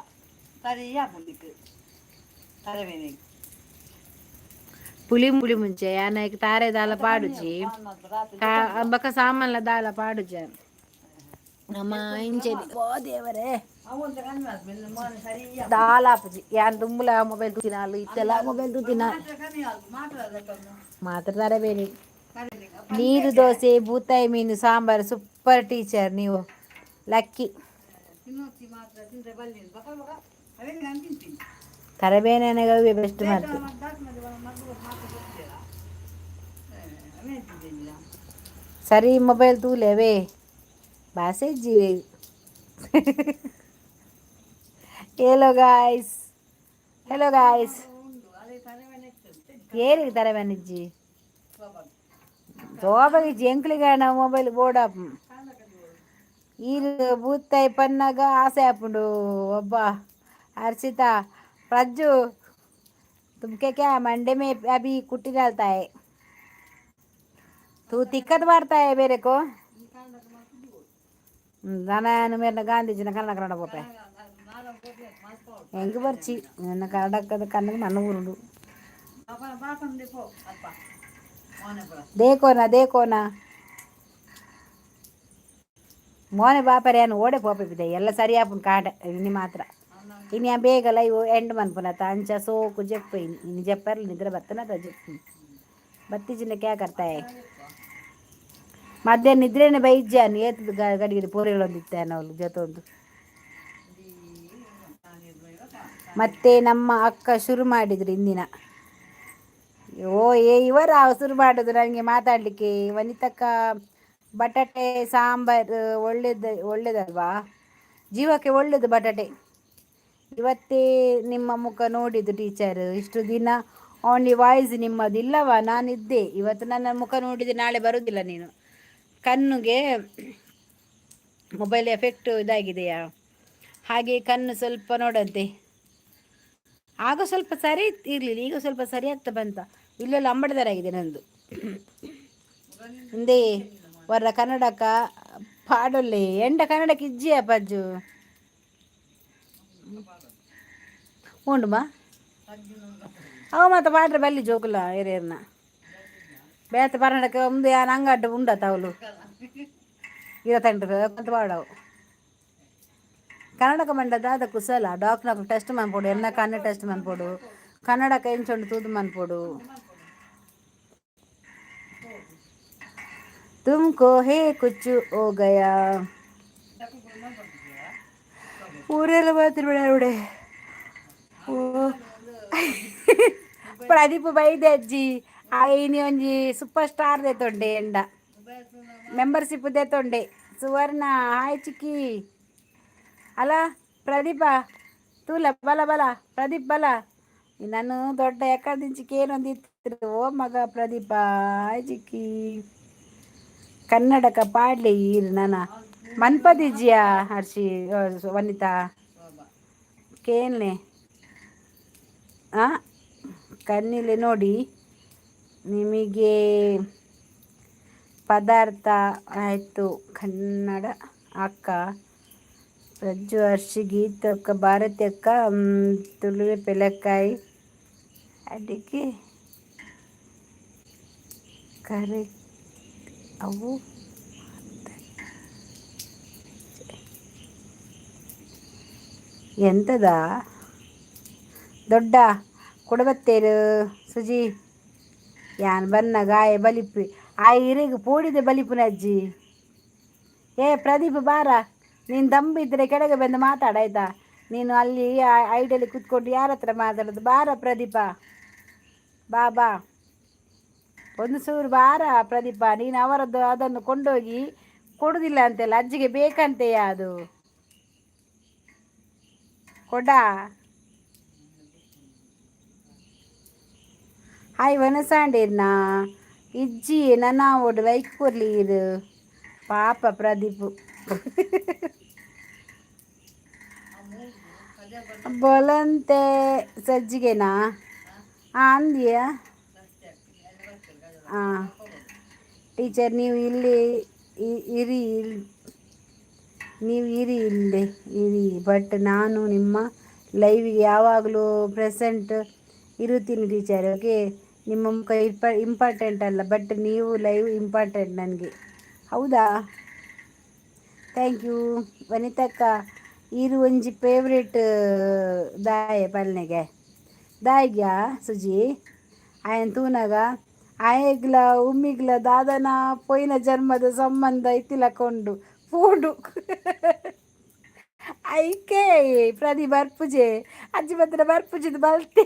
ಸರಿ ತರಬೇನೆ. ಪುಳಿ ಪುಳಿ ಮುಂಚೆ ಯಾನಕ್ ತಾರೆ ದಾಲ ಪಾಡುಜಿ, ಬೊಕ ಸಾಮಾನ್ಲ ದಾಲ ಪಾಡುಜಿ ನಮ್ಮ ಇಂಚೆ. ಓ ದೇವರೇ, ದಾಲ ಆಪುಜಿ. ಯಾನ್ ದುಂಬುಲ ಮೊಬೈಲ್ ತೂತಿನಾಲ್, ಇತ್ತೆಲ ಮೊಬೈಲ್ ತೂತಿನ ಮಾತ್ರ ತರಬೇನಿ. ನೀರು ದೋಸೆ, ಬೂತಾಯಿ ಮೀನು ಸಾಂಬಾರು ಸೂಪರ್ ಟೀಚರ್, ನೀವು ಲಕ್ಕಿ. ತರಬೇನೆ ಬೆಸ್ಟ್ ಮದ್ದು. ಸರಿ, ಮೊಬೈಲ್ ತೂಲೆವೇ ಬಾಸೆ ಜೀವೆ. Hello guys, hello guys. ಏರಿಗೆ ತರಬೇನಿಜ್ಜಿ ಜೋಬಗಿಜ್ಜಿ ಎಂಕ್ಲಿಗ ನಾವು ಮೊಬೈಲ್ ಬೋರ್ಡ್ ಈರು ಬೂತಾಯಿ ಪನ್ನಾಗ ಆಸೆ ಆಪುಂಡು. ಒಬ್ಬ हर्षिता, प्रज्जू, तुमके क्या मंडे में अभी कुट्टी डालता है? तू दिक्कत मारता है मेरे को. ನಾನು ಮೇರೆ ಗಾಂಧೀಜಿನ ಕನ್ನಡ ಕನ್ನಡ ಪೋಪೆ. ಎಂಕ್ ಬರ್ಚಿ ನನ್ನ ಕನ್ನಡಕ್ಕದ ಕಣ್ಣಗೆ ಮಣ್ಣು ಉರುಡು. ದೇಕೋನಾ ದೇಕೋನಾ ಮೋನೆ ಬಾಪರೆ ಅನ್ನು ಓಡೆ ಪೋಪೆ ಎಲ್ಲ ಸರಿ ಆಪುನ್ ಕಾಟ ಇನಿ ಮಾತ್ರ. ಇನಿ ಆ ಬೇಗ ಲೈವ್ ಎಂಡ್ ಮನ್ಪುನತ ಅಂಚ ಸೋಕು ಜೆಪ್ಪು. ಇನಿ ಇನಿ ಜೆಪ್ಪರ್ಲ ನಿದ್ರೆ ಬತ್ತನತ ಜೆಪ್ಪು ಬತ್ತಿಜಿನ ಕ್ಯಾ ಕರ್ತಾಯ. ಮಧ್ಯಾಹ್ನ ನಿದ್ರೆನೆ ಬೈಜ್ಜಾನು ಏತ್ ಗಡಿಗಡಿ ಪೂರೆಗಳೊಂದಿತ್ತೆ ಅವಳು ಜೊತೊಂದು. ಮತ್ತೆ ನಮ್ಮ ಅಕ್ಕ ಶುರು ಮಾಡಿದ್ರು ಇಂದಿನ. ಓ ಏ, ಇವರ ಶುರು ಮಾಡೋದು ನನಗೆ ಮಾತಾಡಲಿಕ್ಕೆ. ವನಿತಕ್ಕ, ಬಟಾಟೆ ಸಾಂಬಾರು ಒಳ್ಳೇದು, ಒಳ್ಳೇದಲ್ವಾ? ಜೀವಕ್ಕೆ ಒಳ್ಳೇದು ಬಟಾಟೆ. ಇವತ್ತೇ ನಿಮ್ಮ ಮುಖ ನೋಡಿದ್ದು ಟೀಚರ್, ಇಷ್ಟು ದಿನ ಓನ್ಲಿ ವಾಯ್ಸ್ ನಿಮ್ಮದು. ಇಲ್ಲವ, ನಾನಿದ್ದೆ. ಇವತ್ತು ನನ್ನ ಮುಖ ನೋಡಿದೆ, ನಾಳೆ ಬರುವುದಿಲ್ಲ ನೀನು. ಕಣ್ಣುಗೆ ಮೊಬೈಲ್ ಎಫೆಕ್ಟ್ ಇದಾಗಿದೆಯಾ? ಹಾಗೆ ಕಣ್ಣು ಸ್ವಲ್ಪ ನೋಡಂತೆ. ಆಗ ಸ್ವಲ್ಪ ಸರಿ ಇರಲಿಲ್ಲ, ಈಗ ಸ್ವಲ್ಪ ಸರಿ ಆಗ್ತಾ ಬಂತ. ಇಲ್ಲೆಲ್ಲ ಅಂಬಡದರಾಗಿದೆ ನಂದು. ಹಿಂದೆ ವರ ಕನ್ನಡಕ ಪಾಡೊಲ್ಲೆ ಎಂಡ ಕನ್ನಡಕ್ಕೆ ಇಜ್ಜಿಯ ಪಜ್ಜು ಉಂಡುಮಾ. ಅವ ಮತ್ತೆ ಪಾಡ್ರೆ ಬಲ್ಲಿ ಜೋಕುಲ ಏರಿಯರ್ನ ಬೇತ ಕನ್ನಡಕ್ಕೆ ಒಂದು ಯಾನ್ ಅಂಗಡ್ಡು ಉಂಡತ ಅವಳು ಇರ ತಂಡ್ರು ಅಂತ ಪಾಡವು. ಕನ್ನಡಕ ಮಂಡ ದಾದ ಕುಸಲ ಡಾಕ್ಟರ್ ಟೆಸ್ಟ್ ಮನ್ಪೊಡು, ಎನ್ನ ಕಣ್ಣು ಟೆಸ್ಟ್ ಮನ್ಪೊಡು, ಕನ್ನಡಕ ಎಂಚೊಂಡು ತೂದು ಮನ್ಪೊಡು. ತುಮಕೋ ಹೇ ಕುಚ್ಚು ಓ ಗಯಾ. ಊರೆಲ್ಲ ಮಾತ್ರ. ಓ ಪ್ರದೀಪ್ ಬೈದೆ ಅಜ್ಜಿ ಇನಿ ಒಂಜಿ ಸೂಪರ್ ಸ್ಟಾರ್ ದೇತೊಂಡೆ ಎಂಡ ಮೆಂಬರ್ಶಿಪ್ ದೇತೊಂಡೆ. ಸುವರ್ಣ ಹಾಯ್ ಚಿಕ್ಕಿ. ಅಲ್ಲ ಪ್ರದೀಪ ತೂಲ ಬಲ ಬಲ ಪ್ರದೀಪ್ ಬಲ. ನಾನು ದೊಡ್ಡ ಎಕ್ಕದಿಂಚಿಕೆ ಏನೊಂದಿತ್ತು. ಓ ಮಗ ಪ್ರದೀಪ ಹಾಯ್ ಚಿಕ್ಕಿ. ಕನ್ನಡಕ ಪಾಡ್ಲಿ ಈರ್ ನನ ಮನ್ಪದಿಜ್ಜಿಯಾ ಹರ್ಷಿ ವನಿತಾ ಕೇನ್ಲೆ ಆ ಕಣ್ಣಿಲೆ ನೋಡಿ ನಿಮಗೆ ಪದಾರ್ಥ ಆಯಿತು. ಕನ್ನಡ ಅಕ್ಕ ಪ್ರಜ್ಜು ಹರ್ಷಿ ಗೀತಕ್ಕ ಭಾರತಿ ಅಕ್ಕ ತುಳುವೆ ಪೆಲಕಾಯಿ ಅಡಿಗೆ ಕರೆಕ್ಟ್ ಅವು. ಎಂತದ ದೊಡ್ಡ ಕುಡಬತ್ತೇರು ಸುಜಿ ಯಾನ್ ಬನ್ನ ಗಾಯ ಬಲಿಪಿ ಆ ಇರೆಗ್ ಪೋಡಿದೆ ಬಲಿಪುನ ಅಜ್ಜಿ. ಏ ಪ್ರದೀಪ್ ಬಾರ, ನೀನು ದಂಬಿದ್ರೆ ಕೆಳಗೆ ಬಂದು ಮಾತಾಡಾಯ್ತಾ? ನೀನು ಅಲ್ಲಿ ಐಡಲ್ಲಿ ಕೂತ್ಕೊಂಡು ಯಾರ ಹತ್ರ ಮಾತಾಡೋದು? ಬಾರ ಪ್ರದೀಪ, ಬಾ ಬಾ, ಒಂದು ಸೂರು ಬಾರ ಪ್ರದೀಪ. ನೀನು ಅವರದ್ದು ಅದನ್ನು ಕೊಂಡೋಗಿ ಕೊಡುದಿಲ್ಲ ಅಂತೆಲ್ಲ, ಅಜ್ಜಿಗೆ ಬೇಕಂತೆಯಾ ಅದು? ಕೊಡ. ಹಾಯ್ ವನಸಾಂಡೇರ್ನಾ ಇಜ್ಜಿ ನನ್ನ ಓಡು ಲೈಕ್ ಕೊರ್ಲಿ ಇದು ಪಾಪ ಪ್ರದೀಪ್ ಬೊಲಂತೆ ಸಜ್ಜಿಗೆನಾ? ಹಾಂ ಅಂದಿಯಾ? ಹಾಂ ಟೀಚರ್, ನೀವು ಇಲ್ಲಿ ಇರಿ, ನೀವು ಇರಿ, ಇಲ್ಲೇ ಇರಿ. ಬಟ್ ನಾನು ನಿಮ್ಮ ಲೈವಿಗೆ ಯಾವಾಗಲೂ ಪ್ರೆಸೆಂಟ್ ಇರುತ್ತೀನಿ ಟೀಚರ್. ಓಕೆ, ನಿಮ್ಮ ಮುಖ ಇಂಪಾರ್ಟೆಂಟ್ ಅಲ್ಲ, ಬಟ್ ನೀವು ಲೈವ್ ಇಂಪಾರ್ಟೆಂಟ್ ನನಗೆ. ಹೌದಾ? Thank you ವನಿತಕ್ಕ. ಈರು ಒಂಜಿ ಫೇವ್ರೇಟ್ ದಾಯೆ ಪಲ್ನೆಗೆ ದಾಯಿಗ್ಯಾ ಸುಜಿ ಆಯನ್ ತೂನಗ ಆಯಗ್ಲ ಉಮ್ಮಿಗ್ಲ ದಾದನ ಪೋಯಿನ ಜನ್ಮದ ಸಂಬಂಧ ಇತ್ತಿಲಕೊಂಡು ಫೋಡು ಐಕೆ ಪ್ರದಿ ಬರ್ಪುಜೆ ಅಜ್ಜಿ ಬತ್ರ ಬರ್ಪುಜಿದ್ ಬಲ್ತೆ.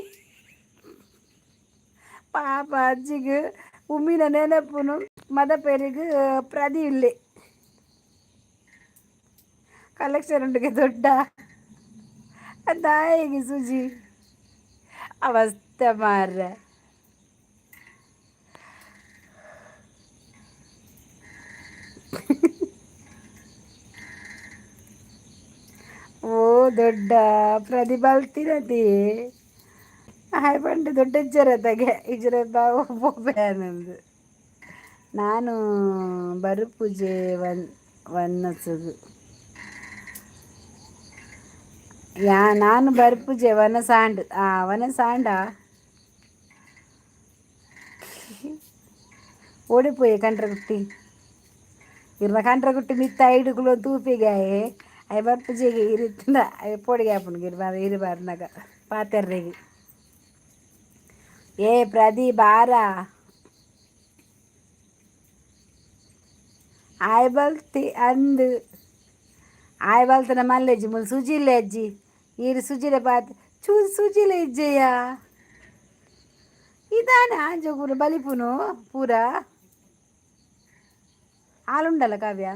ಪಾಪ ಅಜ್ಜಿಗೆ ಉಮ್ಮಿನ ನೆನಪುನು ಮದಪೇರಿಗೆ ಪ್ರದಿ ಇಲ್ಲೆ ಕಲೆಕ್ಷನ್ ಉಂಡುಗೆ ದೊಡ್ಡ ದಾಯಿಗೆ ಸುಜಿ ಅವಸ್ಥೆ ಮಾರ್ರೆ. ಓ ದೊಡ್ಡ ಪ್ರದಿ ಬಲ್ತಿನತಿ ಹಾಯ್ ಪಂಡ ದೊಡ್ಡ ಇಜ್ಜರ ತಗೆ ಇಜ್ಜರ ಬಾವು. ನಾನು ಬರುಪೂಜೆ ಒನ್ ಒನ್ನಸುಗು. ಯಾ ನಾನು ಬರ್ಪುಜೆ ವನಸಾಂಡ್. ಆ ವನಸಾಂಡ ಓಡಿಪೋಯೆ ಕಂಟ್ರಗುಟ್ಟಿ. ಇರ್ನ ಕಂಟ್ರಗುಟ್ಟಿ ಮಿತ್ತ ಐಡುಕುಲು ತೂಪಿಗಾಯೆ ಅಯ್ ಬರ್ಪುಜೆಗೆ ಇರಿತ್ತಂಡ ಅಯ್ ಪೋಡಿಗೆ ಆಪುಂಡು ಇರ್ ಇರು ಬಾರ್ನಾಗ ಪಾತೆರ್ರೆಗೆ. ಏ ಪ್ರದೀಪ್ ಬಾರ ಆಯ್ ಬಲ್ತಿ ಅಂದು ಆಯ್ ಬಲ್ತನ ಮಲ್ಲೆಜ್ಜಿ ಮುಲ್ ಸುಜಿಲೆ ಅಜ್ಜಿ ಈರು ಸುಜಿಲೆ ಪಾತ್ ಚೂ ಸುಜಿಲೆ ಇಜ್ಜೆಯ ಇದಾನೆ ಆಂಜೋಪುರ ಬಲಿಪುನು ಪೂರ ಹಾಲುಂಡಲ್ಲ ಕಾವ್ಯ.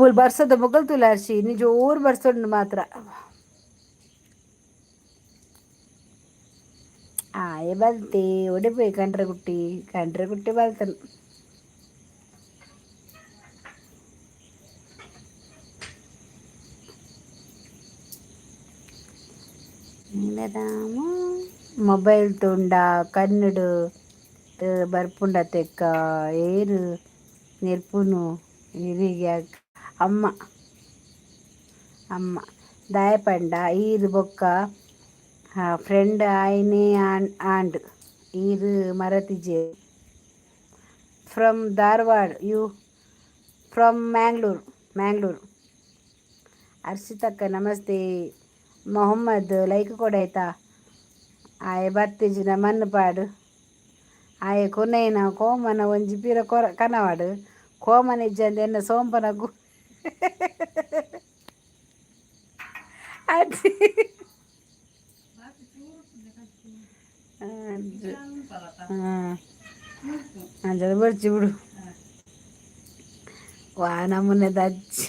ಮುಲ್ ಬರ್ಸದ ಮೊಗಲ್ ತುಲಾರ್ಸಿ ಇನ್ನು ಜೋರು ಬರ್ಸೋಡು ಮಾತ್ರ. ಆಯೆ ಬಲ್ತೆ ಓಡಿಪೋಯಿ ಕಂಡ್ರಗುಟ್ಟಿ ಕಂಡ್ರಗುಟ್ಟಿ ಬಲ್ತನು. ಮೊಬೈಲ್ ತುಂಡ ಕಣ್ಣುಡು ಬರ್ಪುಂಡ ತೆಕ್ಕ ಏರು ನೆರ್ಪುನು ಇರಿಗೆ ಅಮ್ಮ ಅಮ್ಮ ದಾಯ ಪಂಡ ಈರು ಬೊಕ್ಕ ಫ್ರೆಂಡ್ ಆಯ್ನೆ ಆಂಡ್ ಈರು ಮರತಿಜೆ. From Dharwad you from Mangalore Mangalore. ಅರ್ಷಿತಕ್ಕ ನಮಸ್ತೆ. ಮೊಹಮ್ಮದ್ ಲೈಕ್ ಕೊಡಾಯ್ತಾ. ಆಯೆ ಬತ್ತಿಜಿನ ಮಣ್ಣು ಪಾಡು ಆಯೆ ಕೊನೆಯಿನ ಕೋಮನ ಒಂಜಿ ಪಿರ ಕೊರ ಕನವಾಡು ಕೋಮನ ಇಜ್ಜಂದೆ ಎನ್ನ ಸೋಂಪನ ಗು ಅಜ್ಜಿ ಅಂಚದ ಬೊರ್ಚಿ ಬಿಡು ವಾ ನಮೂನೆದ ಅಜ್ಜಿ.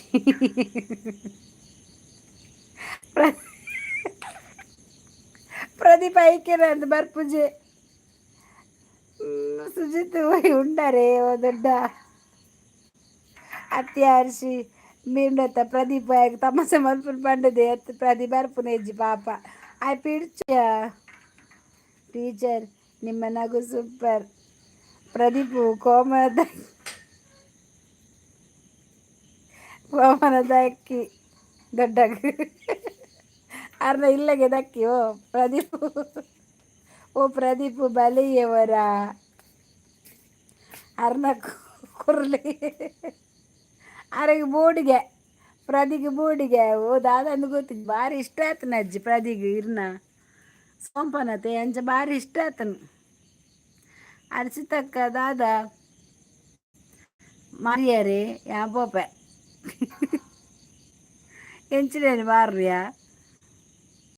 ಪ್ರದೀಪ ಐಕೆರ ಬರ್ಪುಜೆ ಸುಜಿತ್ ಉಂಡರೆ ಓ ದೊಡ್ಡ ಅತ್ಯ ಅರ್ಶಿ ಮೀಂಡತ್ತ ಪ್ರದೀಪ ತಮಾಷೆ ಮಲ್ಪುನ ಪಂಡದೆ ಅತ್ ಪ್ರದೀಪ್ ಬರ್ಪುನ ಇಜ್ಜಿ ಪಾಪ ಆಯ್ ಪಿಡ್ಚ. ಟೀಚರ್ ನಿಮ್ಮ ನಗು ಸೂಪರ್. ಪ್ರದೀಪು ಕೋಮದ ಕೋಮನ ದಕ್ಕಿ ದೊಡ್ಡ ಅರ್ಧ ಇಲ್ಲಗೆ ದಕ್ಕಿ. ಓ ಪ್ರದೀಪ್ ಓ ಪ್ರದೀಪ್ ಬಲಿಯವರ ಅರ್ನ ಕುರ್ಲಿ ಅರೆಗೆ ಬೋಡಿಗೆ ಪ್ರದಿಗೆ ಬೋಡಿಗೆ. ಓ ದಾದಂದು ಗೊತ್ತಿದ್ದು ಭಾರಿ ಇಷ್ಟ ಆತನ ಅಜ್ಜಿ ಪ್ರದಿಗೆ ಇರ್ನ ಸೋಂಪನತೆ ಅಂಚ ಭಾರಿ ಇಷ್ಟ ಆತನು. ಅರ್ಚಿತಕ್ಕ ದಾದ ಮಾರಿಯರೇ ಯಾ ಪೋಪೆ ಎಂಚಿನೇನು ಮಾರ್ರಿಯಾ.